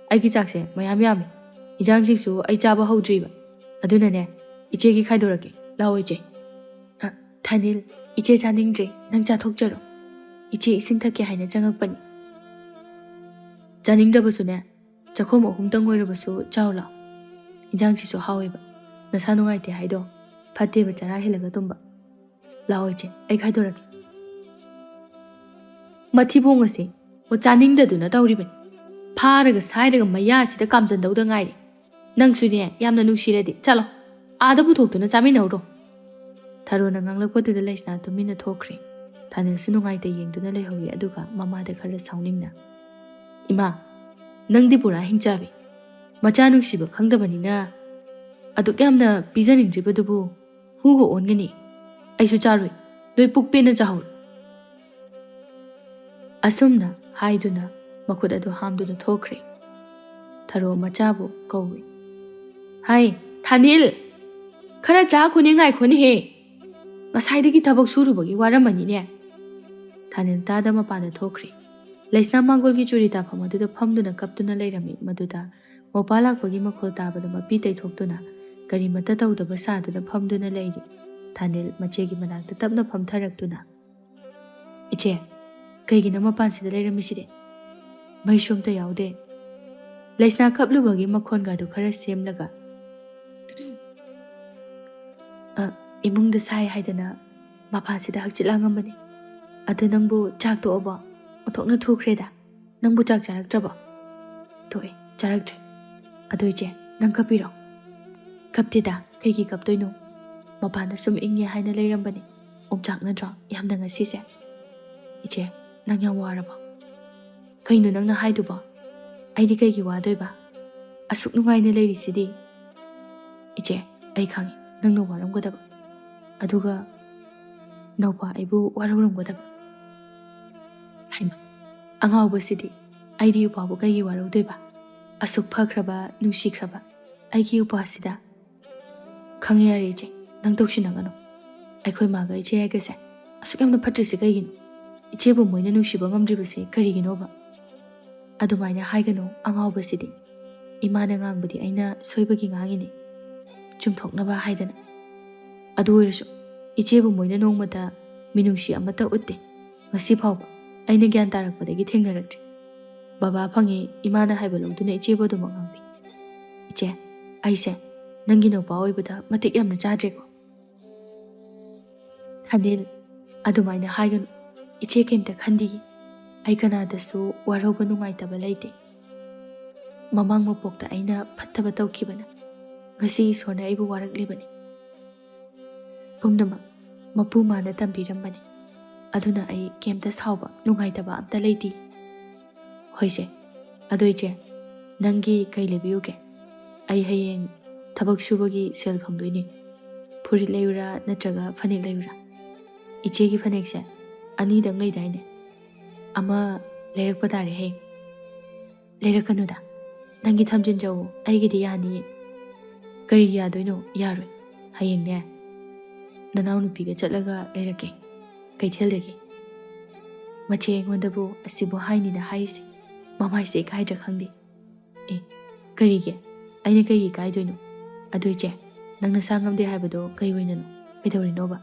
ꯑꯩꯒꯤ ꯆꯥꯛꯁꯦ ꯃꯌꯥꯝ ꯌꯥꯝꯃꯤ꯫ ꯏꯟꯖꯥꯡꯁꯤꯡꯁꯨ ꯑꯩ ꯆꯥꯕ ꯍꯧꯗ꯭ꯔꯤꯕ꯫ ꯑꯗꯨꯅꯅꯦ, ꯏꯆꯦꯒꯤ ꯈꯥꯏꯗꯣꯔꯛꯀꯦ꯫ ꯂꯥꯛꯑꯣ, ꯏꯆꯦ꯫ ꯑ, ꯊꯥꯅꯤꯜ, ꯏꯆꯦ ꯆꯥꯅꯤꯡꯗ꯭ꯔꯦ, ꯅꯪ ꯆꯥꯊꯣꯛꯆꯔꯣ꯫ ꯏꯆꯦ ꯏꯁꯤꯡ ꯊꯛꯀꯦ ꯍꯥꯏꯅ ꯆꯪꯉꯛꯄꯅꯤ꯫ ꯆꯥꯅꯤꯡꯗ꯭ꯔꯕꯁꯨꯅꯦ, ꯆꯥꯛꯈꯣꯝ ꯑꯍꯨꯝꯇꯪ ꯑꯣꯏꯔꯕꯁꯨ ꯆꯥꯎ ꯂꯥꯎ꯫ ꯏꯟꯖꯥꯡꯁꯤꯁꯨ ꯍꯥꯎꯋꯦꯕ꯫ ꯅꯁꯥ ꯅꯨꯡꯉꯥꯏꯇꯦ ꯍꯥꯏꯗꯣ ꯐꯠꯇꯦꯕ, ꯆꯔꯥ ꯍꯦꯜꯂꯒ ꯇꯨꯝꯕ꯫ ꯂꯥꯛꯑꯣ ꯏꯆꯦ, ꯑꯩ ꯈꯥꯏꯗꯣꯔꯛꯀꯦ꯫ ꯃꯊꯤꯕꯣꯡ ꯑꯁꯤ ꯑꯣ ꯆꯥꯅꯤꯡꯗꯗꯨꯅ ꯇꯧꯔꯤꯕꯅꯤ꯫ ꯐꯥꯔꯒ ꯁꯥꯏꯔꯒ ꯃꯌꯥꯁꯤꯗ ꯀꯥꯝꯖꯟꯗꯧꯗ ꯉꯥꯏꯔꯦ꯫ ꯅꯪꯁꯨꯅꯦ, ꯌꯥꯝꯅ ꯅꯨꯡꯁꯤꯔꯗꯤ ꯆꯠꯂꯣ, ꯑꯥꯗ ꯄꯨꯊꯣꯛꯇꯨꯅ ꯆꯥꯃꯤꯟꯅꯧꯔꯣ꯫ ꯊꯔꯣꯅ ꯉꯥꯡꯂꯛꯄꯗꯨꯗ ꯂꯩꯁꯅꯥ ꯇꯨꯃꯤꯟꯅ ꯊꯣꯛꯈ꯭ꯔꯦ꯫ ꯊꯥꯅꯤꯜꯁꯨ ꯅꯨꯡꯉꯥꯏꯇ ꯌꯦꯡꯗꯨꯅ ꯂꯩꯍꯧꯔꯤ, ꯑꯗꯨꯒ ꯃꯃꯥꯗ ꯈꯔ ꯁꯥꯎꯅꯤꯡꯅ, "ꯏꯃꯥ, ꯅꯪꯗꯤ ꯄꯨꯔꯥ ꯍꯤꯡꯆꯥꯕꯤ꯫ ꯃꯆꯥ ꯅꯨꯡꯁꯤꯕ ꯈꯪꯗꯕꯅꯤꯅ ꯑꯗꯨꯛ ꯌꯥꯝꯅ ꯄꯤꯖꯅꯤꯡꯗ꯭ꯔꯤꯕꯗꯨꯕꯨ ꯍꯨꯒ ꯑꯣꯟꯒꯅꯤ꯫ ꯑꯩꯁꯨ ꯆꯥꯔꯣꯏ, ꯅꯣꯏ ꯄꯨꯛ ꯄꯦꯟꯅ ꯆꯥꯍꯧꯔꯣ꯫" ꯑꯁꯨꯝꯅ ꯍꯥꯏꯗꯨꯅ ꯃꯈꯨꯠ ꯑꯗꯨ ꯍꯥꯝꯗꯨꯅ ꯊꯣꯛꯈ꯭ꯔꯦ꯫ ꯊꯔꯣ ꯃꯆꯥꯕꯨ ꯀꯧꯏ꯫ "ꯍꯥꯏ, ꯊꯥꯅꯤꯜ! ꯈꯔ ꯆꯥ ꯈꯣꯅꯦ, ꯉꯥꯏꯈꯣꯅꯦꯍꯦ꯫ ꯉꯁꯥꯏꯗꯒꯤ ꯊꯕꯛ ꯁꯨꯔꯨꯕꯒꯤ ꯋꯥꯔꯝꯃꯅꯤꯅꯦ꯫" ꯊꯥꯅꯤꯜ ꯇꯥꯗ ꯃꯄꯥꯟꯗ ꯊꯣꯛꯈ꯭ꯔꯦ꯫ ꯂꯩꯁꯅꯥ ꯃꯥꯡꯒꯣꯜꯒꯤ ꯆꯨꯔꯤ ꯇꯥꯐꯝ ꯑꯗꯨꯗ ꯐꯝꯗꯨꯅ ꯀꯞꯇꯨꯅ ꯂꯩꯔꯝꯃꯤ꯫ ꯃꯗꯨꯗ ꯃꯣꯄꯥ ꯂꯥꯛꯄꯒꯤ ꯃꯈꯣꯜ ꯇꯥꯕꯗ ꯃꯄꯤ ꯇꯩꯊꯣꯛꯇꯨꯅ ꯀꯔꯤꯃꯠꯇ ꯇꯧꯗꯕ ꯁꯥꯗꯨꯅ ꯐꯝꯗꯨꯅ ꯂꯩꯔꯤ꯫ ꯊꯥꯅꯤꯜ ꯃꯆꯦꯒꯤ ꯃꯅꯥꯛꯇ ꯇꯞꯅ ꯐꯝꯊꯔꯛꯇꯨꯅ, "ꯏꯆꯦ, ꯀꯩꯒꯤꯅꯣ ꯃꯄꯥꯟꯁꯤꯗ ꯂꯩꯔꯝꯃꯤꯁꯤꯗꯤ? ꯃꯩꯁꯨ ꯑꯝꯇ ꯌꯥꯎꯗꯦ꯫" ꯂꯩꯁꯅꯥ ꯀꯞꯂꯨꯕꯒꯤ ꯃꯈꯣꯟꯒꯗꯨ ꯈꯔ ꯁꯦꯝꯂꯒ, "ꯑ, ꯏꯃꯨꯡꯗ ꯁꯥꯏ ꯍꯥꯏꯗꯅ ꯃꯄꯥꯟꯁꯤꯗ ꯍꯛꯆꯤꯠ ꯂꯥꯡꯉꯝꯕꯅꯤ꯫ ꯑꯗꯨ ꯅꯪꯕꯨ ꯆꯥꯛ ꯇꯣꯛꯑꯕꯣ? ꯑꯣꯟꯊꯣꯛꯅ ꯊꯨꯈ꯭ꯔꯦꯗ꯫ ꯅꯪꯕꯨ ꯆꯥꯛ ꯆꯥꯔꯛꯇ꯭ꯔꯕꯣ?" "ꯇꯣꯛꯑꯦ, ꯆꯥꯔꯛꯇ꯭ꯔꯦ꯫" "ꯑꯗꯨ ꯏꯆꯦ, ꯅꯪ ꯀꯞꯄꯤꯔꯣ?" "ꯀꯞꯇꯦꯗ, ꯀꯩꯒꯤ ꯀꯞꯇꯣꯏꯅꯣ? ꯃꯄꯥꯟꯗ ꯁꯨꯝ ꯏꯪꯉꯦ ꯍꯥꯏꯅ ꯂꯩꯔꯝꯕꯅꯤ꯫ ꯑꯣꯝꯆꯥꯛꯅꯗ꯭ꯔꯣ ꯌꯥꯝꯅ ꯉꯁꯤꯁꯦ?" "ꯏꯆꯦ, ꯅꯪ ꯌꯥꯝ ꯋꯥꯔꯕꯣ?" "ꯀꯩꯅꯣ ꯅꯪꯅ ꯍꯥꯏꯗꯨꯕꯣ? ꯑꯩꯗꯤ ꯀꯩꯒꯤ ꯋꯥꯗꯣꯏꯕ? ꯑꯁꯨꯛ ꯅꯨꯡꯉꯥꯏꯅ ꯂꯩꯔꯤꯁꯤꯗꯤ? "ꯏꯆꯦ, ꯑꯩ ꯈꯪꯉꯤ ꯅꯪꯅ ꯋꯥꯔꯝꯒꯗꯕ, ꯑꯗꯨꯒ ꯅꯧꯄꯥ ꯑꯩꯕꯨ ꯋꯥꯔꯧꯔꯝꯒꯗꯕ꯫ ꯍꯩꯃꯥ, ꯑꯉꯥꯎꯕꯁꯤꯗꯤ, ꯑꯩꯗꯤ ꯎꯄꯥꯕꯨ ꯀꯩꯒꯤ ꯋꯥꯔꯧꯗꯣꯏꯕ? ꯑꯁꯨꯛ ꯐꯈ꯭ꯔꯕ, ꯅꯨꯡꯁꯤꯈ꯭ꯔꯕ ꯑꯩꯒꯤ ꯎꯄꯥꯁꯤꯗ?" "ꯈꯪꯉꯦ, ꯌꯥꯔꯦ ꯏꯆꯦ, ꯅꯪ ꯇꯧꯁꯤꯟꯅꯒꯅꯨ꯫ ꯑꯩꯈꯣꯏ ꯃꯥꯒ ꯏꯆꯦ ꯍꯥꯏꯒꯁꯦ ꯑꯁꯨꯛ ꯌꯥꯝꯅ ꯐꯠꯇ꯭ꯔꯤꯁꯦ ꯀꯩꯒꯤꯅꯣ? ꯏꯆꯦꯕꯨ ꯃꯣꯏꯅ ꯅꯨꯡꯁꯤꯕ ꯉꯝꯗ꯭ꯔꯤꯕꯁꯦ ꯀꯔꯤꯒꯤꯅꯣꯕ?" "ꯑꯗꯨꯃꯥꯏꯅ ꯍꯥꯏꯒꯅꯨ, ꯑꯉꯥꯎꯕꯁꯤꯗꯤ꯫ ꯏꯃꯥꯅ ꯉꯥꯡꯕꯗꯤ ꯑꯩꯅ ꯁꯣꯏꯕꯒꯤ ꯉꯥꯡꯉꯤꯅꯤ, ꯆꯨꯝꯊꯣꯛꯅꯕ ꯍꯥꯏꯗꯅ꯫ ꯑꯗꯨ ꯑꯣꯏꯔꯁꯨ ꯏꯆꯦꯕꯨ ꯃꯣꯏꯅ ꯅꯣꯡꯃꯇ ꯃꯤꯅꯨꯡꯁꯤ ꯑꯃꯠꯇ ꯎꯠꯇꯦ꯫ ꯉꯁꯤ ꯐꯥꯎꯕ ꯑꯩꯅ ꯒ꯭ꯌꯥꯟ ꯇꯥꯔꯛꯄꯗꯒꯤ ꯊꯦꯡꯅꯔꯛꯇ꯭ꯔꯤ꯫ ꯕꯕꯥ ꯐꯪꯉꯦ, ꯏꯃꯥꯅ ꯍꯥꯏꯕ ꯂꯧꯗꯨꯅ ꯏꯆꯦꯕꯨ ꯑꯗꯨꯃꯛ ꯉꯥꯡꯕꯤ꯫ ꯏꯆꯦ, ꯑꯩꯁꯦ ꯅꯪꯒꯤ ꯅꯨꯄꯥ ꯑꯣꯏꯕꯗ ꯃꯇꯤꯛ ꯌꯥꯝꯅ ꯆꯥꯗ꯭ꯔꯦꯀꯣ?" "ꯊꯥꯅꯤꯜ, ꯑꯗꯨꯃꯥꯏꯅ ꯍꯥꯏꯒꯅꯨ꯫ ꯏꯆꯦ ꯀꯩꯝꯇ ꯈꯟꯗꯤꯌꯦ꯫ ꯑꯩ ꯀꯅꯥꯗꯁꯨ ꯋꯥꯔꯧꯕ ꯅꯨꯡꯉꯥꯏꯇꯕ ꯂꯩꯇꯦ꯫ ꯃꯃꯥꯡ ꯃꯄꯣꯛꯇ ꯑꯩꯅ ꯐꯠꯇꯕ ꯇꯧꯈꯤꯕꯅ ꯉꯁꯤ ꯏꯁꯣꯔꯅ ꯑꯩꯕꯨ ꯋꯥꯔꯛꯂꯤꯕꯅꯤ꯫ ꯄꯨꯝꯅꯃꯛ ꯃꯄꯨ ꯃꯥꯅ ꯇꯝꯕꯤꯔꯝꯕꯅꯤ꯫ ꯑꯗꯨꯅ ꯑꯩ ꯀꯩꯝꯇ ꯁꯥꯎꯕ ꯅꯨꯡꯉꯥꯏꯇꯕ ꯑꯝꯇ ꯂꯩꯇꯦ꯫" "ꯍꯣꯏꯁꯦ, ꯑꯗꯣ ꯏꯆꯦ, ꯅꯪꯒꯤ ꯀꯩ ꯂꯩꯕꯤꯌꯨꯒꯦ? ꯑꯩ ꯍꯌꯦꯡ ꯊꯕꯛ ꯁꯨꯕꯒꯤ ꯁꯦꯜ ꯐꯪꯗꯣꯏꯅꯦ꯫ ꯐꯨꯔꯤꯠ ꯂꯩꯌꯨꯔꯥ ꯅꯠꯇ꯭ꯔꯒ ꯐꯅꯦꯛ ꯂꯩꯌꯨꯔꯥ? ꯏꯆꯦꯒꯤ ꯐꯅꯦꯛꯁꯦ ꯑꯅꯤꯗꯪ ꯂꯩꯗꯥꯏꯅꯦ? ꯑꯃ ꯂꯩꯔꯛꯄ ꯇꯥꯔꯦ ꯍꯌꯦꯡ꯫" "ꯂꯩꯔꯛꯀꯅꯨꯗ, ꯅꯪꯒꯤ ꯊꯝꯖꯤꯟꯖꯧ, ꯑꯩꯒꯤꯗꯤ ꯌꯥꯅꯤꯌꯦ꯫" "ꯀꯔꯤꯒꯤ ꯌꯥꯗꯣꯏꯅꯣ? ꯌꯥꯔꯣꯏ꯫ ꯍꯌꯦꯡꯅꯦ ꯅꯅꯥꯎꯅꯨꯄꯤꯒ ꯆꯠꯂꯒ ꯂꯩꯔꯛꯀꯦ ꯀꯩꯊꯦꯜꯗꯒꯤ꯫ ꯃꯆꯦ ꯑꯩꯉꯣꯟꯗꯕꯨ ꯑꯁꯤꯕꯨ ꯍꯥꯏꯅꯤꯅ ꯍꯥꯏꯔꯤꯁꯦ, ꯃꯃꯥꯏꯁꯦ ꯏꯀꯥꯏꯗ꯭ꯔꯥ ꯈꯪꯗꯦ꯫" "ꯑꯦ, ꯀꯔꯤꯒꯤ? ꯑꯩꯅ ꯀꯩꯒꯤ ꯏꯀꯥꯏꯗꯣꯏꯅꯣ? ꯑꯗꯨ ꯏꯆꯦ, ꯅꯪ ꯅꯁꯥ ꯉꯝꯗꯦ ꯍꯥꯏꯕꯗꯣ ꯀꯩ ꯑꯣꯏꯅꯅꯣ? ꯀꯩꯗꯧꯔꯤꯅꯣꯕ?"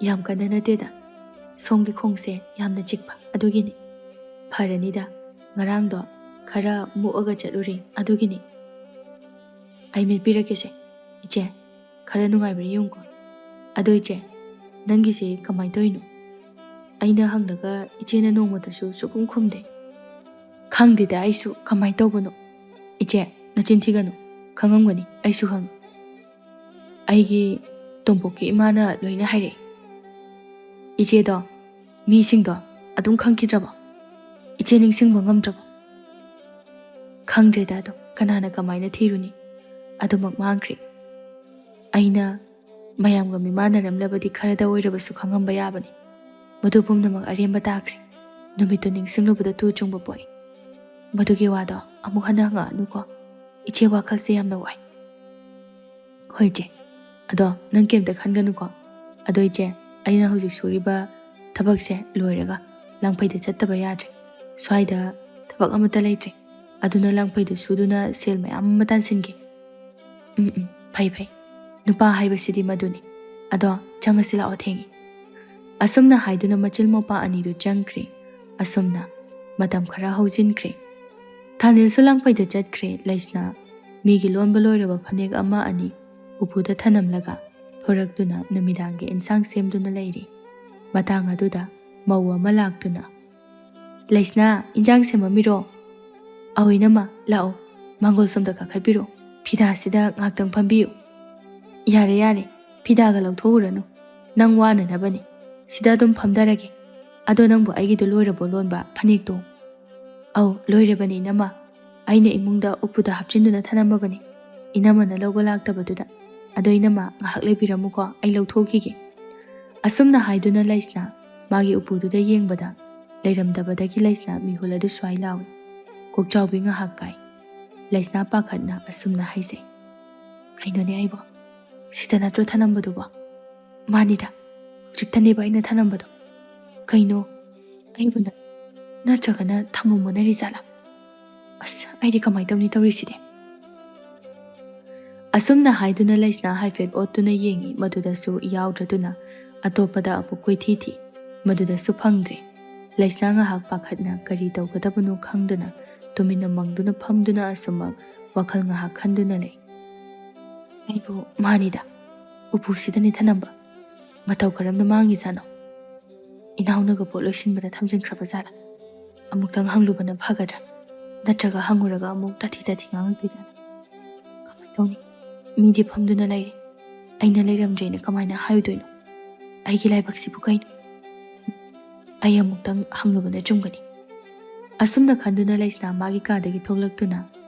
"ꯌꯥꯝ ꯀꯟꯅ ꯅꯠꯇꯦꯗ, ꯁꯣꯝꯒꯤ ꯈꯣꯡꯁꯦ ꯌꯥꯝꯅ ꯆꯤꯛꯄ ꯑꯗꯨꯒꯤꯅꯤ꯫ ꯐꯔꯅꯤꯗ, ꯉꯔꯥꯡꯗꯣ ꯈꯔ ꯃꯨꯛꯑꯒ ꯆꯠꯂꯨꯔꯦ ꯑꯗꯨꯒꯤꯅꯤ꯫" "ꯑꯩ ꯃꯦꯠꯄꯤꯔꯛꯀꯦꯁꯦ ꯏꯆꯦ, ꯈꯔ ꯅꯨꯡꯉꯥꯏꯕ꯭ꯔꯥ ꯌꯦꯡꯉꯨꯀꯣ꯫ ꯑꯗꯣ ꯏꯆꯦ, ꯅꯪꯒꯤꯁꯦ ꯀꯃꯥꯏꯅ ꯇꯧꯔꯤꯅꯣ? ꯑꯩꯅ ꯍꯪꯂꯒ ꯏꯆꯦꯅ ꯅꯣꯡꯃꯇꯁꯨ ꯁꯨꯈꯨꯝ ꯈꯨꯝꯗꯦ꯫" "ꯈꯪꯗꯦꯗ ꯑꯩꯁꯨ ꯀꯃꯥꯏꯅ ꯇꯧꯕꯅꯣ꯫ ꯏꯆꯦ, ꯅꯆꯤꯟ ꯊꯤꯒꯅꯨ, ꯈꯪꯉꯝꯒꯅꯤ, ꯑꯩꯁꯨ ꯈꯪꯉꯤ꯫ ꯑꯩꯒꯤ ꯇꯣꯝꯄꯣꯛꯀꯤ ꯏꯃꯥꯅ ꯂꯣꯏꯅ ꯍꯥꯏꯔꯛꯏ꯫" "ꯏꯆꯦꯗꯣ, ꯃꯤꯁꯤꯡꯗꯣ ꯑꯗꯨꯝ ꯈꯪꯈꯤꯗ꯭ꯔꯕꯣ? ꯏꯆꯦ ꯅꯤꯡꯁꯤꯡꯕ ꯉꯝꯗ꯭ꯔꯕꯣ?" ꯈꯪꯗ꯭ꯔꯦꯗ, ꯑꯗꯣ ꯀꯅꯥꯅ ꯀꯃꯥꯏꯅ ꯊꯤꯔꯨꯅꯤ? ꯑꯗꯨꯃꯛ ꯃꯥꯡꯈ꯭ꯔꯦ꯫ ꯑꯩꯅ ꯃꯌꯥꯝꯒ ꯃꯤꯃꯥꯟꯅꯔꯝꯂꯕꯗꯤ ꯈꯔꯗ ꯑꯣꯏꯔꯕꯁꯨ ꯈꯪꯉꯝꯕ ꯌꯥꯕꯅꯤ꯫ ꯃꯗꯨ ꯄꯨꯝꯅꯃꯛ ꯑꯔꯦꯝꯕ ꯇꯥꯈ꯭ꯔꯦ꯫ ꯅꯨꯃꯤꯠꯇꯨ ꯅꯤꯡꯁꯤꯡꯂꯨꯕꯗ ꯇꯨ ꯆꯨꯡꯕ ꯄꯣꯛꯏ꯫ ꯃꯗꯨꯒꯤ ꯋꯥꯗꯣ ꯑꯃꯨꯛ ꯍꯟꯅ ꯍꯪꯉꯛꯑꯅꯨꯀꯣ꯫ ꯏꯆꯦ, ꯋꯥꯈꯜꯁꯦ ꯌꯥꯝꯅ ꯋꯥꯏ꯫ ꯍꯣꯏ ꯏꯆꯦ, ꯑꯗꯣ ꯅꯪ ꯀꯩꯝꯇ ꯈꯟꯒꯅꯨꯀꯣ꯫ ꯑꯗꯣ ꯏꯆꯦ, ꯑꯩꯅ ꯍꯧꯖꯤꯛ ꯁꯨꯔꯤꯕ ꯊꯕꯛꯁꯦ ꯂꯣꯏꯔꯒ ꯂꯥꯡꯐꯩꯗ ꯆꯠꯇꯕ ꯌꯥꯗ꯭ꯔꯦ꯫ ꯁ꯭ꯋꯥꯏꯗ ꯊꯕꯛ ꯑꯃꯠꯇ ꯂꯩꯇ꯭ꯔꯦ꯫ ꯑꯗꯨꯅ ꯂꯥꯡꯐꯩꯗ ꯁꯨꯗꯨꯅ ꯁꯦꯜ ꯃꯌꯥꯝ ꯑꯃ ꯇꯥꯟꯁꯤꯟꯒꯦ꯫ ꯎꯝ, ꯎꯝ, ꯐꯩ, ꯐꯩ꯫ ꯅꯨꯄꯥ ꯍꯥꯏꯕꯁꯤꯗꯤ ꯃꯗꯨꯅꯤ꯫ ꯑꯗꯣ ꯆꯪꯉꯁꯤ ꯂꯥꯛꯑꯣ, ꯊꯦꯡꯉꯤ꯫ ꯑꯁꯨꯝꯅ ꯍꯥꯏꯗꯨꯅ ꯃꯆꯤꯜ ꯃꯧꯄꯥ ꯑꯅꯤꯗꯨ ꯆꯪꯈ꯭ꯔꯦ꯫ ꯑꯁꯨꯝꯅ ꯃꯇꯝ ꯈꯔ ꯍꯧꯖꯤꯟꯈ꯭ꯔꯦ꯫ ꯊꯥꯅꯤꯜꯁꯨ ꯂꯥꯡꯐꯩꯗ ꯆꯠꯈ꯭ꯔꯦ꯫ ꯂꯩꯁꯅꯥ ꯃꯤꯒꯤ ꯂꯣꯟꯕ ꯂꯣꯏꯔꯕ ꯐꯅꯦꯛ ꯑꯃ ꯑꯅꯤ ꯎꯄꯨꯗ ꯊꯅꯝꯂꯒ ꯊꯣꯔꯛꯇꯨꯅ ꯅꯨꯃꯤꯗꯥꯡꯒꯤ ꯏꯟꯁꯥꯡ ꯁꯦꯝꯗꯨꯅ ꯂꯩꯔꯤ꯫ ꯃꯇꯥꯡ ꯑꯗꯨꯗ ꯃꯧ ꯑꯃ ꯂꯥꯛꯇꯨꯅ, "ꯂꯩꯁꯅꯥ, ꯏꯟꯖꯥꯡ ꯁꯦꯝꯃꯝꯃꯤꯔꯣ?" "ꯑꯧ ꯏꯅꯝꯃ, ꯂꯥꯛꯑꯣ, ꯃꯥꯡꯒꯣꯜ ꯁꯣꯝꯗ ꯀꯥꯈꯠꯄꯤꯔꯣ꯫ ꯐꯤꯗꯥꯁꯤꯗ ꯉꯥꯛꯇꯪ ꯐꯝꯕꯤꯌꯨ꯫" "ꯌꯥꯔꯦ, ꯌꯥꯔꯦ, ꯐꯤꯗꯥꯒ ꯂꯧꯊꯣꯛꯎꯔꯅꯨ, ꯅꯪ ꯋꯥꯅꯅꯕꯅꯤ꯫ ꯁꯤꯗ ꯑꯗꯨꯝ ꯐꯝꯊꯔꯒꯦ꯫ ꯑꯗꯣ ꯅꯪꯕꯨ ꯑꯩꯒꯤꯗꯣ ꯂꯣꯏꯔꯕꯣ ꯂꯣꯟꯕ, ꯐꯅꯦꯛꯇꯣ?" "ꯑꯧ, ꯂꯣꯏꯔꯕꯅꯤ ꯏꯅꯝꯃ꯫ ꯑꯩꯅ ꯏꯃꯨꯡꯗ ꯎꯄꯨꯗ ꯍꯥꯞꯆꯤꯟꯗꯨꯅ ꯊꯅꯝꯃꯕꯅꯤ, ꯏꯅꯝꯃꯅ ꯂꯧꯕ ꯂꯥꯛꯇꯕꯗꯨꯗ꯫ ꯑꯗꯣ ꯏꯅꯝꯃ, ꯉꯥꯏꯍꯥꯛ ꯂꯩꯕꯤꯔꯝꯃꯨꯀꯣ, ꯑꯩ ꯂꯧꯊꯣꯛꯈꯤꯒꯦ꯫" ꯑꯁꯨꯝꯅ ꯍꯥꯏꯗꯨꯅ ꯂꯩꯁꯅꯥ ꯃꯥꯒꯤ ꯎꯄꯨꯗꯨꯗ ꯌꯦꯡꯕꯗ, ꯂꯩꯔꯝꯗꯕꯗꯒꯤ ꯂꯩꯁꯅꯥ ꯃꯤꯍꯨꯜ ꯑꯗꯨ ꯁ꯭ꯋꯥꯏ ꯂꯥꯎꯏ꯫ ꯀꯣꯛꯆꯥꯎꯕꯤ ꯉꯥꯏꯍꯥꯛ ꯀꯥꯏ꯫ ꯂꯩꯁꯅꯥ ꯄꯥꯈꯠꯅ ꯑꯁꯨꯝꯅ ꯍꯥꯏꯖꯩ, "ꯀꯩꯅꯣꯅꯦ ꯑꯩꯕꯣ? ꯁꯤꯗ ꯅꯠꯇ꯭ꯔꯣ ꯊꯅꯝꯕꯗꯨꯕꯣ?" "ꯃꯥꯅꯤꯗ, ꯍꯧꯖꯤꯛꯇꯅꯦꯕ ꯑꯩꯅ ꯊꯅꯝꯕꯗꯣ꯫ ꯀꯩꯅꯣ, ꯑꯩꯕꯨ ꯅ-, ꯅꯠꯇ꯭ꯔꯒꯅ ꯊꯝꯃꯝꯃꯣ ꯅꯔꯤꯖꯥꯠꯂꯥ? ꯑꯁ, ꯑꯩꯗꯤ ꯀꯃꯥꯏꯅ ꯇꯧꯅꯤ ꯇꯧꯔꯤꯁꯤꯗꯤ?" ꯑꯁꯨꯝꯅ ꯍꯥꯏꯗꯨꯅ ꯂꯩꯁꯅꯥ ꯍꯥꯏꯐꯦꯠ ꯑꯣꯠꯇꯨꯅ ꯌꯦꯡꯉꯤ, ꯃꯗꯨꯗꯁꯨ ꯌꯥꯎꯗ꯭ꯔꯗꯨꯅ ꯑꯇꯣꯞꯄꯗ ꯑꯃꯨꯛ ꯀꯣꯏꯊꯤ ꯊꯤ, ꯃꯗꯨꯗꯁꯨ ꯐꯪꯗ꯭ꯔꯦ꯫ ꯂꯩꯁꯅꯥ ꯉꯥꯏꯍꯥꯛ ꯄꯥꯈꯠꯅ ꯀꯔꯤ ꯇꯧꯒꯗꯕꯅꯣ ꯈꯪꯗꯅ ꯇꯨꯃꯤꯟꯅ ꯃꯪꯗꯨꯅ ꯐꯝꯗꯨꯅ ꯑꯁꯨꯝꯃꯛ ꯋꯥꯈꯜ ꯉꯥꯏꯍꯥꯛ ꯈꯟꯗꯨꯅ ꯂꯩ꯫ "ꯑꯩꯕꯨ ꯃꯥꯅꯤꯗ, ꯎꯄꯨꯁꯤꯗꯅꯤ ꯊꯅꯝꯕ꯫ ꯃꯇꯧ ꯀꯔꯝꯅ ꯃꯥꯡꯉꯤꯖꯥꯠꯅꯣ? ꯏꯅꯥꯎꯅꯒ ꯄꯣꯠ ꯂꯣꯏꯁꯤꯟꯕꯗ ꯊꯝꯖꯤꯟꯈ꯭ꯔꯕ ꯖꯥꯠꯂꯥ? ꯑꯃꯨꯛꯇꯪ ꯍꯪꯂꯨꯕꯅ ꯐꯒꯗ꯭ꯔꯥ? ꯅꯠꯇ꯭ꯔꯒ ꯍꯪꯉꯨꯔꯒ ꯑꯃꯨꯛ ꯇꯥꯊꯤ ꯇꯥꯊꯤ ꯉꯥꯡꯉꯛꯇꯣꯏꯖꯥꯠꯂꯥ? ꯀꯃꯥꯏꯅ ꯇꯧꯅꯤ? ꯃꯤꯗꯤ ꯐꯝꯗꯨꯅ ꯂꯩꯔꯦ, ꯑꯩꯅ ꯂꯩꯔꯝꯗ꯭ꯔꯦꯅ ꯀꯃꯥꯏꯅ ꯍꯥꯏꯔꯨꯗꯣꯏꯅꯣ? ꯑꯩꯒꯤ ꯂꯥꯏꯕꯛꯁꯤꯕꯨ ꯀꯩꯅꯣ? ꯑꯩ ꯑꯃꯨꯛꯇꯪ ꯍꯪꯂꯨꯕꯅ ꯆꯨꯝꯒꯅꯤ꯫" ꯑꯁꯨꯝꯅ ꯈꯟꯗꯨꯅ ꯂꯩꯁꯅꯥ ꯃꯥꯒꯤ ꯀꯥꯗꯒꯤ ꯊꯣꯛꯂꯛꯇꯨꯅ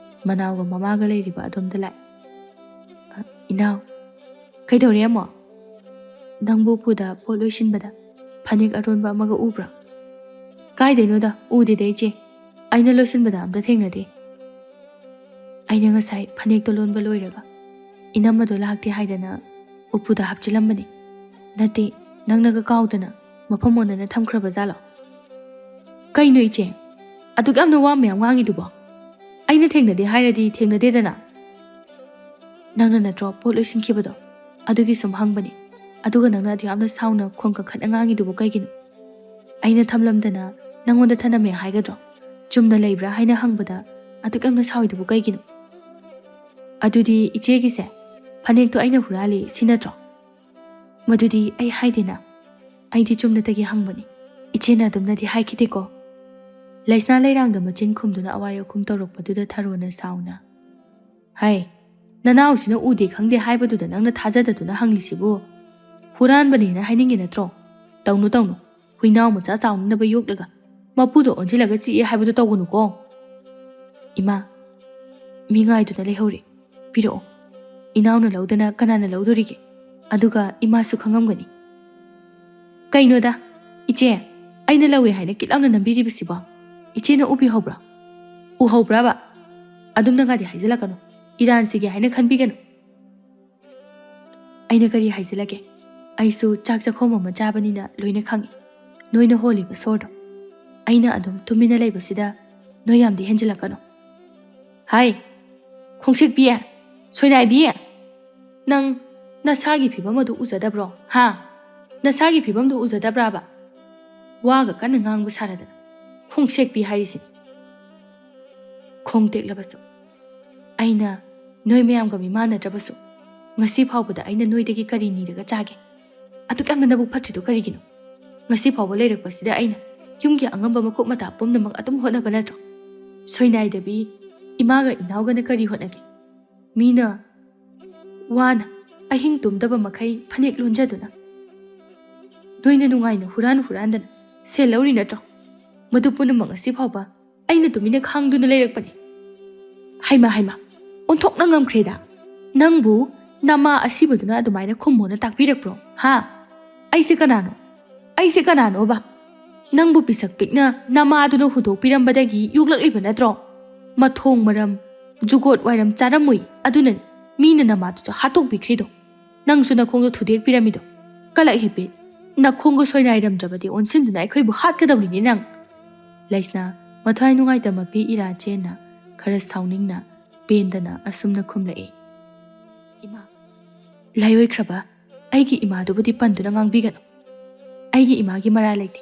ꯃꯅꯥꯎꯒ ꯃꯃꯥꯒ ꯂꯩꯔꯤꯕ ꯑꯗꯣꯝꯗ ꯂꯥꯛꯑꯦ꯫ "ꯑ, ꯏꯅꯥꯎ, ꯀꯩꯗꯧꯔꯦ ꯑꯃꯣ? ꯅꯪꯕꯨ ꯎꯄꯨꯗ ꯄꯣꯠ ꯂꯣꯏꯁꯤꯟꯕꯗ ꯐꯅꯦꯛ ꯑꯔꯣꯟꯕ ꯑꯃꯒ ꯎꯕ꯭ꯔꯥ?" "ꯀꯥꯏꯗꯩꯅꯣꯗ, ꯎꯗꯦꯗ ꯏꯆꯦ꯫ ꯑꯩꯅ ꯂꯣꯏꯁꯤꯟꯕꯗ ꯑꯝꯇ ꯊꯦꯡꯅꯗꯦ꯫ ꯑꯩꯅ ꯉꯁꯥꯏ ꯐꯅꯦꯛꯇꯣ ꯂꯣꯟꯕ ꯂꯣꯏꯔꯒ ꯏꯅꯝꯃꯗꯣ ꯂꯥꯛꯇꯦ ꯍꯥꯏꯗꯅ ꯎꯄꯨꯗ ꯍꯥꯞꯆꯤꯜꯂꯝꯕꯅꯤ꯫ ꯅꯠꯇꯦ, ꯅꯪꯅꯒ ꯀꯥꯎꯗꯅ ꯃꯐꯝ ꯑꯣꯟꯅꯅ ꯊꯝꯈ꯭ꯔꯕ ꯖꯥꯠꯂꯣ?" "ꯀꯩꯅꯣ ꯏꯆꯦ? ꯑꯗꯨꯛ ꯌꯥꯝꯅ ꯋꯥ ꯃꯌꯥꯝ ꯉꯥꯡꯉꯤꯗꯨꯕꯣ? ꯑꯩꯅ ꯊꯦꯡꯅꯗꯦ ꯍꯥꯏꯔꯗꯤ ꯊꯦꯡꯅꯗꯦꯗꯅ꯫ ꯅꯪꯅ ꯅꯠꯇ꯭ꯔꯣ ꯄꯣꯠ ꯂꯣꯏꯁꯤꯟꯈꯤꯕꯗꯣ? ꯑꯗꯨꯒꯤ ꯁꯨꯝ ꯍꯪꯕꯅꯤ꯫ ꯑꯗꯨꯒ ꯅꯪꯅ ꯑꯗꯨ ꯌꯥꯝꯅ ꯁꯥꯎꯅ ꯈꯣꯟ ꯀꯟꯈꯠꯅ ꯉꯥꯡꯉꯤꯗꯨꯕꯨ ꯀꯩꯒꯤꯅꯣ? ꯑꯩꯅ ꯊꯝꯂꯝꯗꯅ ꯅꯪꯉꯣꯟꯗ ꯊꯅꯝꯃꯦ ꯍꯥꯏꯒꯗ꯭ꯔꯣ? ꯆꯨꯝꯅ ꯂꯩꯕ꯭ꯔꯥ ꯍꯥꯏꯅ ꯍꯪꯕꯗ ꯑꯗꯨꯛ ꯌꯥꯝꯅ ꯁꯥꯎꯏꯗꯨꯕꯨ ꯀꯩꯒꯤꯅꯣ?" "ꯑꯗꯨꯗꯤ ꯏꯆꯦꯒꯤꯁꯦ ꯐꯅꯦꯛꯇꯣ ꯑꯩꯅ ꯍꯨꯔꯥꯜꯂꯤ ꯁꯤ ꯅꯠꯇ꯭ꯔꯣ?" "ꯃꯗꯨꯗꯤ ꯑꯩ ꯍꯥꯏꯗꯦꯅ꯫ ꯑꯩꯗꯤ ꯆꯨꯝꯅꯇꯒꯤ ꯍꯪꯕꯅꯤ꯫ ꯏꯆꯦꯅ ꯑꯗꯨꯝꯅꯗꯤ ꯍꯥꯏꯈꯤꯗꯦꯀꯣ?" ꯂꯩꯁꯅꯥ ꯂꯩꯔꯥꯡꯗ ꯃꯆꯤꯟ ꯈꯨꯝꯗꯨꯅ ꯑꯋꯥꯏ ꯑꯈꯨꯝ ꯇꯧꯔꯛꯄꯗꯨꯗ ꯊꯔꯣꯅ ꯁꯥꯎꯅ, "ꯍꯥꯏ, ꯅꯅꯥꯎꯁꯤꯅ ꯎꯗꯦ ꯈꯪꯗꯦ ꯍꯥꯏꯕꯗꯨꯗ ꯅꯪꯅ ꯊꯥꯖꯗꯗꯨꯅ ꯍꯪꯂꯤꯁꯤꯕꯨ ꯍꯨꯔꯥꯟꯕꯅꯦꯅ ꯍꯥꯏꯅꯤꯡꯉꯤ ꯅꯠꯇ꯭ꯔꯣ? ꯇꯧꯅꯨ, ꯇꯧꯅꯨ꯫ ꯍꯨꯏꯅꯥꯎ ꯃꯆꯥ ꯆꯥꯎꯅꯅꯕ ꯌꯣꯛꯂꯒ ꯃꯄꯨꯗꯣ ꯑꯣꯟꯁꯤꯜꯂꯒ ꯆꯤꯛꯑꯦ ꯍꯥꯏꯕꯗꯨ ꯇꯧꯒꯅꯨꯀꯣ꯫ ꯏꯃꯥ, ꯃꯤ ꯉꯥꯏꯗꯨꯅ ꯂꯩꯍꯧꯔꯦ꯫ ꯄꯤꯔꯛꯑꯣ꯫ ꯏꯅꯥꯎꯅ ꯂꯧꯗꯅ ꯀꯅꯥꯅ ꯂꯧꯗꯣꯔꯤꯒꯦ? ꯑꯗꯨꯒ ꯏꯃꯥꯁꯨ ꯈꯪꯉꯝꯒꯅꯤ꯫" "ꯀꯩꯅꯣꯗ, ꯏꯆꯦ, ꯑꯩꯅ ꯂꯧꯋꯦ ꯍꯥꯏꯅ ꯀꯤꯠ ꯂꯥꯎꯅ ꯅꯝꯕꯤꯔꯤꯕꯁꯤꯕꯣ? ꯏꯆꯦꯅ ꯎꯕꯤꯍꯧꯕ꯭ꯔꯥ? ꯎꯍꯧꯕ꯭ꯔꯕ? ꯑꯗꯨꯝꯅꯒꯗꯤ ꯍꯥꯏꯖꯤꯜꯂꯛꯀꯅꯨ꯫ ꯏꯔꯥꯟꯁꯤꯒꯦ ꯍꯥꯏꯅ ꯈꯟꯕꯤꯒꯅꯨ꯫" "ꯑꯩꯅ ꯀꯔꯤ ꯍꯥꯏꯖꯤꯜꯂꯒꯦ? ꯑꯩꯁꯨ ꯆꯥꯛ ꯆꯥꯛꯈꯣꯝ ꯑꯃ ꯆꯥꯕꯅꯤꯅ ꯂꯣꯏꯅ ꯈꯪꯏ꯫ ꯅꯣꯏꯅ ꯍꯣꯜꯂꯤꯕ ꯁꯣꯔꯗꯣ꯫ ꯑꯩꯅ ꯑꯗꯨꯝ ꯇꯨꯃꯤꯟꯅ ꯂꯩꯕꯁꯤꯗ ꯅꯣꯏ ꯌꯥꯝꯗꯤ ꯍꯦꯟꯖꯤꯜꯂꯛꯀꯅꯨ꯫" "ꯍꯥꯏ, ꯈꯣꯡꯁꯦꯛꯄꯤ, ꯁꯣꯏꯅꯥꯏꯕꯤ, ꯅꯪ ꯅꯁꯥꯒꯤ ꯐꯤꯕꯝ ꯑꯗꯨ ꯎꯖꯗꯕ꯭ꯔꯣ? ꯍꯥ? ꯅꯁꯥꯒꯤ ꯐꯤꯕꯝꯗꯨ ꯎꯖꯗꯕ꯭ꯔꯥꯕ? ꯋꯥꯒ ꯀꯟꯅ ꯉꯥꯡꯕ ꯁꯥꯔꯗꯅ ꯈꯣꯡꯁꯦꯛꯄꯤ ꯍꯥꯏꯔꯤꯁꯤꯅꯤ꯫" "ꯈꯣꯡ ꯇꯦꯛꯂꯕꯁꯨ, ꯑꯩꯅ ꯅꯣꯏ ꯃꯌꯥꯝꯒ ꯃꯤꯃꯥꯟꯅꯗ꯭ꯔꯕꯁꯨ, ꯉꯁꯤ ꯐꯥꯎꯕꯗ ꯑꯩꯅ ꯅꯣꯏꯗꯒꯤ ꯀꯔꯤ ꯅꯤꯔꯒ ꯆꯥꯒꯦ? ꯑꯗꯨꯛ ꯌꯥꯝꯅ ꯅꯕꯨꯛ ꯐꯠꯇ꯭ꯔꯤꯗꯣ ꯀꯔꯤꯒꯤꯅꯣ? ꯉꯁꯤ ꯐꯥꯎꯕ ꯂꯩꯔꯛꯄꯁꯤꯗ ꯑꯩꯅ ꯌꯨꯝꯒꯤ ꯑꯉꯝꯕ ꯃꯀꯨꯞ ꯃꯇꯥ ꯄꯨꯝꯅꯃꯛ ꯑꯗꯨꯝ ꯍꯣꯠꯅꯕ ꯅꯠꯇ꯭ꯔꯣ? ꯁꯣꯏꯅꯥꯏꯗꯕꯤ, ꯏꯃꯥꯒ ꯏꯅꯥꯎꯒꯅ ꯀꯔꯤ ꯍꯣꯠꯅꯒꯦ? ꯃꯤꯅ ꯋꯥꯅ ꯑꯍꯤꯡ ꯇꯨꯝꯗꯕ ꯃꯈꯩ ꯐꯅꯦꯛ ꯂꯣꯟꯖꯗꯨꯅ ꯅꯣꯏꯅ ꯅꯨꯡꯉꯥꯏꯅ ꯍꯨꯔꯥꯟ ꯍꯨꯔꯥꯟꯗꯅ ꯁꯦꯜ ꯂꯧꯔꯤ ꯅꯠꯇ꯭ꯔꯣ? ꯃꯗꯨ ꯄꯨꯝꯅꯃꯛ ꯉꯁꯤ ꯐꯥꯎꯕ ꯑꯩꯅ ꯇꯨꯃꯤꯟꯅ ꯈꯥꯡꯗꯨꯅ ꯂꯩꯔꯛꯄꯅꯤ꯫ ꯍꯩꯃꯥ, ꯍꯩꯃꯥ, ꯑꯣꯟꯊꯣꯛꯅ ꯉꯝꯈ꯭ꯔꯦꯗ꯫ ꯅꯪꯕꯨ ꯅꯃꯥ ꯑꯁꯤꯕꯗꯨꯅ ꯑꯗꯨꯃꯥꯏꯅ ꯈꯨꯝꯃꯣꯅ ꯇꯥꯛꯄꯤꯔꯛꯄ꯭ꯔꯣ? ꯍꯥ? ꯑꯩꯁꯦ ꯀꯅꯥꯅꯣ? ꯑꯩꯁꯦ ꯀꯅꯥꯅꯣꯕ? ꯅꯪꯕꯨ ꯄꯤꯁꯛ ꯄꯤꯛꯅ ꯅꯃꯥꯗꯨꯅ ꯍꯨꯟꯗꯣꯛꯄꯤꯔꯝꯕꯗꯒꯤ ꯌꯣꯛꯂꯛꯂꯤꯕ ꯅꯠꯇ꯭ꯔꯣ? ꯃꯊꯣꯡ ꯃꯔꯝ, ꯖꯨꯒꯣꯠ ꯋꯥꯏꯔꯝ ꯆꯥꯔꯝꯃꯣꯏ꯫ ꯑꯗꯨꯅꯅꯤ ꯃꯤꯅ ꯅꯃꯥꯗꯨꯁꯨ ꯍꯥꯠꯇꯣꯛꯄꯤꯈ꯭ꯔꯤꯗꯣ꯫ ꯅꯪꯁꯨ ꯅꯈꯣꯡꯗꯣ ꯊꯨꯗꯦꯛꯄꯤꯔꯝꯃꯤꯗꯣ꯫ ꯀꯂꯛ ꯍꯤꯄꯦꯠ, ꯅꯈꯣꯡꯒ ꯁꯣꯏꯅꯥꯏꯔꯝꯗ꯭ꯔꯕꯗꯤ ꯑꯣꯟꯁꯤꯟꯗꯨꯅ ꯑꯩꯈꯣꯏꯕꯨ ꯍꯥꯠꯀꯗꯧꯔꯤꯅꯦ ꯅꯪ꯫ ꯂꯩꯁꯅꯥ ꯃꯊ꯭ꯋꯥꯏ ꯅꯨꯡꯉꯥꯏꯇ ꯃꯄꯤ ꯏꯔꯥ ꯆꯦꯟꯅ ꯈꯔ ꯁꯥꯎꯅꯤꯡꯅ ꯄꯦꯟꯗꯅ ꯑꯁꯨꯝꯅ ꯈꯨꯝꯂꯛꯏ꯫ ꯏꯃꯥ, ꯂꯥꯏꯑꯣꯏꯈ꯭ꯔꯕ ꯑꯩꯒꯤ ꯏꯃꯥꯗꯨꯕꯨꯗꯤ ꯄꯟꯗꯨꯅ ꯉꯥꯡꯕꯤꯒꯅꯨ꯫ ꯑꯩꯒꯤ ꯏꯃꯥꯒꯤ ꯃꯔꯥ ꯂꯩꯇꯦ꯫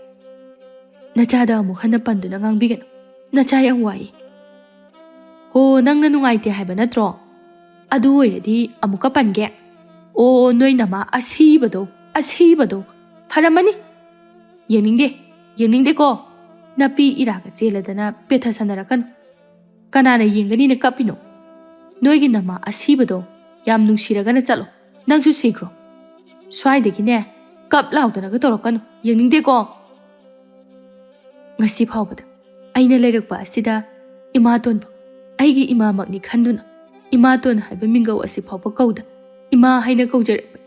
ꯅꯆꯥꯗ ꯑꯃꯨꯛ ꯍꯟꯅ ꯄꯟꯗꯨꯅ ꯉꯥꯡꯕꯤꯒꯅꯨ꯫ ꯅꯆꯥ ꯌꯥꯝ ꯋꯥꯏ꯫ ꯍꯣ, ꯅꯪꯅ ꯅꯨꯡꯉꯥꯏꯇꯦ ꯍꯥꯏꯕ ꯅꯠꯇ꯭ꯔꯣ? ꯑꯗꯨ ꯑꯣꯏꯔꯗꯤ ꯑꯃꯨꯛꯀ ꯄꯟꯒꯦ꯫ ꯑꯣ, ꯅꯣꯏ ꯅꯃꯥ ꯑꯁꯤꯕꯗꯣ, ꯑꯁꯤꯕꯗꯣ꯫ ꯐꯔꯝꯃꯅꯤ꯫ ꯌꯦꯡꯅꯤꯡꯗꯦ, ꯌꯦꯡꯅꯤꯡꯗꯦꯀꯣ꯫ ꯅꯄꯤ ꯏꯔꯥꯒ ꯆꯦꯜꯂꯗꯅ ꯄꯦꯊ ꯁꯥꯟꯅꯔꯛꯀꯅꯨ꯫ ꯀꯅꯥꯅ ꯌꯦꯡꯒꯅꯤꯅ ꯀꯞꯄꯤꯅꯣ? ꯅꯣꯏꯒꯤ ꯅꯃꯥ ꯑꯁꯤꯕꯗꯣ ꯌꯥꯝ ꯅꯨꯡꯁꯤꯔꯒꯅ ꯆꯠꯂꯣ꯫ ꯅꯪꯁꯨ ꯁꯤꯈ꯭ꯔꯣ꯫ ꯁ꯭ꯋꯥꯏꯗꯒꯤꯅꯦ ꯀꯞ ꯂꯥꯎꯗꯅꯒ ꯇꯧꯔꯛꯀꯅꯨ꯫ ꯌꯦꯡꯅꯤꯡꯗꯦꯀꯣ꯫ ꯉꯁꯤ ꯐꯥꯎꯕꯗ ꯑꯩꯅ ꯂꯩꯔꯛꯄ ꯑꯁꯤꯗ ꯏꯃꯥꯇꯣꯟꯕꯨ ꯑꯩꯒꯤ ꯏꯃꯥꯃꯛꯅꯤ ꯈꯟꯗꯨꯅ ꯏꯃꯥꯇꯣꯟ ꯍꯥꯏꯕ ꯃꯤꯡꯒꯧ ꯑꯁꯤ ꯐꯥꯎꯕ ꯀꯧꯗ ꯏꯃꯥ ꯍꯥꯏꯅ ꯀꯧꯖꯔꯛꯄꯅꯤ꯫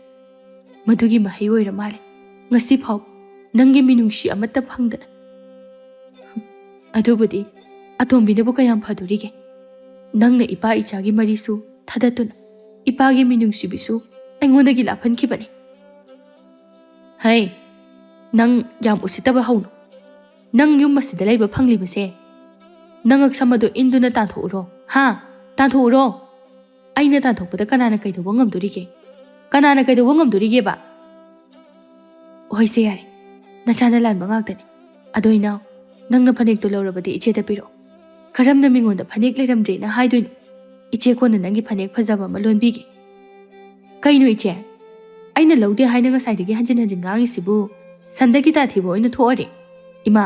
ꯃꯗꯨꯒꯤ ꯃꯍꯩ ꯑꯣꯏꯔ ꯃꯥꯜꯂꯦ ꯉꯁꯤ ꯐꯥꯎ ꯅꯪꯒꯤ ꯃꯤꯅꯨꯡꯁꯤ ꯑꯃꯠꯇ ꯐꯪꯗꯅ꯫ ꯑꯗꯨꯕꯨꯗꯤ ꯑꯇꯣꯝꯕꯤꯅꯕꯨ ꯀꯌꯥꯝ ꯐꯗꯣꯔꯤꯒꯦ? ꯅꯪꯅ ꯏꯄꯥ ꯏꯆꯥꯒꯤ ꯃꯔꯤꯁꯨ ꯊꯥꯗꯠꯇꯨꯅ ꯏꯄꯥꯒꯤ ꯃꯤꯅꯨꯡꯁꯤꯕꯤꯁꯨ ꯑꯩꯉꯣꯟꯗꯒꯤ ꯂꯥꯞꯍꯟꯈꯤꯕꯅꯤ꯫ ꯍꯩ, ꯅꯪ ꯌꯥꯝ ꯎꯁꯤꯠꯇꯕ ꯍꯧꯅꯨ꯫ ꯅꯪ ꯌꯨꯝ ꯑꯁꯤꯗ ꯂꯩꯕ ꯐꯪꯂꯤꯕꯁꯦ ꯅꯉꯛ ꯁꯝ ꯑꯗꯨ ꯏꯟꯗꯨꯅ ꯇꯥꯟꯊꯣꯛꯎꯔꯣ, ꯍꯥ? ꯇꯥꯟꯊꯣꯛꯎꯔꯣ꯫ ꯑꯩꯅ ꯇꯥꯟꯊꯣꯛꯄꯗ ꯀꯅꯥꯅ ꯀꯩꯗꯧꯕ ꯉꯝꯗꯣꯔꯤꯒꯦ? ꯀꯅꯥꯅ ꯀꯩꯗꯧꯕ ꯉꯝꯗꯣꯔꯤꯒꯦꯕ? ꯍꯣꯏꯁꯦ, ꯌꯥꯔꯦ, ꯅꯆꯥꯅ ꯂꯥꯟꯕ ꯉꯥꯛꯇꯅꯤ꯫ ꯑꯗꯣ ꯏꯅꯥꯎ, ꯅꯪꯅ ꯐꯅꯦꯛꯇꯣ ꯂꯧꯔꯕꯗꯤ ꯏꯆꯦꯗ ꯄꯤꯔꯛꯑꯣ꯫ ꯀꯔꯝꯅ ꯃꯤꯉꯣꯟꯗ ꯐꯅꯦꯛ ꯂꯩꯔꯝꯗ꯭ꯔꯦꯅ ꯍꯥꯏꯗꯣꯏꯅꯣ? ꯏꯆꯦ ꯀꯣꯟꯅ ꯅꯪꯒꯤ ꯐꯅꯦꯛ ꯐꯖꯕ ꯑꯃ ꯂꯣꯟꯕꯤꯒꯦ꯫ ꯀꯩꯅꯣ ꯏꯆꯦ? ꯑꯩꯅ ꯂꯧꯗꯦ ꯍꯥꯏꯅ ꯉꯁꯥꯏꯗꯒꯤ ꯍꯟꯖꯤꯟ ꯍꯟꯖꯤꯟ ꯉꯥꯡꯉꯤꯁꯤꯕꯨ? ꯁꯟꯗꯒꯤ ꯇꯥꯊꯤꯕ ꯑꯣꯏꯅ ꯊꯣꯛꯑꯔꯦ꯫ ꯏꯃꯥ,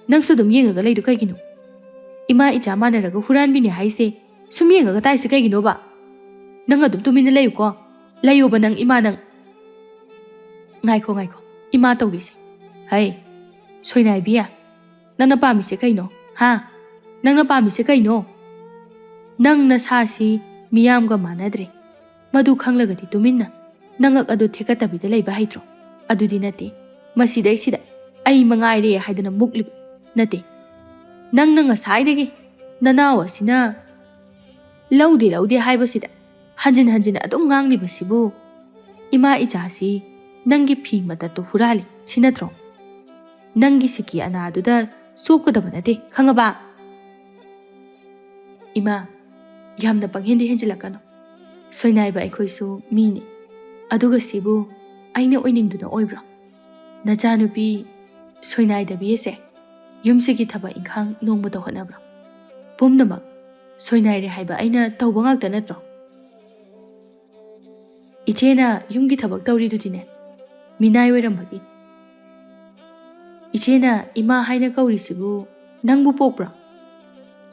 ꯅꯪꯁꯨ ꯑꯗꯨꯝ ꯌꯦꯡꯉꯒ ꯂꯩꯗꯨ ꯀꯩꯒꯤꯅꯣ? ꯏꯃꯥ ꯏꯆꯥ ꯃꯥꯟꯅꯔꯒ ꯍꯨꯔꯥꯟꯕꯤꯅꯦ ꯍꯥꯏꯁꯦ ꯁꯨꯝ ꯌꯦꯡꯉꯒ ꯇꯥꯏꯁꯦ ꯀꯩꯒꯤꯅꯣꯕ? ꯅꯪ ꯑꯗꯨꯝ ꯇꯨꯃꯤꯟꯅ ꯂꯩꯌꯨꯀꯣ꯫ ꯂꯩꯌꯣꯕ ꯅꯪ, ꯏꯃꯥ ꯅꯪ꯫ ꯉꯥꯏꯈꯣ, ꯉꯥꯏꯈꯣ꯫ ꯏꯃꯥ ꯇꯧꯔꯤꯁꯦ꯫ ꯍꯩ, ꯁꯣꯏꯅꯥꯏꯕꯤ, ꯅꯪꯅ ꯄꯥꯝꯃꯤꯁꯦ ꯀꯩꯅꯣ? ꯍꯥ? ꯅꯪꯅ ꯄꯥꯝꯃꯤꯁꯦ ꯀꯩꯅꯣ? ꯅꯪ ꯅꯁꯥꯁꯤ ꯃꯤꯌꯥꯝꯒ ꯃꯥꯟꯅꯗ꯭ꯔꯦ꯫ ꯃꯗꯨ ꯈꯪꯂꯒꯗꯤ ꯇꯨꯃꯤꯟꯅ ꯅꯉꯛ ꯑꯗꯨ ꯊꯦꯛꯀꯠꯇꯕꯤꯗ ꯂꯩꯕ ꯍꯩꯇ꯭ꯔꯣ? ꯑꯗꯨꯗꯤ ꯅꯠꯇꯦ꯫ ꯃꯁꯤꯗꯩꯁꯤꯗ ꯑꯩ ꯃꯉꯥꯏꯔꯦ ꯍꯥꯏꯗꯅ ꯃꯨꯛꯂꯤꯕ ꯅꯠꯇꯦ꯫ ꯅꯪꯅ ꯉꯁꯥꯏꯗꯒꯤ ꯅꯅꯥꯎ ꯑꯁꯤꯅ ꯂꯧꯗꯦ ꯂꯧꯗꯦ ꯍꯥꯏꯕꯁꯤꯗ ꯍꯟꯖꯤꯟ ꯍꯟꯖꯤꯟ ꯑꯗꯨꯝ ꯉꯥꯡꯂꯤꯕꯁꯤꯕꯨ? ꯏꯃꯥ ꯏꯆꯥꯁꯤ ꯅꯪꯒꯤ ꯐꯤ ꯃꯇꯠꯇꯨ ꯍꯨꯔꯥꯜꯂꯤ ꯁꯤ ꯅꯠꯇ꯭ꯔꯣ? ꯅꯪꯒꯤ ꯁꯤꯀꯤ ꯑꯅꯥꯗꯨꯗ ꯆꯣꯞꯀꯗꯕ ꯅꯠꯇꯦ, ꯈꯪꯉꯕ? ꯏꯃꯥ, ꯌꯥꯝꯅ ꯄꯪꯍꯦꯟꯗꯤ ꯍꯦꯟꯖꯤꯜꯂꯛꯀꯅꯨ꯫ ꯁꯣꯏꯅꯥꯏꯕ ꯑꯩꯈꯣꯏꯁꯨ ꯃꯤꯅꯤ꯫ ꯑꯗꯨꯒ ꯁꯤꯕꯨ ꯑꯩꯅ ꯑꯣꯏꯅꯤꯡꯗꯨꯅ ꯑꯣꯏꯕ꯭ꯔꯣ? ꯅꯆꯥꯅꯨꯄꯤ ꯁꯣꯏꯅꯥꯏꯗꯕꯤ ꯑꯁꯦ ꯌꯨꯝꯁꯤꯒꯤ ꯊꯕꯛ ꯏꯪꯈꯥꯡ ꯅꯣꯡꯃꯇ ꯍꯣꯠꯅꯕ꯭ꯔꯣ? ꯄꯨꯝꯅꯃꯛ ꯁꯣꯏꯅꯥꯏꯔꯦ ꯍꯥꯏꯕ ꯑꯩꯅ ꯇꯧꯕ ꯉꯥꯛꯇ ꯅꯠꯇ꯭ꯔꯣ? ꯏꯆꯦꯅ ꯌꯨꯝꯒꯤ ꯊꯕꯛ ꯇꯧꯔꯤꯗꯨꯗꯤꯅꯦ, ꯃꯤꯅꯥꯏ ꯑꯣꯏꯔꯝꯕꯒꯤ꯫ ꯏꯆꯦꯅ ꯏꯃꯥ ꯍꯥꯏꯅ ꯀꯧꯔꯤꯁꯤꯕꯨ ꯅꯪꯕꯨ ꯄꯣꯛꯄ꯭ꯔꯣ?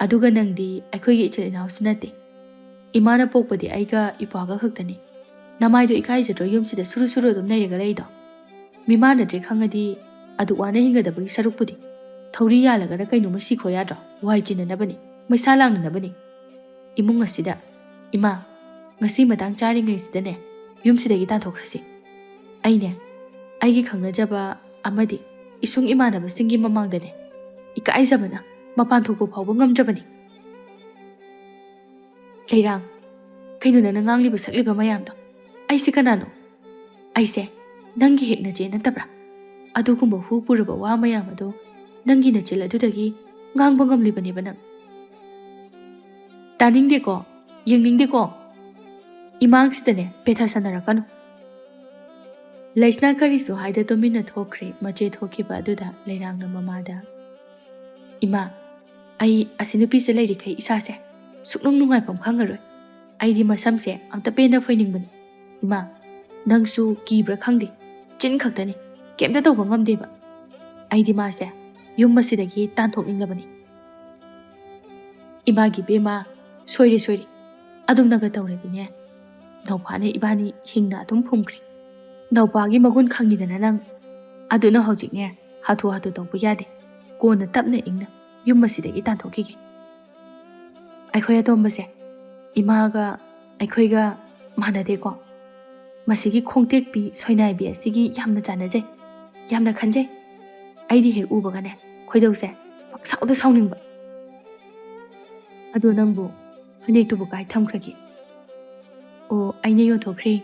ꯑꯗꯨꯒ ꯅꯪꯗꯤ ꯑꯩꯈꯣꯏꯒꯤ ꯏꯆꯤꯜ ꯏꯅꯥꯎꯁꯨ ꯅꯠꯇꯦ꯫ ꯏꯃꯥꯅ ꯄꯣꯛꯄꯗꯤ ꯑꯩꯒ ꯏꯄ꯭ꯋꯥꯒ ꯈꯛꯇꯅꯤ꯫ ꯅꯃꯥꯏꯗꯣ ꯏꯀꯥꯏꯖꯗ꯭ꯔꯣ ꯌꯨꯝꯁꯤꯗ ꯁꯨꯔꯨ ꯁꯨꯔꯨ ꯑꯗꯨꯝ ꯂꯩꯔꯒ ꯂꯩꯗꯣ? ꯃꯤꯃꯥꯟꯅꯗ꯭ꯔꯦ ꯈꯪꯉꯗꯤ ꯑꯗꯨꯛ ꯋꯥꯅ ꯍꯤꯡꯒꯗꯕꯒꯤ ꯁꯔꯨꯛꯄꯨꯗꯤ ꯊꯧꯔꯤ ꯌꯥꯜꯂꯒꯅ ꯀꯩꯅꯣꯝꯃ ꯁꯤꯈꯣ ꯌꯥꯗ꯭ꯔꯣ? ꯋꯥꯏ ꯆꯤꯟꯅꯅꯕꯅꯤ, ꯃꯩꯁꯥ ꯂꯥꯡꯅꯅꯕꯅꯤ꯫ ꯏꯃꯨꯡ ꯑꯁꯤꯗ, ꯏꯃꯥ, ꯉꯁꯤ ꯃꯇꯥꯡ ꯆꯥꯔꯤꯉꯩꯁꯤꯗꯅꯦ, ꯌꯨꯝꯁꯤꯗꯒꯤ ꯇꯥꯟꯊꯣꯛꯈ꯭ꯔꯁꯤ꯫ ꯑꯩꯅꯦ, ꯑꯩꯒꯤ ꯈꯪꯅꯖꯕ ꯑꯃꯗꯤ ꯏꯁꯨꯡ ꯏꯃꯥꯟꯅꯕꯁꯤꯡꯒꯤ ꯃꯃꯥꯡꯗꯅꯦ, ꯏꯀꯥꯏꯖꯕꯅ ꯃꯄꯥꯟ ꯊꯣꯛꯄ ꯐꯥꯎꯕ ꯉꯝꯗ꯭ꯔꯕꯅꯤ꯫ ꯂꯩꯔꯥꯡ, ꯀꯩꯅꯣ ꯅꯪꯅ ꯉꯥꯡꯂꯤꯕ ꯁꯛꯂꯤꯕ ꯃꯌꯥꯝꯗꯣ? ꯑꯩꯁꯦ ꯀꯅꯥꯅꯣ? ꯑꯩꯁꯦ ꯅꯪꯒꯤ ꯍꯦꯛ ꯅꯆꯦ ꯅꯠꯇꯕ꯭ꯔꯥ? ꯑꯗꯨꯒꯨꯝꯕ ꯍꯨ ꯄꯨꯔꯕ ꯋꯥ ꯃꯌꯥꯝ ꯑꯗꯣ ꯅꯪꯒꯤ ꯅꯆꯤꯜ ꯑꯗꯨꯗꯒꯤ ꯉꯥꯡꯕ ꯉꯝꯂꯤꯕꯅꯦꯕ ꯅꯪ꯫ ꯇꯥꯅꯤꯡꯗꯦꯀꯣ, ꯌꯦꯡꯅꯤꯡꯗꯦꯀꯣ꯫ ꯏꯃꯥꯡꯁꯤꯗꯅꯦ ꯄꯦꯊ ꯁꯥꯟꯅꯔꯛꯀꯅꯨ꯫ ꯂꯩꯁꯅꯥ ꯀꯔꯤꯁꯨ ꯍꯥꯏꯗ ꯇꯨꯃꯤꯟꯅ ꯊꯣꯛꯈ꯭ꯔꯦ꯫ ꯃꯆꯦ ꯊꯣꯛꯈꯤꯕ ꯑꯗꯨꯗ ꯂꯩꯔꯥꯡꯅ ꯃꯃꯥꯗ, "ꯏꯃꯥ, ꯑꯩ ꯑꯁꯤ ꯅꯨꯄꯤꯁꯦ ꯂꯩꯔꯤꯈꯩ ꯏꯁꯥꯁꯦ ꯁꯨꯛꯅꯨꯡ ꯅꯨꯡꯉꯥꯏꯐꯝ ꯈꯪꯉꯔꯣꯏ꯫ ꯑꯩꯗꯤ ꯃꯁꯝꯁꯦ ꯑꯝꯇ ꯄꯦꯟꯅ ꯐꯣꯏꯅꯤꯡꯕꯅꯤ꯫ ꯏꯃꯥ, ꯅꯪꯁꯨ ꯀꯤꯕ꯭ꯔꯥ ꯈꯪꯗꯦ, ꯆꯤꯟ ꯈꯛꯇꯅꯤ, ꯀꯩꯝꯇ ꯇꯧꯕ ꯉꯝꯗꯦꯕ꯫ ꯑꯩꯗꯤ ꯃꯥꯁꯦ ꯌꯨꯝ ꯑꯁꯤꯗꯒꯤ ꯇꯥꯟꯊꯣꯛꯅꯤꯡꯂꯕꯅꯤ꯫" ꯏꯃꯥꯒꯤ ꯕꯦꯝꯃ, ꯁꯣꯏꯔꯦ, ꯁꯣꯏꯔꯦ꯫ ꯑꯗꯨꯝꯅꯒ ꯇꯧꯔꯗꯤꯅꯦ, ꯅꯧꯄꯥꯅ ꯏꯕꯥꯅꯤ ꯍꯤꯡꯅ ꯑꯗꯨꯝ ꯐꯨꯝꯈ꯭ꯔꯦ꯫ ꯅꯧꯄꯥꯒꯤ ꯃꯒꯨꯟ ꯈꯪꯉꯤꯗꯅ ꯅꯪ꯫ ꯑꯗꯨꯅ ꯍꯧꯖꯤꯛꯅꯦ, ꯍꯥꯊꯨ ꯍꯥꯊꯨ ꯇꯧꯕ ꯌꯥꯗꯦ꯫ ꯀꯣꯟꯅ ꯇꯞꯅ ꯏꯪꯅ ꯌꯨꯝ ꯑꯁꯤꯗꯒꯤ ꯇꯥꯟꯊꯣꯛꯈꯤꯒꯦ꯫ ꯑꯩꯈꯣꯏ ꯑꯇꯣꯝꯕꯁꯦ ꯏꯃꯥꯒ ꯑꯩꯈꯣꯏꯒ ꯃꯥꯟꯅꯗꯦꯀꯣ꯫ ꯃꯁꯤꯒꯤ ꯈꯣꯡꯇꯦꯛꯄꯤ ꯁꯣꯏꯅꯥꯏꯕꯤ ꯑꯁꯤꯒꯤ ꯌꯥꯝꯅ ꯆꯥꯟꯅꯖꯩ, ꯌꯥꯝꯅ ꯈꯟꯖꯩ꯫ ꯑꯩꯗꯤ ꯍꯦꯛ ꯎꯕꯒꯅꯦ ꯈꯣꯏꯗꯧꯁꯦ ꯄꯪꯁꯥꯎꯗ ꯁꯥꯎꯅꯤꯡꯕ꯫ ꯑꯗꯣ ꯅꯪꯕꯨ ꯐꯅꯦꯛꯇꯨꯕꯨ ꯀꯥꯏ ꯊꯝꯈ꯭ꯔꯒꯦ? ꯑꯣ, ꯑꯩꯅ ꯌꯣꯟꯊꯣꯛꯈ꯭ꯔꯦ꯫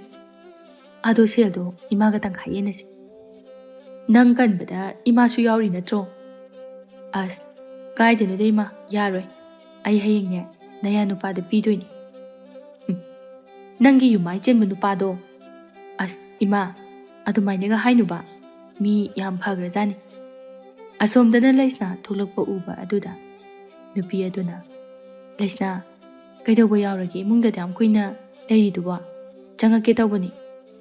ꯑꯗꯣ ꯁꯦꯜꯗꯣ ꯏꯃꯥꯒ ꯇꯪꯈꯥꯏ ꯌꯦꯟꯅꯁꯤ꯫ ꯅꯪ ꯀꯟꯕꯗ ꯏꯃꯥꯁꯨ ꯌꯥꯎꯔꯤ ꯅꯠꯇ꯭ꯔꯣ? ꯑꯁ, ꯀꯥꯏꯗꯅꯣꯗ ꯏꯃꯥ, ꯌꯥꯔꯣꯏ꯫ ꯑꯩ ꯍꯌꯦꯡꯅꯦ ꯅꯌꯥ ꯅꯨꯄꯥꯗ ꯄꯤꯗꯣꯏꯅꯤ꯫ ꯎꯝ, ꯅꯪꯒꯤ ꯌꯨꯝꯃꯥꯏ ꯆꯦꯟꯕ ꯅꯨꯄꯥꯗꯣ꯫ ꯑꯁ ꯏꯃꯥ, ꯑꯗꯨꯃꯥꯏꯅꯒ ꯍꯥꯏꯅꯨꯕ꯫ ꯃꯤ ꯌꯥꯝ ꯐꯈ꯭ꯔꯖꯥꯠꯅꯤ꯫ ꯑꯁꯣꯝꯗꯅ ꯂꯩꯁꯅꯥ ꯊꯣꯛꯂꯛꯄ ꯎꯕ ꯑꯗꯨꯗ ꯅꯨꯄꯤ ꯑꯗꯨꯅ, "ꯂꯩꯁꯅꯥ, ꯀꯩꯗꯧꯕ ꯌꯥꯎꯔꯒꯦ? ꯏꯃꯨꯡꯗꯗꯤ ꯌꯥꯝ ꯀꯨꯏꯅ ꯂꯩꯔꯤꯗꯨꯕꯣ?" "ꯆꯪꯉꯛꯀꯦ ꯇꯧꯕꯅꯤ꯫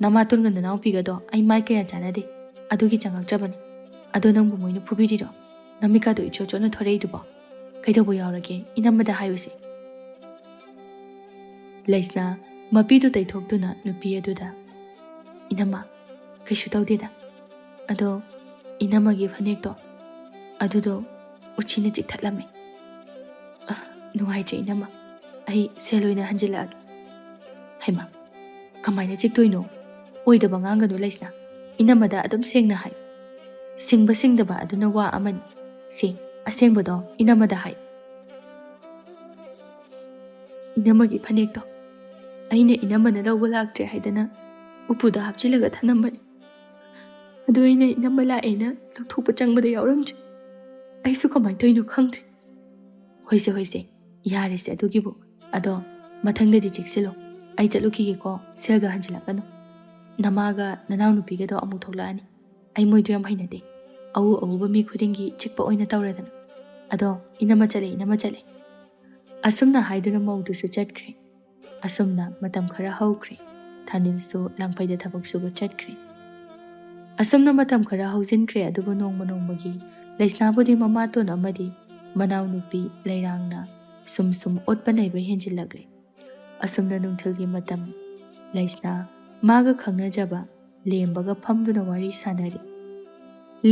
ꯅꯃꯥꯇꯣꯟꯒ ꯅꯅꯥꯎꯄꯤꯒꯗꯣ ꯑꯩ ꯃꯥꯏ ꯀꯌꯥ ꯆꯥꯟꯅꯗꯦ꯫ ꯑꯗꯨꯒꯤ ꯆꯪꯉꯛꯇ꯭ꯔꯕꯅꯤ꯫ ꯑꯗꯣ ꯅꯪꯕꯨ ꯃꯣꯏꯅ ꯐꯨꯕꯤꯔꯤꯔꯣ? ꯅꯃꯤꯠꯀꯥꯗꯣ ꯏꯆꯣꯠ ꯆꯣꯠꯅ ꯊꯣꯔꯛꯏꯗꯨꯕꯣ? ꯀꯩꯗꯧꯕ ꯌꯥꯎꯔꯒꯦ? ꯏꯅꯝꯃꯗ ꯍꯥꯏꯌꯨꯁꯦ꯫" ꯂꯩꯁꯅꯥ ꯃꯄꯤꯗꯨ ꯇꯩꯊꯣꯛꯇꯨꯅ ꯅꯨꯄꯤ ꯑꯗꯨꯗ, "ꯏꯅꯝꯃ, ꯀꯩꯁꯨ ꯇꯧꯗꯦꯗ꯫ ꯑꯗꯣ ꯏꯅꯝꯃꯒꯤ ꯐꯅꯦꯛꯇꯣ, ꯑꯗꯨꯗꯣ ꯎꯆꯤꯅ ꯆꯤꯛꯊꯠꯂꯝꯃꯦ꯫ ꯑ, ꯅꯨꯡꯉꯥꯏꯇ꯭ꯔꯦ ꯏꯅꯝꯃ, ꯑꯩ ꯁꯦꯜ ꯑꯣꯏꯅ ꯍꯟꯖꯤꯜꯂꯛꯑꯒꯦ꯫" ꯍꯩꯃꯥ, ꯀꯃꯥꯏꯅ ꯆꯤꯛꯇꯣꯏꯅꯣ? ꯑꯣꯏꯗꯕ ꯉꯥꯡꯒꯅꯨ ꯂꯩꯁꯅꯥ, ꯏꯅꯝꯃꯗ ꯑꯗꯨꯝ ꯁꯦꯡꯅ ꯍꯥꯏ꯫ ꯁꯤꯡꯕ ꯁꯤꯡꯗꯕ ꯑꯗꯨꯅ ꯋꯥ ꯑꯃꯅꯤ꯫ ꯁꯦ, ꯑꯁꯦꯡꯕꯗꯣ ꯏꯅꯝꯃꯗ ꯍꯥꯏ꯫ "ꯏꯅꯝꯃꯒꯤ ꯐꯅꯦꯛꯇꯣ ꯑꯩꯅ ꯏꯅꯝꯃꯅ ꯂꯧꯕ ꯂꯥꯛꯇ꯭ꯔꯦ ꯍꯥꯏꯗꯅ ꯎꯄꯨꯗ ꯍꯥꯞꯆꯤꯜꯂꯒ ꯊꯅꯝꯕꯅꯤ꯫ ꯑꯗꯨ ꯑꯩꯅ ꯏꯅꯝꯃ ꯂꯥꯛꯑꯦꯅ ꯂꯧꯊꯣꯛꯄ ꯆꯪꯕꯗ ꯌꯥꯎꯔꯝꯗ꯭ꯔꯦ꯫ ꯑꯩꯁꯨ ꯀꯃꯥꯏꯅ ꯇꯧꯔꯤꯅꯣ ꯈꯪꯗ꯭ꯔꯦ꯫" "ꯍꯣꯏꯁꯦ, ꯍꯣꯏꯁꯦ, ꯌꯥꯔꯦꯁꯦ ꯑꯗꯨꯒꯤꯕꯨ꯫ ꯑꯗꯣ ꯃꯊꯪꯗꯗꯤ ꯆꯦꯛꯁꯤꯜꯂꯣ꯫ ꯑꯩ ꯆꯠꯂꯨꯈꯤꯒꯦꯀꯣ, ꯁꯦꯜꯒ ꯍꯟꯖꯤꯜꯂꯛꯀꯅꯨ꯫ ꯅꯃꯥꯒ ꯅꯅꯥꯎꯅꯨꯄꯤꯒꯗꯣ ꯑꯃꯨꯛ ꯊꯣꯛꯂꯛꯑꯅꯤ꯫ ꯑꯩ ꯃꯣꯏꯗꯣ ꯌꯥꯝ ꯍꯩꯅꯗꯦ꯫ ꯑꯎ ꯑꯎꯕ ꯃꯤ ꯈꯨꯗꯤꯡꯒꯤ ꯆꯤꯛꯄ ꯑꯣꯏꯅ ꯇꯧꯔꯗꯅ꯫ ꯑꯗꯣ ꯏꯅꯝꯃ ꯆꯠꯂꯦ, ꯏꯅꯝꯃ ꯆꯠꯂꯦ꯫" ꯑꯁꯨꯝꯅ ꯍꯥꯏꯗꯨꯅ ꯃꯧꯗꯨꯁꯨ ꯆꯠꯈ꯭ꯔꯦ꯫ ꯑꯁꯨꯝꯅ ꯃꯇꯝ ꯈꯔ ꯍꯧꯈ꯭ꯔꯦ꯫ ꯊꯥꯅꯤꯜꯁꯨ ꯂꯥꯡꯐꯩꯗ ꯊꯕꯛ ꯁꯨꯕ ꯆꯠꯈ꯭ꯔꯦ꯫ ꯑꯁꯨꯝꯅ ꯃꯇꯝ ꯈꯔ ꯍꯧꯖꯤꯟꯈ꯭ꯔꯦ, ꯑꯗꯨꯕꯨ ꯅꯣꯡꯃ ꯅꯣꯡꯃꯒꯤ ꯂꯩꯁꯅꯥꯕꯨꯗꯤ ꯃꯃꯥꯇꯣꯟ ꯑꯃꯗꯤ ꯃꯅꯥꯎꯅꯨꯄꯤ ꯂꯩꯔꯥꯡꯅ ꯁꯨꯝ ꯁꯨꯝ ꯑꯣꯠꯄ ꯅꯩꯕ ꯍꯦꯟꯖꯤꯜꯂꯛꯂꯦ꯫ ꯑꯁꯨꯝꯅ ꯅꯨꯡꯊꯤꯜꯒꯤ ꯃꯇꯝ ꯂꯩꯁꯅꯥ ꯃꯥꯒ ꯈꯪꯅꯖꯕ ꯂꯦꯝꯕꯒ ꯐꯝꯗꯨꯅ ꯋꯥꯔꯤ ꯁꯥꯟꯅꯔꯤ꯫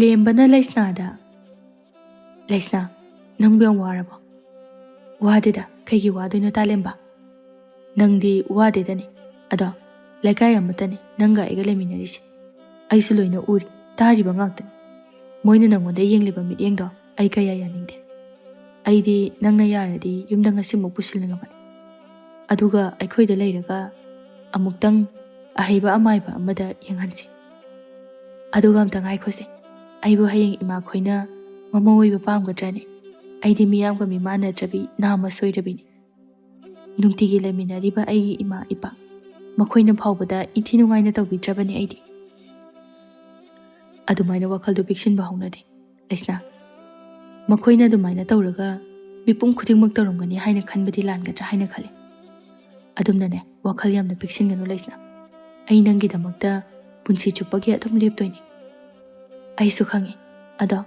ꯂꯦꯝꯕꯅ ꯂꯩꯁꯅꯥꯗ, "ꯂꯩꯁꯅꯥ, ꯅꯪꯕꯨ ꯌꯥꯝ ꯋꯥꯔꯕꯣ? ꯋꯥꯗꯦꯗ, ꯀꯩꯒꯤ ꯋꯥꯗꯣꯏꯅꯣ ꯇꯥꯂꯦꯝꯕ? ꯅꯪꯗꯤ ꯋꯥꯗꯦꯗꯅꯤ꯫ ꯑꯗꯣ ꯂꯩꯀꯥꯏ ꯑꯃꯠꯇꯅꯤ ꯅꯪꯒ ꯑꯩꯒ ꯂꯩꯃꯤꯟꯅꯔꯤꯁꯦ꯫ ꯑꯩꯁꯨ ꯂꯣꯏꯅ ꯎꯔꯤ, ꯇꯥꯔꯤꯕ ꯉꯥꯛꯇꯅꯤ꯫ ꯃꯣꯏꯅ ꯅꯪꯉꯣꯟꯗ ꯌꯦꯡꯂꯤꯕ ꯃꯤꯠꯌꯦꯡꯗꯣ ꯑꯩ ꯀꯌꯥ ꯌꯥꯅꯤꯡꯗꯦ꯫ ꯑꯩꯗꯤ ꯅꯪꯅ ꯌꯥꯔꯗꯤ ꯌꯨꯝꯗ ꯉꯁꯤꯃꯨꯛ ꯄꯨꯁꯤꯜꯂꯅꯕꯅꯤ꯫ ꯑꯗꯨꯒ ꯑꯩꯈꯣꯏꯗ ꯂꯩꯔꯒ ꯑꯃꯨꯛꯇꯪ ꯑꯍꯩꯕ ꯑꯃꯥꯏꯕ ꯑꯃꯗ ꯌꯦꯡꯍꯟꯁꯤ꯫ ꯑꯗꯨꯒ ꯑꯝꯇ ꯉꯥꯏꯈꯣꯁꯦ, ꯑꯩꯕꯨ ꯍꯌꯦꯡ ꯏꯃꯥꯈꯣꯏꯅ ꯃꯃꯧ ꯑꯣꯏꯕ ꯄꯥꯝꯒꯗ꯭ꯔꯅꯦ? ꯑꯩꯗꯤ ꯃꯤꯌꯥꯝꯒ ꯃꯤꯃꯥꯟꯅꯗ꯭ꯔꯕꯤ ꯅꯥꯃ ꯁꯣꯏꯔꯕꯤꯅꯤ꯫ ꯅꯨꯡꯇꯤꯒꯤ ꯂꯩꯃꯤꯟꯅꯔꯤꯕ ꯑꯩꯒꯤ ꯏꯃꯥ ꯏꯄꯥ, ꯃꯈꯣꯏꯅ ꯐꯥꯎꯕꯗ ꯏꯟꯊꯤ ꯅꯨꯡꯉꯥꯏꯅ ꯇꯧꯕꯤꯗ꯭ꯔꯕꯅꯤ ꯑꯩꯗꯤ꯫ ꯑꯗꯨꯃꯥꯏꯅ ꯋꯥꯈꯜꯗꯣ ꯄꯤꯛꯁꯤꯟꯕ ꯍꯧꯅꯗꯦ, ꯂꯩꯁꯅꯥ꯫ ꯃꯈꯣꯏꯅ ꯑꯗꯨꯃꯥꯏꯅ ꯇꯧꯔꯒ ꯃꯤꯄꯨꯝ ꯈꯨꯗꯤꯡꯃꯛ ꯇꯧꯔꯝꯒꯅꯤ ꯍꯥꯏꯅ ꯈꯟꯕꯗꯤ ꯂꯥꯟꯒꯗ꯭ꯔꯥ ꯍꯥꯏꯅ ꯈꯜꯂꯤ꯫ ꯑꯗꯨꯝꯅꯅꯦ, ꯋꯥꯈꯜ ꯌꯥꯝꯅ ꯄꯤꯛꯁꯤꯟꯒꯅꯨ, ꯂꯩꯁꯅꯥ꯫ ꯑꯩ ꯅꯪꯒꯤꯗꯃꯛꯇ ꯄꯨꯟꯁꯤ ꯆꯨꯞꯄꯒꯤ ꯑꯗꯨꯝ ꯂꯦꯞꯇꯣꯏꯅꯦ꯫ ꯑꯩꯁꯨ ꯈꯪꯉꯤ꯫ ꯑꯗꯣ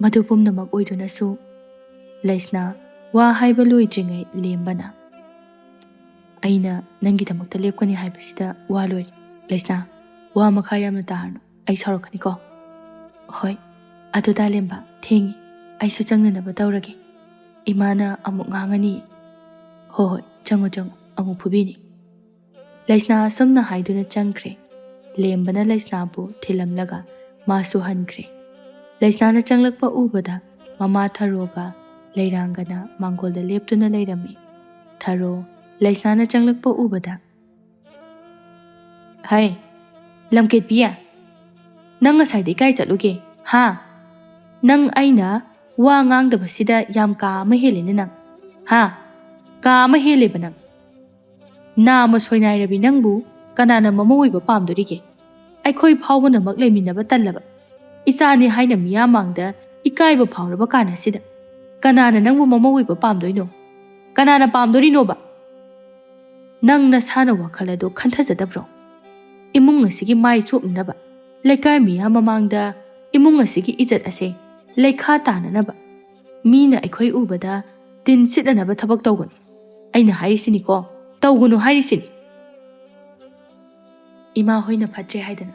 ꯃꯗꯨ ꯄꯨꯝꯅꯃꯛ ꯑꯣꯏꯗꯨꯅꯁꯨ, ꯂꯩꯁꯅꯥ, ꯋꯥ ꯍꯥꯏꯕ ꯂꯣꯏꯗ꯭ꯔꯤꯉꯩ ꯂꯦꯝꯕꯅ, "ꯑꯩꯅ ꯅꯪꯒꯤꯗꯃꯛꯇ ꯂꯦꯞꯀꯅꯤ ꯍꯥꯏꯕꯁꯤꯗ ꯋꯥ ꯂꯣꯏꯔꯦ꯫ ꯂꯩꯁꯅꯥ, ꯋꯥ ꯃꯈꯥ ꯌꯥꯝꯅ ꯇꯥꯔꯅꯨ꯫ ꯑꯩ ꯁꯥꯎꯔꯛꯀꯅꯤꯀꯣ꯫" "ꯍꯣꯏ꯫ ꯑꯗꯨ ꯇꯥꯂꯦꯝꯕ, ꯊꯦꯡꯉꯤ꯫ ꯑꯩꯁꯨ ꯆꯪꯅꯅꯕ ꯇꯧꯔꯒꯦ꯫ ꯏꯃꯥꯅ ꯑꯃꯨꯛ ꯉꯥꯡꯉꯅꯤ꯫" "ꯍꯣꯏ, ꯍꯣꯏ, ꯆꯪꯉꯣ, ꯆꯪꯉꯣ꯫ ꯑꯃꯨꯛ ꯐꯨꯕꯤꯅꯤ꯫" ꯂꯩꯁꯅꯥ ꯑꯁꯨꯝꯅ ꯍꯥꯏꯗꯨꯅ ꯆꯪꯈ꯭ꯔꯦ꯫ ꯂꯦꯝꯕꯅ ꯂꯩꯁꯅꯥꯕꯨ ꯊꯤꯜꯂꯝꯂꯒ ꯃꯥꯁꯨ ꯍꯟꯈ꯭ꯔꯦ꯫ ꯂꯩꯁꯅꯥꯅ ꯆꯪꯂꯛꯄ ꯎꯕꯗ ꯃꯃꯥ ꯊꯔꯣꯒ ꯂꯩꯔꯥꯡꯒꯅ ꯃꯥꯡꯒꯣꯜꯗ ꯂꯦꯞꯇꯨꯅ ꯂꯩꯔꯝꯃꯤ꯫ ꯊꯔꯣ ꯂꯩꯁꯅꯥꯅ ꯆꯪꯂꯛꯄ ꯎꯕꯗ, "ꯍꯩ, ꯂꯝꯀꯦꯠꯄꯤ, ꯅꯪ ꯉꯁꯥꯏꯗꯩ ꯀꯥꯏ ꯆꯠꯂꯨꯒꯦ? ꯍꯥ? ꯅꯪ ꯑꯩꯅ ꯋꯥ ꯉꯥꯡꯗꯕꯁꯤꯗ ꯌꯥꯝ ꯀꯥ ꯑꯃ ꯍꯦꯜꯂꯦꯅꯦ ꯅꯪ꯫ ꯍꯥ? ꯀꯥ ꯑꯃ ꯍꯦꯜꯂꯦꯕ ꯅꯪ꯫ ꯅꯥꯃ ꯁꯣꯏꯅꯥꯏꯔꯕꯤ ꯅꯪꯕꯨ ꯀꯅꯥꯅ ꯃꯃꯧ ꯑꯣꯏꯕ ꯄꯥꯝꯗꯣꯔꯤꯒꯦ? ꯑꯩꯈꯣꯏ ꯐꯥꯎꯕꯅꯃꯛ ꯂꯩꯃꯤꯟꯅꯕ ꯇꯜꯂꯕ꯫ ꯏꯆꯥꯅꯤ ꯍꯥꯏꯅ ꯃꯤꯌꯥꯝ ꯃꯥꯡꯗ ꯏꯀꯥꯏꯕ ꯐꯥꯎꯔꯕ ꯀꯥꯟꯅꯁꯤꯗ ꯀꯅꯥꯅ ꯅꯪꯕꯨ ꯃꯃꯧ ꯑꯣꯏꯕ ꯄꯥꯝꯗꯣꯏꯅꯣ? ꯀꯅꯥꯅ ꯄꯥꯝꯗꯣꯔꯤꯅꯣꯕ? ꯅꯪ ꯅꯁꯥꯅ ꯋꯥꯈꯜ ꯑꯗꯨ ꯈꯟꯊꯖꯗꯕ꯭ꯔꯣ? ꯏꯃꯨꯡ ꯑꯁꯤꯒꯤ ꯃꯥꯏ ꯆꯣꯞꯅꯅꯕ, ꯂꯩꯀꯥꯏ ꯃꯤꯌꯥꯝ ꯃꯃꯥꯡꯗ ꯏꯃꯨꯡ ꯑꯁꯤꯒꯤ ꯏꯖꯠ ꯑꯁꯦ ꯂꯩꯈꯥ ꯇꯥꯅꯅꯕ, ꯃꯤꯅ ꯑꯩꯈꯣꯏ ꯎꯕꯗ ꯇꯤꯟ ꯁꯤꯠꯅꯅꯕ ꯊꯕꯛ ꯇꯧꯒꯅꯨ꯫ ꯑꯩꯅ ꯍꯥꯏꯔꯤꯁꯤꯅꯤꯀꯣ, ꯇꯧꯒꯅꯨ ꯍꯥꯏꯔꯤꯁꯤꯅꯤ꯫" ꯏꯃꯥ ꯍꯣꯏꯅ ꯐꯠꯇ꯭ꯔꯦ ꯍꯥꯏꯗꯅ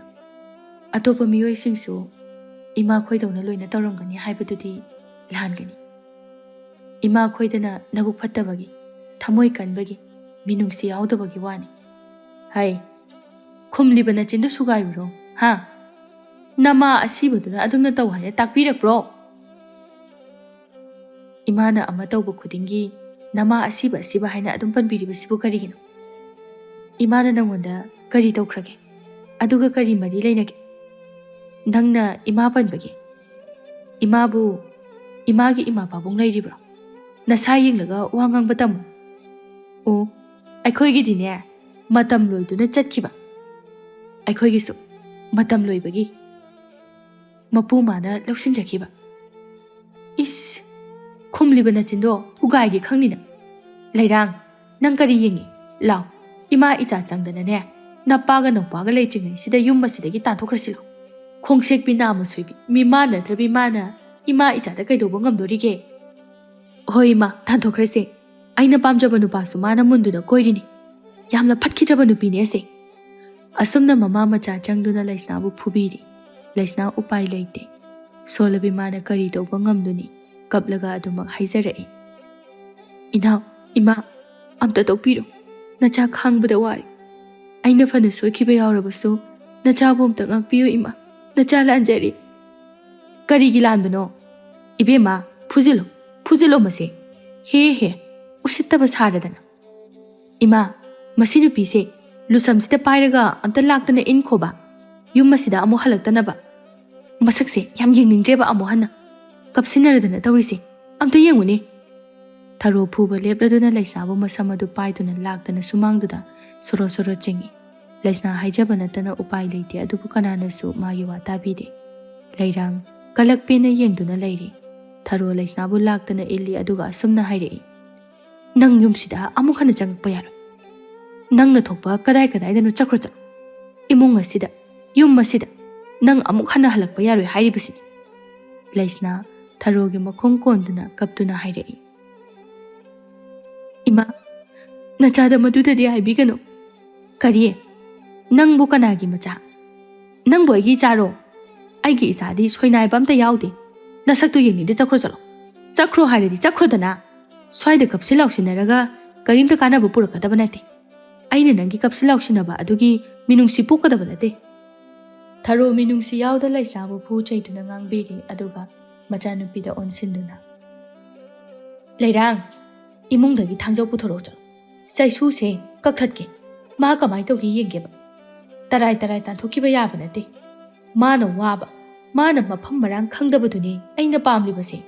ꯑꯇꯣꯞꯄ ꯃꯤꯑꯣꯏꯁꯤꯡꯁꯨ ꯏꯃꯥ ꯈꯣꯏꯗꯧꯅ ꯂꯣꯏꯅ ꯇꯧꯔꯝꯒꯅꯤ ꯍꯥꯏꯕꯗꯨꯗꯤ ꯂꯥꯟꯒꯅꯤ꯫ ꯏꯃꯥ ꯈꯣꯏꯗꯅ ꯅꯕꯨꯛ ꯐꯠꯇꯕꯒꯤ, ꯊꯃꯣꯏ ꯀꯟꯕꯒꯤ, ꯃꯤꯅꯨꯡꯁꯤ ꯌꯥꯎꯗꯕꯒꯤ ꯋꯥꯅꯤ꯫ ꯍꯩ, ꯈꯨꯝꯂꯤꯕ ꯅꯆꯤꯟꯗꯨ ꯁꯨꯒꯥꯏꯔꯨꯔꯣ, ꯍꯥ? ꯅꯃꯥ ꯑꯁꯤꯕꯗꯨꯅ ꯑꯗꯨꯝꯅ ꯇꯧ ꯍꯥꯏꯅ ꯇꯥꯛꯄꯤꯔꯛꯄ꯭ꯔꯣ? ꯏꯃꯥꯅ ꯑꯃ ꯇꯧꯕ ꯈꯨꯗꯤꯡꯒꯤ ꯅꯃꯥ ꯑꯁꯤꯕ ꯑꯁꯤꯕ ꯍꯥꯏꯅ ꯑꯗꯨꯝ ꯄꯟꯕꯤꯔꯤꯕꯁꯤꯕꯨ ꯀꯔꯤꯒꯤꯅꯣ? ꯏꯃꯥꯅ ꯅꯪꯉꯣꯟꯗ ꯀꯔꯤ ꯇꯧꯈ꯭ꯔꯒꯦ? ꯑꯗꯨꯒ ꯀꯔꯤ ꯃꯔꯤ ꯂꯩꯅꯒꯦ? ꯅꯪꯅ ꯏꯃꯥ ꯄꯟꯕꯒꯤ ꯏꯃꯥꯕꯨ, ꯏꯃꯥꯒꯤ ꯏꯃꯥ ꯄꯥꯕꯨꯡ ꯂꯩꯔꯤꯕ꯭ꯔꯣ? ꯅꯁꯥ ꯌꯦꯡꯂꯒ ꯋꯥ ꯉꯥꯡꯕ ꯇꯝꯃꯨ꯫ ꯑꯣ, ꯑꯩꯈꯣꯏꯒꯤꯗꯤꯅꯦ, ꯃꯇꯝ ꯂꯣꯏꯗꯨꯅ ꯆꯠꯈꯤꯕ꯫ ꯑꯩꯈꯣꯏꯒꯤꯁꯨ ꯃꯇꯝ ꯂꯣꯏꯕꯒꯤ ꯃꯄꯨ ꯃꯥꯅ ꯂꯧꯁꯤꯟꯖꯈꯤꯕ꯫ ꯏꯁ, ꯈꯨꯝꯂꯤꯕ ꯅꯆꯤꯟꯗꯣ ꯊꯨꯒꯥꯏꯒꯦ ꯈꯪꯅꯤꯅ꯫ ꯂꯩꯔꯥꯡ, ꯅꯪ ꯀꯔꯤ ꯌꯦꯡꯉꯤ? ꯂꯥꯎ, ꯏꯃꯥ ꯏꯆꯥ ꯆꯪꯗꯅꯅꯦ, ꯅꯄꯥꯒ ꯅꯧꯄꯥꯒ ꯂꯩꯇ꯭ꯔꯤꯉꯩꯁꯤꯗ ꯌꯨꯝ ꯑꯁꯤꯗꯒꯤ ꯇꯥꯟꯊꯣꯛꯈ꯭ꯔꯁꯤ ꯂꯥꯎ꯫ ꯈꯣꯡꯁꯦꯛꯄꯤ ꯅꯥꯃ ꯁꯣꯏꯕꯤ, ꯃꯤꯃꯥꯟ ꯅꯠꯇ꯭ꯔꯕꯤ ꯃꯥꯅ ꯏꯃꯥ ꯏꯆꯥꯗ ꯀꯩꯗꯧꯕ ꯉꯝꯗꯣꯔꯤꯒꯦ? ꯍꯣꯏ ꯏꯃꯥ, ꯇꯥꯟꯊꯣꯛꯈ꯭ꯔꯁꯦ꯫ ꯑꯩꯅ ꯄꯥꯝꯖꯕ ꯅꯨꯄꯥꯁꯨ ꯃꯥꯅ ꯃꯨꯟꯗꯨꯅ ꯀꯣꯏꯔꯤꯅꯤ꯫ ꯌꯥꯝꯅ ꯐꯠꯈꯤꯗ꯭ꯔꯕ ꯅꯨꯄꯤꯅꯦ ꯑꯁꯦ꯫ ꯑꯁꯨꯝꯅ ꯃꯃꯥ ꯃꯆꯥ ꯆꯪꯗꯨꯅ ꯂꯩꯁꯅꯥꯕꯨ ꯐꯨꯕꯤꯔꯤ꯫ ꯂꯩꯁꯅꯥ ꯎꯄꯥꯏ ꯂꯩꯇꯦ꯫ ꯁꯣꯜꯂꯕꯤ ꯃꯥꯅ ꯀꯔꯤ ꯇꯧꯕ ꯉꯝꯗꯨꯅꯤ? ꯀꯞꯂꯒ ꯑꯗꯨꯃꯛ ꯍꯥꯏꯖꯔꯛꯏ꯫ ꯏꯅꯥꯎ, ꯏꯃꯥ, ꯑꯝꯇ ꯇꯣꯛꯄꯤꯔꯣ꯫ ꯅꯆꯥ ꯈꯥꯡꯕꯗ ꯋꯥꯔꯦ꯫ ꯑꯩꯅ ꯐꯅ ꯁꯣꯏꯈꯤꯕ ꯌꯥꯎꯔꯕꯁꯨ ꯅꯆꯥꯕꯨ ꯑꯝꯇ ꯉꯥꯛꯄꯤꯌꯨ ꯏꯃꯥ꯫ ꯅꯆꯥ ꯂꯥꯟꯖꯔꯦ꯫ ꯀꯔꯤꯒꯤ ꯂꯥꯟꯕꯅꯣ? ꯏꯕꯦꯝꯃ, ꯐꯨꯖꯤꯜꯂꯨ, ꯐꯨꯖꯤꯜꯂꯣ ꯃꯁꯦ꯫ ꯍꯦ ꯍꯦ, ꯎꯁꯤꯠꯇꯕ ꯁꯥꯔꯗꯅ꯫ ꯏꯃꯥ, ꯃꯁꯤ ꯅꯨꯄꯤꯁꯦ ꯂꯨꯁꯝꯁꯤꯗ ꯄꯥꯏꯔꯒ ꯑꯝꯇ ꯂꯥꯛꯇꯅ ꯏꯟꯈꯣꯕ꯫ ꯌꯨꯝ ꯑꯁꯤꯗ ꯑꯃꯨꯛ ꯍꯜꯂꯛꯇꯅꯕ꯫ ꯃꯁꯛꯁꯦ ꯌꯥꯝ ꯌꯦꯡꯅꯤꯡꯗ꯭ꯔꯦꯕ ꯑꯃꯨꯛ ꯍꯟꯅ꯫ ꯀꯞꯁꯤꯟꯅꯔꯗꯅ ꯇꯧꯔꯤꯁꯦ꯫ ꯑꯝꯇ ꯌꯦꯡꯉꯨꯅꯦ꯫ ꯊꯔꯣ ꯐꯨꯕ ꯂꯦꯞꯂꯗꯨꯅ ꯂꯩꯁꯥꯕꯨ ꯃꯁꯝ ꯑꯗꯨ ꯄꯥꯏꯗꯨꯅ ꯂꯥꯛꯇꯅ ꯁꯨꯃꯥꯡꯗꯨꯗ ꯁꯣꯔꯣ ꯁꯣꯔꯣ ꯆꯤꯡꯏ꯫ ꯂꯩꯁꯅꯥ ꯍꯥꯏꯖꯕ ꯅꯠꯇꯅ ꯎꯄꯥꯏ ꯂꯩꯇꯦ, ꯑꯗꯨꯕꯨ ꯀꯅꯥꯅꯁꯨ ꯃꯥꯒꯤ ꯋꯥ ꯇꯥꯕꯤꯗꯦ꯫ ꯂꯩꯔꯥꯡ ꯀꯂꯛ ꯄꯦꯟꯅ ꯌꯦꯡꯗꯨꯅ ꯂꯩꯔꯤ꯫ ꯊꯔꯣ ꯂꯩꯁꯅꯥꯕꯨ ꯂꯥꯛꯇꯅ ꯏꯜꯂꯤ, ꯑꯗꯨꯒ ꯑꯁꯨꯝꯅ ꯍꯥꯏꯔꯛꯏ, "ꯅꯪ ꯌꯨꯝꯁꯤꯗ ꯑꯃꯨꯛ ꯍꯟꯅ ꯆꯪꯉꯛꯄ ꯌꯥꯔꯣꯏ꯫ ꯅꯪꯅ ꯊꯣꯛꯄ ꯀꯗꯥꯏ ꯀꯗꯥꯏꯗꯅꯣ ꯆꯠꯈ꯭ꯔꯣ ꯆꯠꯂꯣ꯫ ꯏꯃꯨꯡ ꯑꯁꯤꯗ, ꯌꯨꯝ ꯑꯁꯤꯗ ꯅꯪ ꯑꯃꯨꯛ ꯍꯟꯅ ꯍꯜꯂꯛꯄ ꯌꯥꯔꯣꯏ ꯍꯥꯏꯔꯤꯕꯁꯤꯅꯤ"꯫ ꯂꯩꯁꯅꯥ ꯊꯔꯣꯒꯤ ꯃꯈꯣꯡ ꯀꯣꯟꯗꯨꯅ ꯀꯞꯇꯨꯅ ꯍꯥꯏꯔꯛꯏ꯫ "ꯏꯃꯥ, ꯅꯆꯥꯗ ꯃꯗꯨꯗꯗꯤ ꯍꯥꯏꯕꯤꯒꯅꯨ"꯫ "ꯀꯔꯤ? ꯅꯪꯕꯨ ꯀꯅꯥꯒꯤ ꯃꯆꯥ? ꯅꯪꯕꯨ ꯑꯩꯒꯤ ꯏꯆꯥꯔꯣ? ꯑꯩꯒꯤ ꯏꯆꯥꯗꯤ ꯁꯣꯏꯅꯥꯏꯕ ꯑꯝꯇ ꯌꯥꯎꯗꯦ꯫ ꯅꯁꯛꯇꯨ ꯌꯦꯡꯅꯤꯡꯗꯦ, ꯆꯠꯈ꯭ꯔꯣ ꯆꯠꯂꯣ"꯫ ꯆꯠꯈ꯭ꯔꯣ ꯍꯥꯏꯔꯗꯤ ꯆꯠꯈ꯭ꯔꯣꯗꯅ꯫ ꯁ꯭ꯋꯥꯏꯗ ꯀꯞꯁꯤ ꯂꯥꯎꯁꯤꯟꯅꯔꯒ ꯀꯔꯤꯝꯇ ꯀꯥꯟꯅꯕ ꯄꯨꯔꯛꯀꯗꯕ ꯅꯠꯇꯦ꯫ ꯑꯩꯅ ꯅꯪꯒꯤ ꯀꯞꯁꯤ ꯂꯥꯎꯁꯤꯟꯅꯕ ꯑꯗꯨꯒꯤ ꯃꯤꯅꯨꯡꯁꯤ ꯄꯣꯛꯀꯗꯕ ꯅꯠꯇꯦ꯫ ꯊꯔꯣ ꯃꯤꯅꯨꯡꯁꯤ ꯌꯥꯎꯗ ꯂꯩꯁꯅꯥꯕꯨ ꯐꯨ ꯆꯩꯗꯨꯅ ꯉꯥꯡꯕꯤꯔꯤ, ꯑꯗꯨꯒ ꯃꯆꯥꯅꯨꯄꯤꯗ ꯑꯣꯟꯁꯤꯟꯗꯨꯅ, "ꯂꯩꯔꯥꯡ, ꯏꯃꯨꯡꯗꯒꯤ ꯊꯥꯡꯖꯧ ꯄꯨꯊꯣꯔꯛꯑꯣ ꯆꯠꯂꯣ꯫ ꯆꯩꯁꯨꯁꯦ ꯀꯛꯊꯠꯀꯦ꯫ ꯃꯥ ꯀꯃꯥꯏꯅ ꯇꯧꯒꯦ ꯌꯦꯡꯒꯦꯕ꯫ ꯇꯔꯥꯏ ꯇꯔꯥꯏ ꯇꯥꯟꯊꯣꯛꯈꯤꯕ ꯌꯥꯕ ꯅꯠꯇꯦ꯫ ꯃꯥꯅ ꯋꯥꯕ, ꯃꯥꯅ ꯃꯐꯝ ꯃꯔꯥꯡ ꯈꯪꯗꯕꯗꯨꯅꯤ ꯑꯩꯅ ꯄꯥꯝꯂꯤꯕꯁꯦ꯫"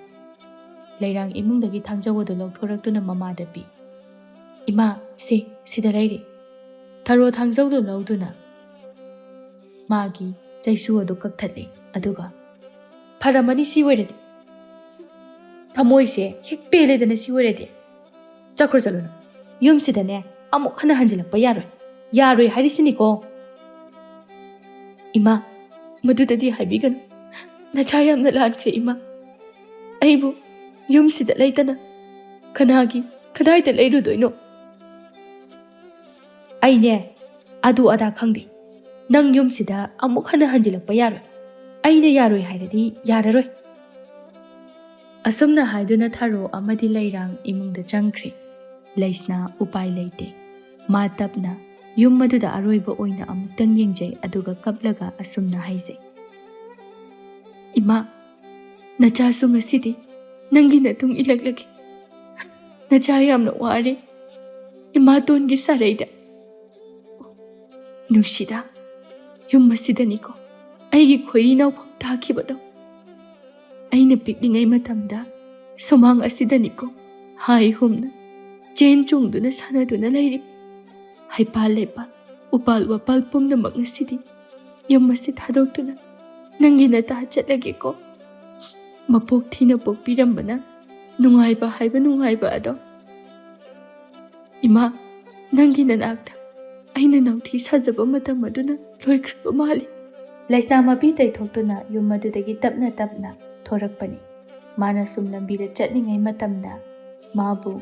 ꯂꯩꯔꯥꯡ ꯏꯃꯨꯡꯗꯒꯤ ꯊꯥꯡꯖꯧ ꯑꯗꯨ ꯂꯧꯊꯣꯔꯛꯇꯨꯅ ꯃꯃꯥꯗ ꯄꯤ꯫ "ꯏꯃꯥ, ꯁꯦ, ꯁꯤꯗ ꯂꯩꯔꯦ꯫" ꯊꯔꯣ ꯊꯥꯡꯖꯧꯗꯨ ꯂꯧꯗꯨꯅ ꯃꯥꯒꯤ ꯆꯩꯁꯨ ꯑꯗꯨ ꯀꯛꯊꯠꯂꯤ꯫ ꯑꯗꯨꯒ, "ꯐꯔꯝꯃꯅꯤ ꯁꯤ ꯑꯣꯏꯔꯗꯤ꯫ ꯊꯃꯣꯏꯁꯦ ꯍꯦꯛ ꯄꯦꯜꯂꯦꯗꯅ ꯁꯤ ꯑꯣꯏꯔꯗꯤ꯫ ꯆꯠꯈ꯭ꯔꯣ ꯆꯠꯂꯨꯅ꯫ ꯌꯨꯝꯁꯤꯗꯅꯦ ꯑꯃꯨꯛ ꯍꯟꯅ ꯍꯟꯖꯤꯜꯂꯛꯄ ꯌꯥꯔꯣꯏ꯫ ꯌꯥꯔꯣꯏ ꯍꯥꯏꯔꯤꯁꯤꯅꯤꯀꯣ꯫" "ꯏꯃꯥ, ꯃꯗꯨꯗꯗꯤ ꯍꯥꯏꯕꯤꯒꯅꯨ꯫ ꯅꯆꯥ ꯌꯥꯝꯅ ꯂꯥꯟꯈ꯭ꯔꯦ ꯏꯃꯥ꯫ ꯑꯩꯕꯨ ꯌꯨꯝꯁꯤꯗ ꯂꯩꯇꯅ ꯀꯅꯥꯒꯤ, ꯀꯗꯥꯏꯗ ꯂꯩꯔꯨꯗꯣꯏꯅꯣ?" "ꯑꯩꯅꯦ ꯑꯗꯨ ꯑꯗꯥ ꯈꯪꯗꯦ꯫ ꯅꯪ ꯌꯨꯝꯁꯤꯗ ꯑꯃꯨꯛ ꯍꯟꯅ ꯍꯟꯖꯤꯜꯂꯛꯄ ꯌꯥꯔꯣꯏ꯫ ꯑꯩꯅ ꯌꯥꯔꯣꯏ ꯍꯥꯏꯔꯗꯤ ꯌꯥꯔꯔꯣꯏ꯫" ꯑꯁꯨꯝꯅ ꯍꯥꯏꯗꯨꯅ ꯊꯔꯣ ꯑꯃꯗꯤ ꯂꯩꯔꯥꯡ ꯏꯃꯨꯡꯗ ꯆꯪꯈ꯭ꯔꯦ꯫ ꯂꯩꯁꯅꯥ ꯎꯄꯥꯏ ꯂꯩꯇꯦ꯫ ꯃꯥ ꯇꯞꯅ ꯌꯨꯝ ꯑꯗꯨꯗ ꯑꯔꯣꯏꯕ ꯑꯣꯏꯅ ꯑꯃꯨꯛꯇꯪ ꯌꯦꯡꯖꯩ, ꯑꯗꯨꯒ ꯀꯞꯂꯒ ꯑꯁꯨꯝꯅ ꯍꯥꯏꯖꯩ, "ꯏꯃꯥ, ꯅꯆꯥꯁꯨ ꯉꯁꯤꯗꯤ ꯅꯪꯒꯤ ꯅꯇꯨꯡ ꯏꯜꯂꯛꯂꯒꯦ꯫ ꯅꯆꯥ ꯌꯥꯝꯅ ꯋꯥꯔꯦ ꯏꯃꯥꯇꯣꯟꯒꯤ ꯁꯥꯔꯩꯗ꯫ ꯅꯨꯡꯁꯤꯗ, ꯌꯨꯝ ꯑꯁꯤꯗꯅꯤꯀꯣ ꯑꯩꯒꯤ ꯈꯣꯏꯔꯤ ꯅꯥꯎꯐꯝ ꯇꯥꯈꯤꯕꯗꯣ꯫ ꯑꯩꯅ ꯄꯤꯛꯂꯤꯉꯩ ꯃꯇꯝꯗ ꯁꯨꯃꯥꯡ ꯑꯁꯤꯗꯅꯤꯀꯣ ꯍꯥꯏ ꯍꯨꯝꯅ ꯆꯦꯟ ꯆꯣꯡꯗꯨꯅ ꯁꯥꯟꯅꯗꯨꯅ ꯂꯩꯔꯤꯕ꯫ ꯍꯩꯄꯥꯜ ꯂꯩꯄꯥꯜ, ꯎꯄꯥꯜ ꯋꯥꯄꯥꯜ ꯄꯨꯝꯅꯃꯛ ꯉꯁꯤꯗꯤ ꯌꯨꯝ ꯑꯁꯤ ꯊꯥꯗꯣꯛꯇꯨꯅ ꯅꯪꯒꯤ ꯅꯇꯥ ꯆꯠꯂꯒꯦꯀꯣ꯫ ꯃꯄꯣꯛ ꯊꯤꯅ ꯄꯣꯛꯄꯤꯔꯝꯕꯅ ꯅꯨꯡꯉꯥꯏꯕ ꯍꯥꯏꯕ ꯅꯨꯡꯉꯥꯏꯕ ꯑꯗꯣ꯫ ꯏꯃꯥ, ꯅꯪꯒꯤ ꯅꯅꯥꯛꯇ ꯑꯩꯅ ꯅꯥꯎꯊꯤ ꯁꯥꯖꯕ ꯃꯇꯝ ꯑꯗꯨꯅ ꯂꯣꯏꯈ꯭ꯔꯕ ꯃꯥꯜꯂꯤ꯫" ꯂꯩꯁꯅꯥ ꯃꯄꯤ ꯇꯩꯊꯣꯛꯇꯨꯅ ꯌꯨꯝ ꯑꯗꯨꯗꯒꯤ ꯇꯞꯅ ꯇꯞꯅ ꯊꯣꯔꯛꯄꯅꯤ꯫ ꯃꯥꯅ ꯁꯨꯝ ꯂꯝꯕꯤꯗ ꯆꯠꯂꯤꯉꯩ ꯃꯇꯝꯗ ꯃꯥꯕꯨ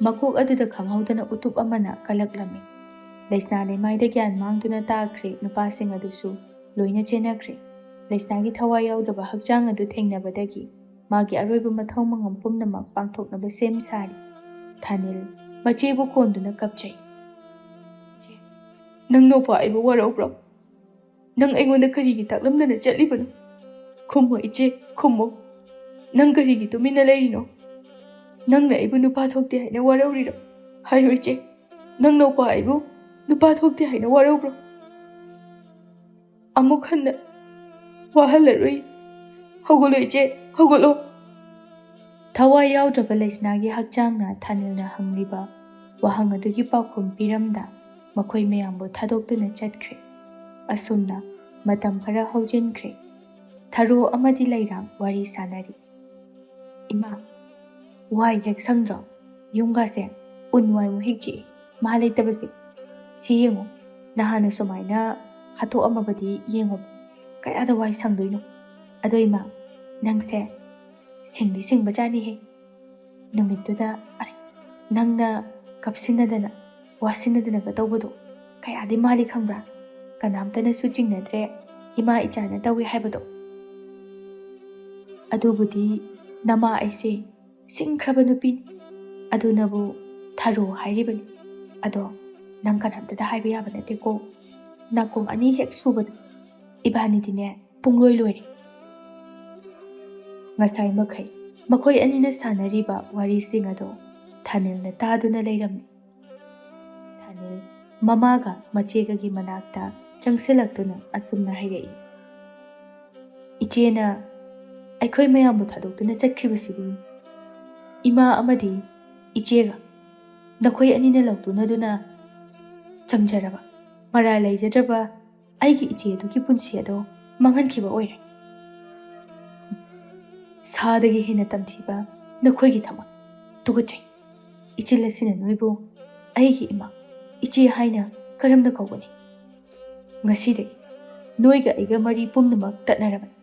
ꯃꯀꯣꯛ ꯑꯗꯨꯗ ꯈꯪꯍꯧꯗꯅ ꯎꯇꯨꯞ ꯑꯃꯅ ꯀꯜꯂꯛꯂꯝꯃꯤ꯫ ꯂꯩꯁꯅꯥ ꯂꯩꯃꯥꯏꯗ ꯒ꯭ꯌꯥꯟ ꯃꯥꯡꯗꯨꯅ ꯇꯥꯈ꯭ꯔꯦ꯫ ꯅꯨꯄꯥꯁꯤꯡ ꯑꯗꯨꯁꯨ ꯂꯣꯏꯅ ꯆꯦꯟꯅꯈ꯭ꯔꯦ꯫ ꯂꯩꯁꯅꯥꯒꯤ ꯊꯋꯥꯏ ꯌꯥꯎꯗ꯭ꯔꯕ ꯍꯛꯆꯥꯡ ꯑꯗꯨ ꯊꯦꯡꯅꯕꯗꯒꯤ ꯃꯥꯒꯤ ꯑꯔꯣꯏꯕ ꯃꯊꯧ ꯃꯉꯝ ꯄꯨꯝꯅꯃꯛ ꯄꯥꯡꯊꯣꯛꯅꯕ ꯁꯦꯝ ꯁꯥꯔꯤ꯫ ꯊꯥꯅꯤꯜ ꯃꯆꯦꯕꯨ ꯀꯣꯟꯗꯨꯅ ꯀꯞꯆꯩ꯫ "ꯏꯆꯦ, ꯅꯪ ꯅꯣꯛꯄ ꯑꯩꯕꯨ ꯋꯥꯔꯧꯕ꯭ꯔꯣ? ꯅꯪ ꯑꯩꯉꯣꯟꯗ ꯀꯔꯤꯒꯤ ꯇꯥꯛꯂꯝꯗꯅ ꯆꯠꯂꯤꯕꯅꯣ? ꯈꯨꯝꯃꯣ ꯏꯆꯦ, ꯈꯨꯝꯃꯣ꯫ ꯅꯪ ꯀꯔꯤꯒꯤ ꯇꯨꯃꯤꯟꯅ ꯂꯩꯔꯤꯅꯣ? ꯅꯪꯅ ꯑꯩꯕꯨ ꯅꯨꯄꯥ ꯊꯣꯛꯇꯦ ꯍꯥꯏꯅ ꯋꯥꯔꯧꯔꯤꯔꯣ? ꯍꯥꯏꯌꯨ ꯏꯆꯦ, ꯅꯪ ꯅꯣꯛꯄ ꯑꯩꯕꯨ ꯅꯨꯄꯥ ꯊꯣꯛꯇꯦ ꯍꯥꯏꯅ ꯋꯥꯔꯧꯕ꯭ꯔꯣ? ꯑꯃꯨꯛ ꯍꯟꯅ ꯋꯥꯍꯜꯂꯔꯣꯏ꯫ ꯍꯧꯒꯠꯂꯣ ꯏꯆꯦ, ꯍꯧꯒꯠꯂꯣ!" ꯊꯋꯥꯏ ꯌꯥꯎꯗ꯭ꯔꯕ ꯂꯩꯁꯅꯥꯒꯤ ꯍꯛꯆꯥꯡꯅ ꯊꯥꯅꯤꯜꯅ ꯍꯪꯂꯤꯕ ꯋꯥꯍꯪ ꯑꯗꯨꯒꯤ ꯄꯥꯎꯈꯨꯝ ꯄꯤꯔꯝꯗ ꯃꯈꯣꯏ ꯃꯌꯥꯝꯕꯨ ꯊꯥꯗꯣꯛꯇꯨꯅ ꯆꯠꯈ꯭ꯔꯦ꯫ ꯑꯁꯨꯝꯅ ꯃꯇꯝ ꯈꯔ ꯍꯧꯖꯤꯟꯈ꯭ꯔꯦ꯫ ꯊꯔꯣ ꯑꯃꯗꯤ ꯂꯩꯔꯥꯡ ꯋꯥꯔꯤ ꯁꯥꯟꯅꯔꯤ꯫ "ꯏꯃꯥ, ꯋꯥꯏ ꯍꯦꯛ ꯁꯪꯗ꯭ꯔꯣ? ꯌꯨꯝꯒꯥꯁꯦ ꯎꯟ ꯋꯥꯏꯃꯨꯛ ꯍꯦꯛ ꯆꯤꯛꯏ, ꯃꯥ ꯂꯩꯇꯕꯁꯦ꯫ ꯁꯤ ꯌꯦꯡꯉꯣ, ꯅꯍꯥꯟꯅ ꯁꯨꯃꯥꯏꯅ ꯍꯥꯊꯣꯛꯑꯝꯃꯕꯗꯤ ꯌꯦꯡꯉꯣ, ꯀꯌꯥꯗ ꯋꯥꯏ ꯁꯪꯗꯣꯏꯅꯣ? ꯑꯗꯣ ꯏꯃꯥ, ꯅꯪꯁꯦ ꯁꯤꯡꯗꯤ ꯁꯤꯡꯕꯖꯥꯠꯅꯤꯍꯦ꯫ ꯅꯨꯃꯤꯠꯇꯨꯗ ꯑꯁ, ꯅꯪꯅ ꯀꯞꯁꯤꯟꯅꯗꯅ ꯋꯥꯁꯤꯟꯅꯗꯅꯒ ꯇꯧꯕꯗꯣ ꯀꯌꯥꯗꯤ ꯃꯥꯜꯂꯤ ꯈꯪꯕ꯭ꯔꯥ? ꯀꯅꯥꯝꯇꯅꯁꯨ ꯆꯤꯡꯅꯗ꯭ꯔꯦ, ꯏꯃꯥ ꯏꯆꯥꯅ ꯇꯧꯏ ꯍꯥꯏꯕꯗꯣ꯫ ꯑꯗꯨꯕꯨꯗꯤ ꯅꯃꯥ ꯑꯩꯁꯦ ꯁꯤꯡꯈ꯭ꯔꯕ ꯅꯨꯄꯤꯅꯤ, ꯑꯗꯨꯅꯕꯨ ꯊꯔꯣ ꯍꯥꯏꯔꯤꯕꯅꯤ꯫ ꯑꯗꯣ ꯅꯪ ꯀꯅꯥꯝꯇꯗ ꯍꯥꯏꯕ ꯌꯥꯕ ꯅꯠꯇꯦꯀꯣ꯫ ꯅꯥꯀꯣꯡ ꯑꯅꯤ ꯍꯦꯛ ꯁꯨꯕꯗ ꯏꯕꯥꯅꯤꯗꯤꯅꯦ ꯄꯨꯡꯂꯣꯏ ꯂꯣꯏꯔꯦ꯫" ꯉꯁꯥꯏ ꯃꯈꯩ ꯃꯈꯣꯏ ꯑꯅꯤꯅ ꯁꯥꯟꯅꯔꯤꯕ ꯋꯥꯔꯤꯁꯤꯡ ꯑꯗꯣ ꯊꯥꯅꯤꯜꯅ ꯇꯥꯗꯨꯅ ꯂꯩꯔꯝꯃꯤ꯫ ꯊꯥꯅꯤꯜ ꯃꯃꯥꯒ ꯃꯆꯦꯒꯒꯤ ꯃꯅꯥꯛꯇ ꯆꯪꯁꯤꯜꯂꯛꯇꯨꯅ ꯑꯁꯨꯝꯅ ꯍꯥꯏꯔꯛꯏ, "ꯏꯆꯦꯅ ꯑꯩꯈꯣꯏ ꯃꯌꯥꯝꯕꯨ ꯊꯥꯗꯣꯛꯇꯨꯅ ꯆꯠꯈ꯭ꯔꯤꯕꯁꯤꯗꯤ ꯏꯃꯥ ꯑꯃꯗꯤ ꯏꯆꯦꯒ ꯅꯈꯣꯏ ꯑꯅꯤꯅ ꯂꯧꯇꯨꯅꯗꯨꯅ ꯆꯝꯖꯔꯕ, ꯃꯔꯥꯜ ꯂꯩꯖꯗ꯭ꯔꯕ ꯑꯩꯒꯤ ꯏꯆꯦ ꯑꯗꯨꯒꯤ ꯄꯨꯟꯁꯤ ꯑꯗꯣ ꯃꯥꯡꯍꯟꯈꯤꯕ ꯑꯣꯏꯔꯦ꯫ ꯁꯥꯗꯒꯤ ꯍꯦꯟꯅ ꯇꯝꯊꯤꯕ ꯅꯈꯣꯏꯒꯤ ꯊꯃꯣꯏ꯫ ꯇꯨꯀꯠꯆꯩ꯫ ꯏꯆꯤꯜ ꯑꯁꯤꯅ ꯅꯣꯏꯕꯨ ꯑꯩꯒꯤ ꯏꯃꯥ, ꯏꯆꯦ ꯍꯥꯏꯅ ꯀꯔꯝꯅ ꯀꯧꯒꯅꯤ? ꯉꯁꯤꯗꯒꯤ ꯅꯣꯏꯒ ꯑꯩꯒ ꯃꯔꯤ ꯄꯨꯝꯅꯃꯛ ꯇꯠꯅꯔꯕꯅꯤ꯫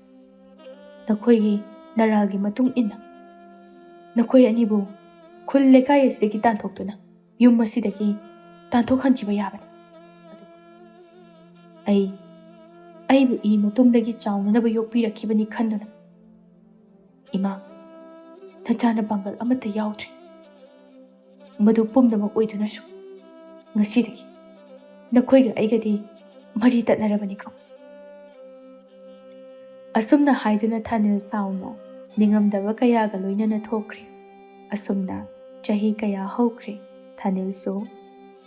ꯅꯈꯣꯏꯒꯤ ꯅꯔꯥꯜꯒꯤ ꯃꯇꯨꯡ ꯏꯟꯅ ꯅꯈꯣꯏ ꯑꯅꯤꯕꯨ ꯈꯨꯜ ꯂꯩꯀꯥꯏ ꯑꯁꯤꯗꯒꯤ ꯇꯥꯟꯊꯣꯛꯇꯨꯅ ꯌꯨꯝ ꯑꯁꯤꯗꯒꯤ ꯇꯥꯟꯊꯣꯛꯍꯟꯈꯤꯕ ꯌꯥꯕꯅꯤ꯫ ꯑꯗꯨꯕꯨ ꯑꯩ, ꯑꯩꯕꯨ ꯏ ꯃꯇꯨꯝꯗꯒꯤ ꯆꯥꯎꯅꯅꯕ ꯌꯣꯛꯄꯤꯔꯛꯈꯤꯕꯅꯤ ꯈꯟꯗꯨꯅ "ꯏꯃꯥ, ꯅꯆꯥꯅ ꯄꯥꯡꯒꯜ ꯑꯃꯠꯇ ꯌꯥꯎꯗ꯭ꯔꯦ꯫ ꯃꯗꯨ ꯄꯨꯝꯅꯃꯛ ꯑꯣꯏꯗꯨꯅꯁꯨ ꯉꯁꯤꯗꯒꯤ ꯅꯈꯣꯏꯒ ꯑꯩꯒꯗꯤ ꯃꯔꯤ ꯇꯠꯅꯔꯕꯅꯤꯀꯣ?" ꯑꯁꯨꯝꯅ ꯍꯥꯏꯗꯨꯅ ꯊꯥꯅꯤꯜ ꯁꯥꯎꯅ ꯅꯤꯡꯉꯝꯗꯕ ꯀꯌꯥꯒ ꯂꯣꯏꯅꯅ ꯊꯣꯛꯈ꯭ꯔꯦ꯫ ꯑꯁꯨꯝꯅ ꯆꯍꯤ ꯀꯌꯥ ꯍꯧꯈ꯭ꯔꯦ꯫ ꯊꯥꯅꯤꯜꯁꯨ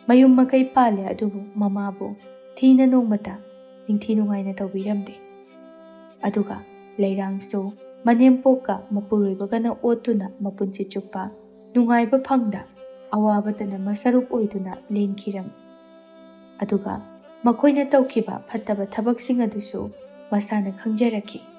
ꯃꯌꯨꯝ ꯃꯀꯩ ꯄꯥꯜꯂꯦ, ꯑꯗꯨꯕꯨ ꯃꯃꯥꯕꯨ ꯊꯤꯅ ꯅꯣꯡꯃꯇ ꯅꯤꯡꯊꯤ ꯅꯨꯡꯉꯥꯏꯅ ꯇꯧꯕꯤꯔꯝꯗꯦ꯫ ꯑꯗꯨꯒ ꯂꯩꯔꯥꯡꯁꯨ ꯃꯅꯦꯝꯄꯣꯛꯀ ꯃꯄꯨꯔꯣꯏꯕꯒꯅ ꯑꯣꯠꯇꯨꯅ ꯃꯄꯨꯟꯁꯤ ꯆꯨꯞꯄ ꯅꯨꯡꯉꯥꯏꯕ ꯐꯪꯗ ꯑꯋꯥꯕꯇꯅ ꯃꯁꯔꯨꯞ ꯑꯣꯏꯗꯨꯅ ꯂꯦꯟꯈꯤꯔꯝꯃꯤ꯫ ꯑꯗꯨꯒ ꯃꯈꯣꯏꯅ ꯇꯧꯈꯤꯕ ꯐꯠꯇꯕ ꯊꯕꯛꯁꯤꯡ ꯑꯗꯨꯁꯨ ꯃꯁꯥꯅ ꯈꯪꯖꯔꯛꯈꯤ꯫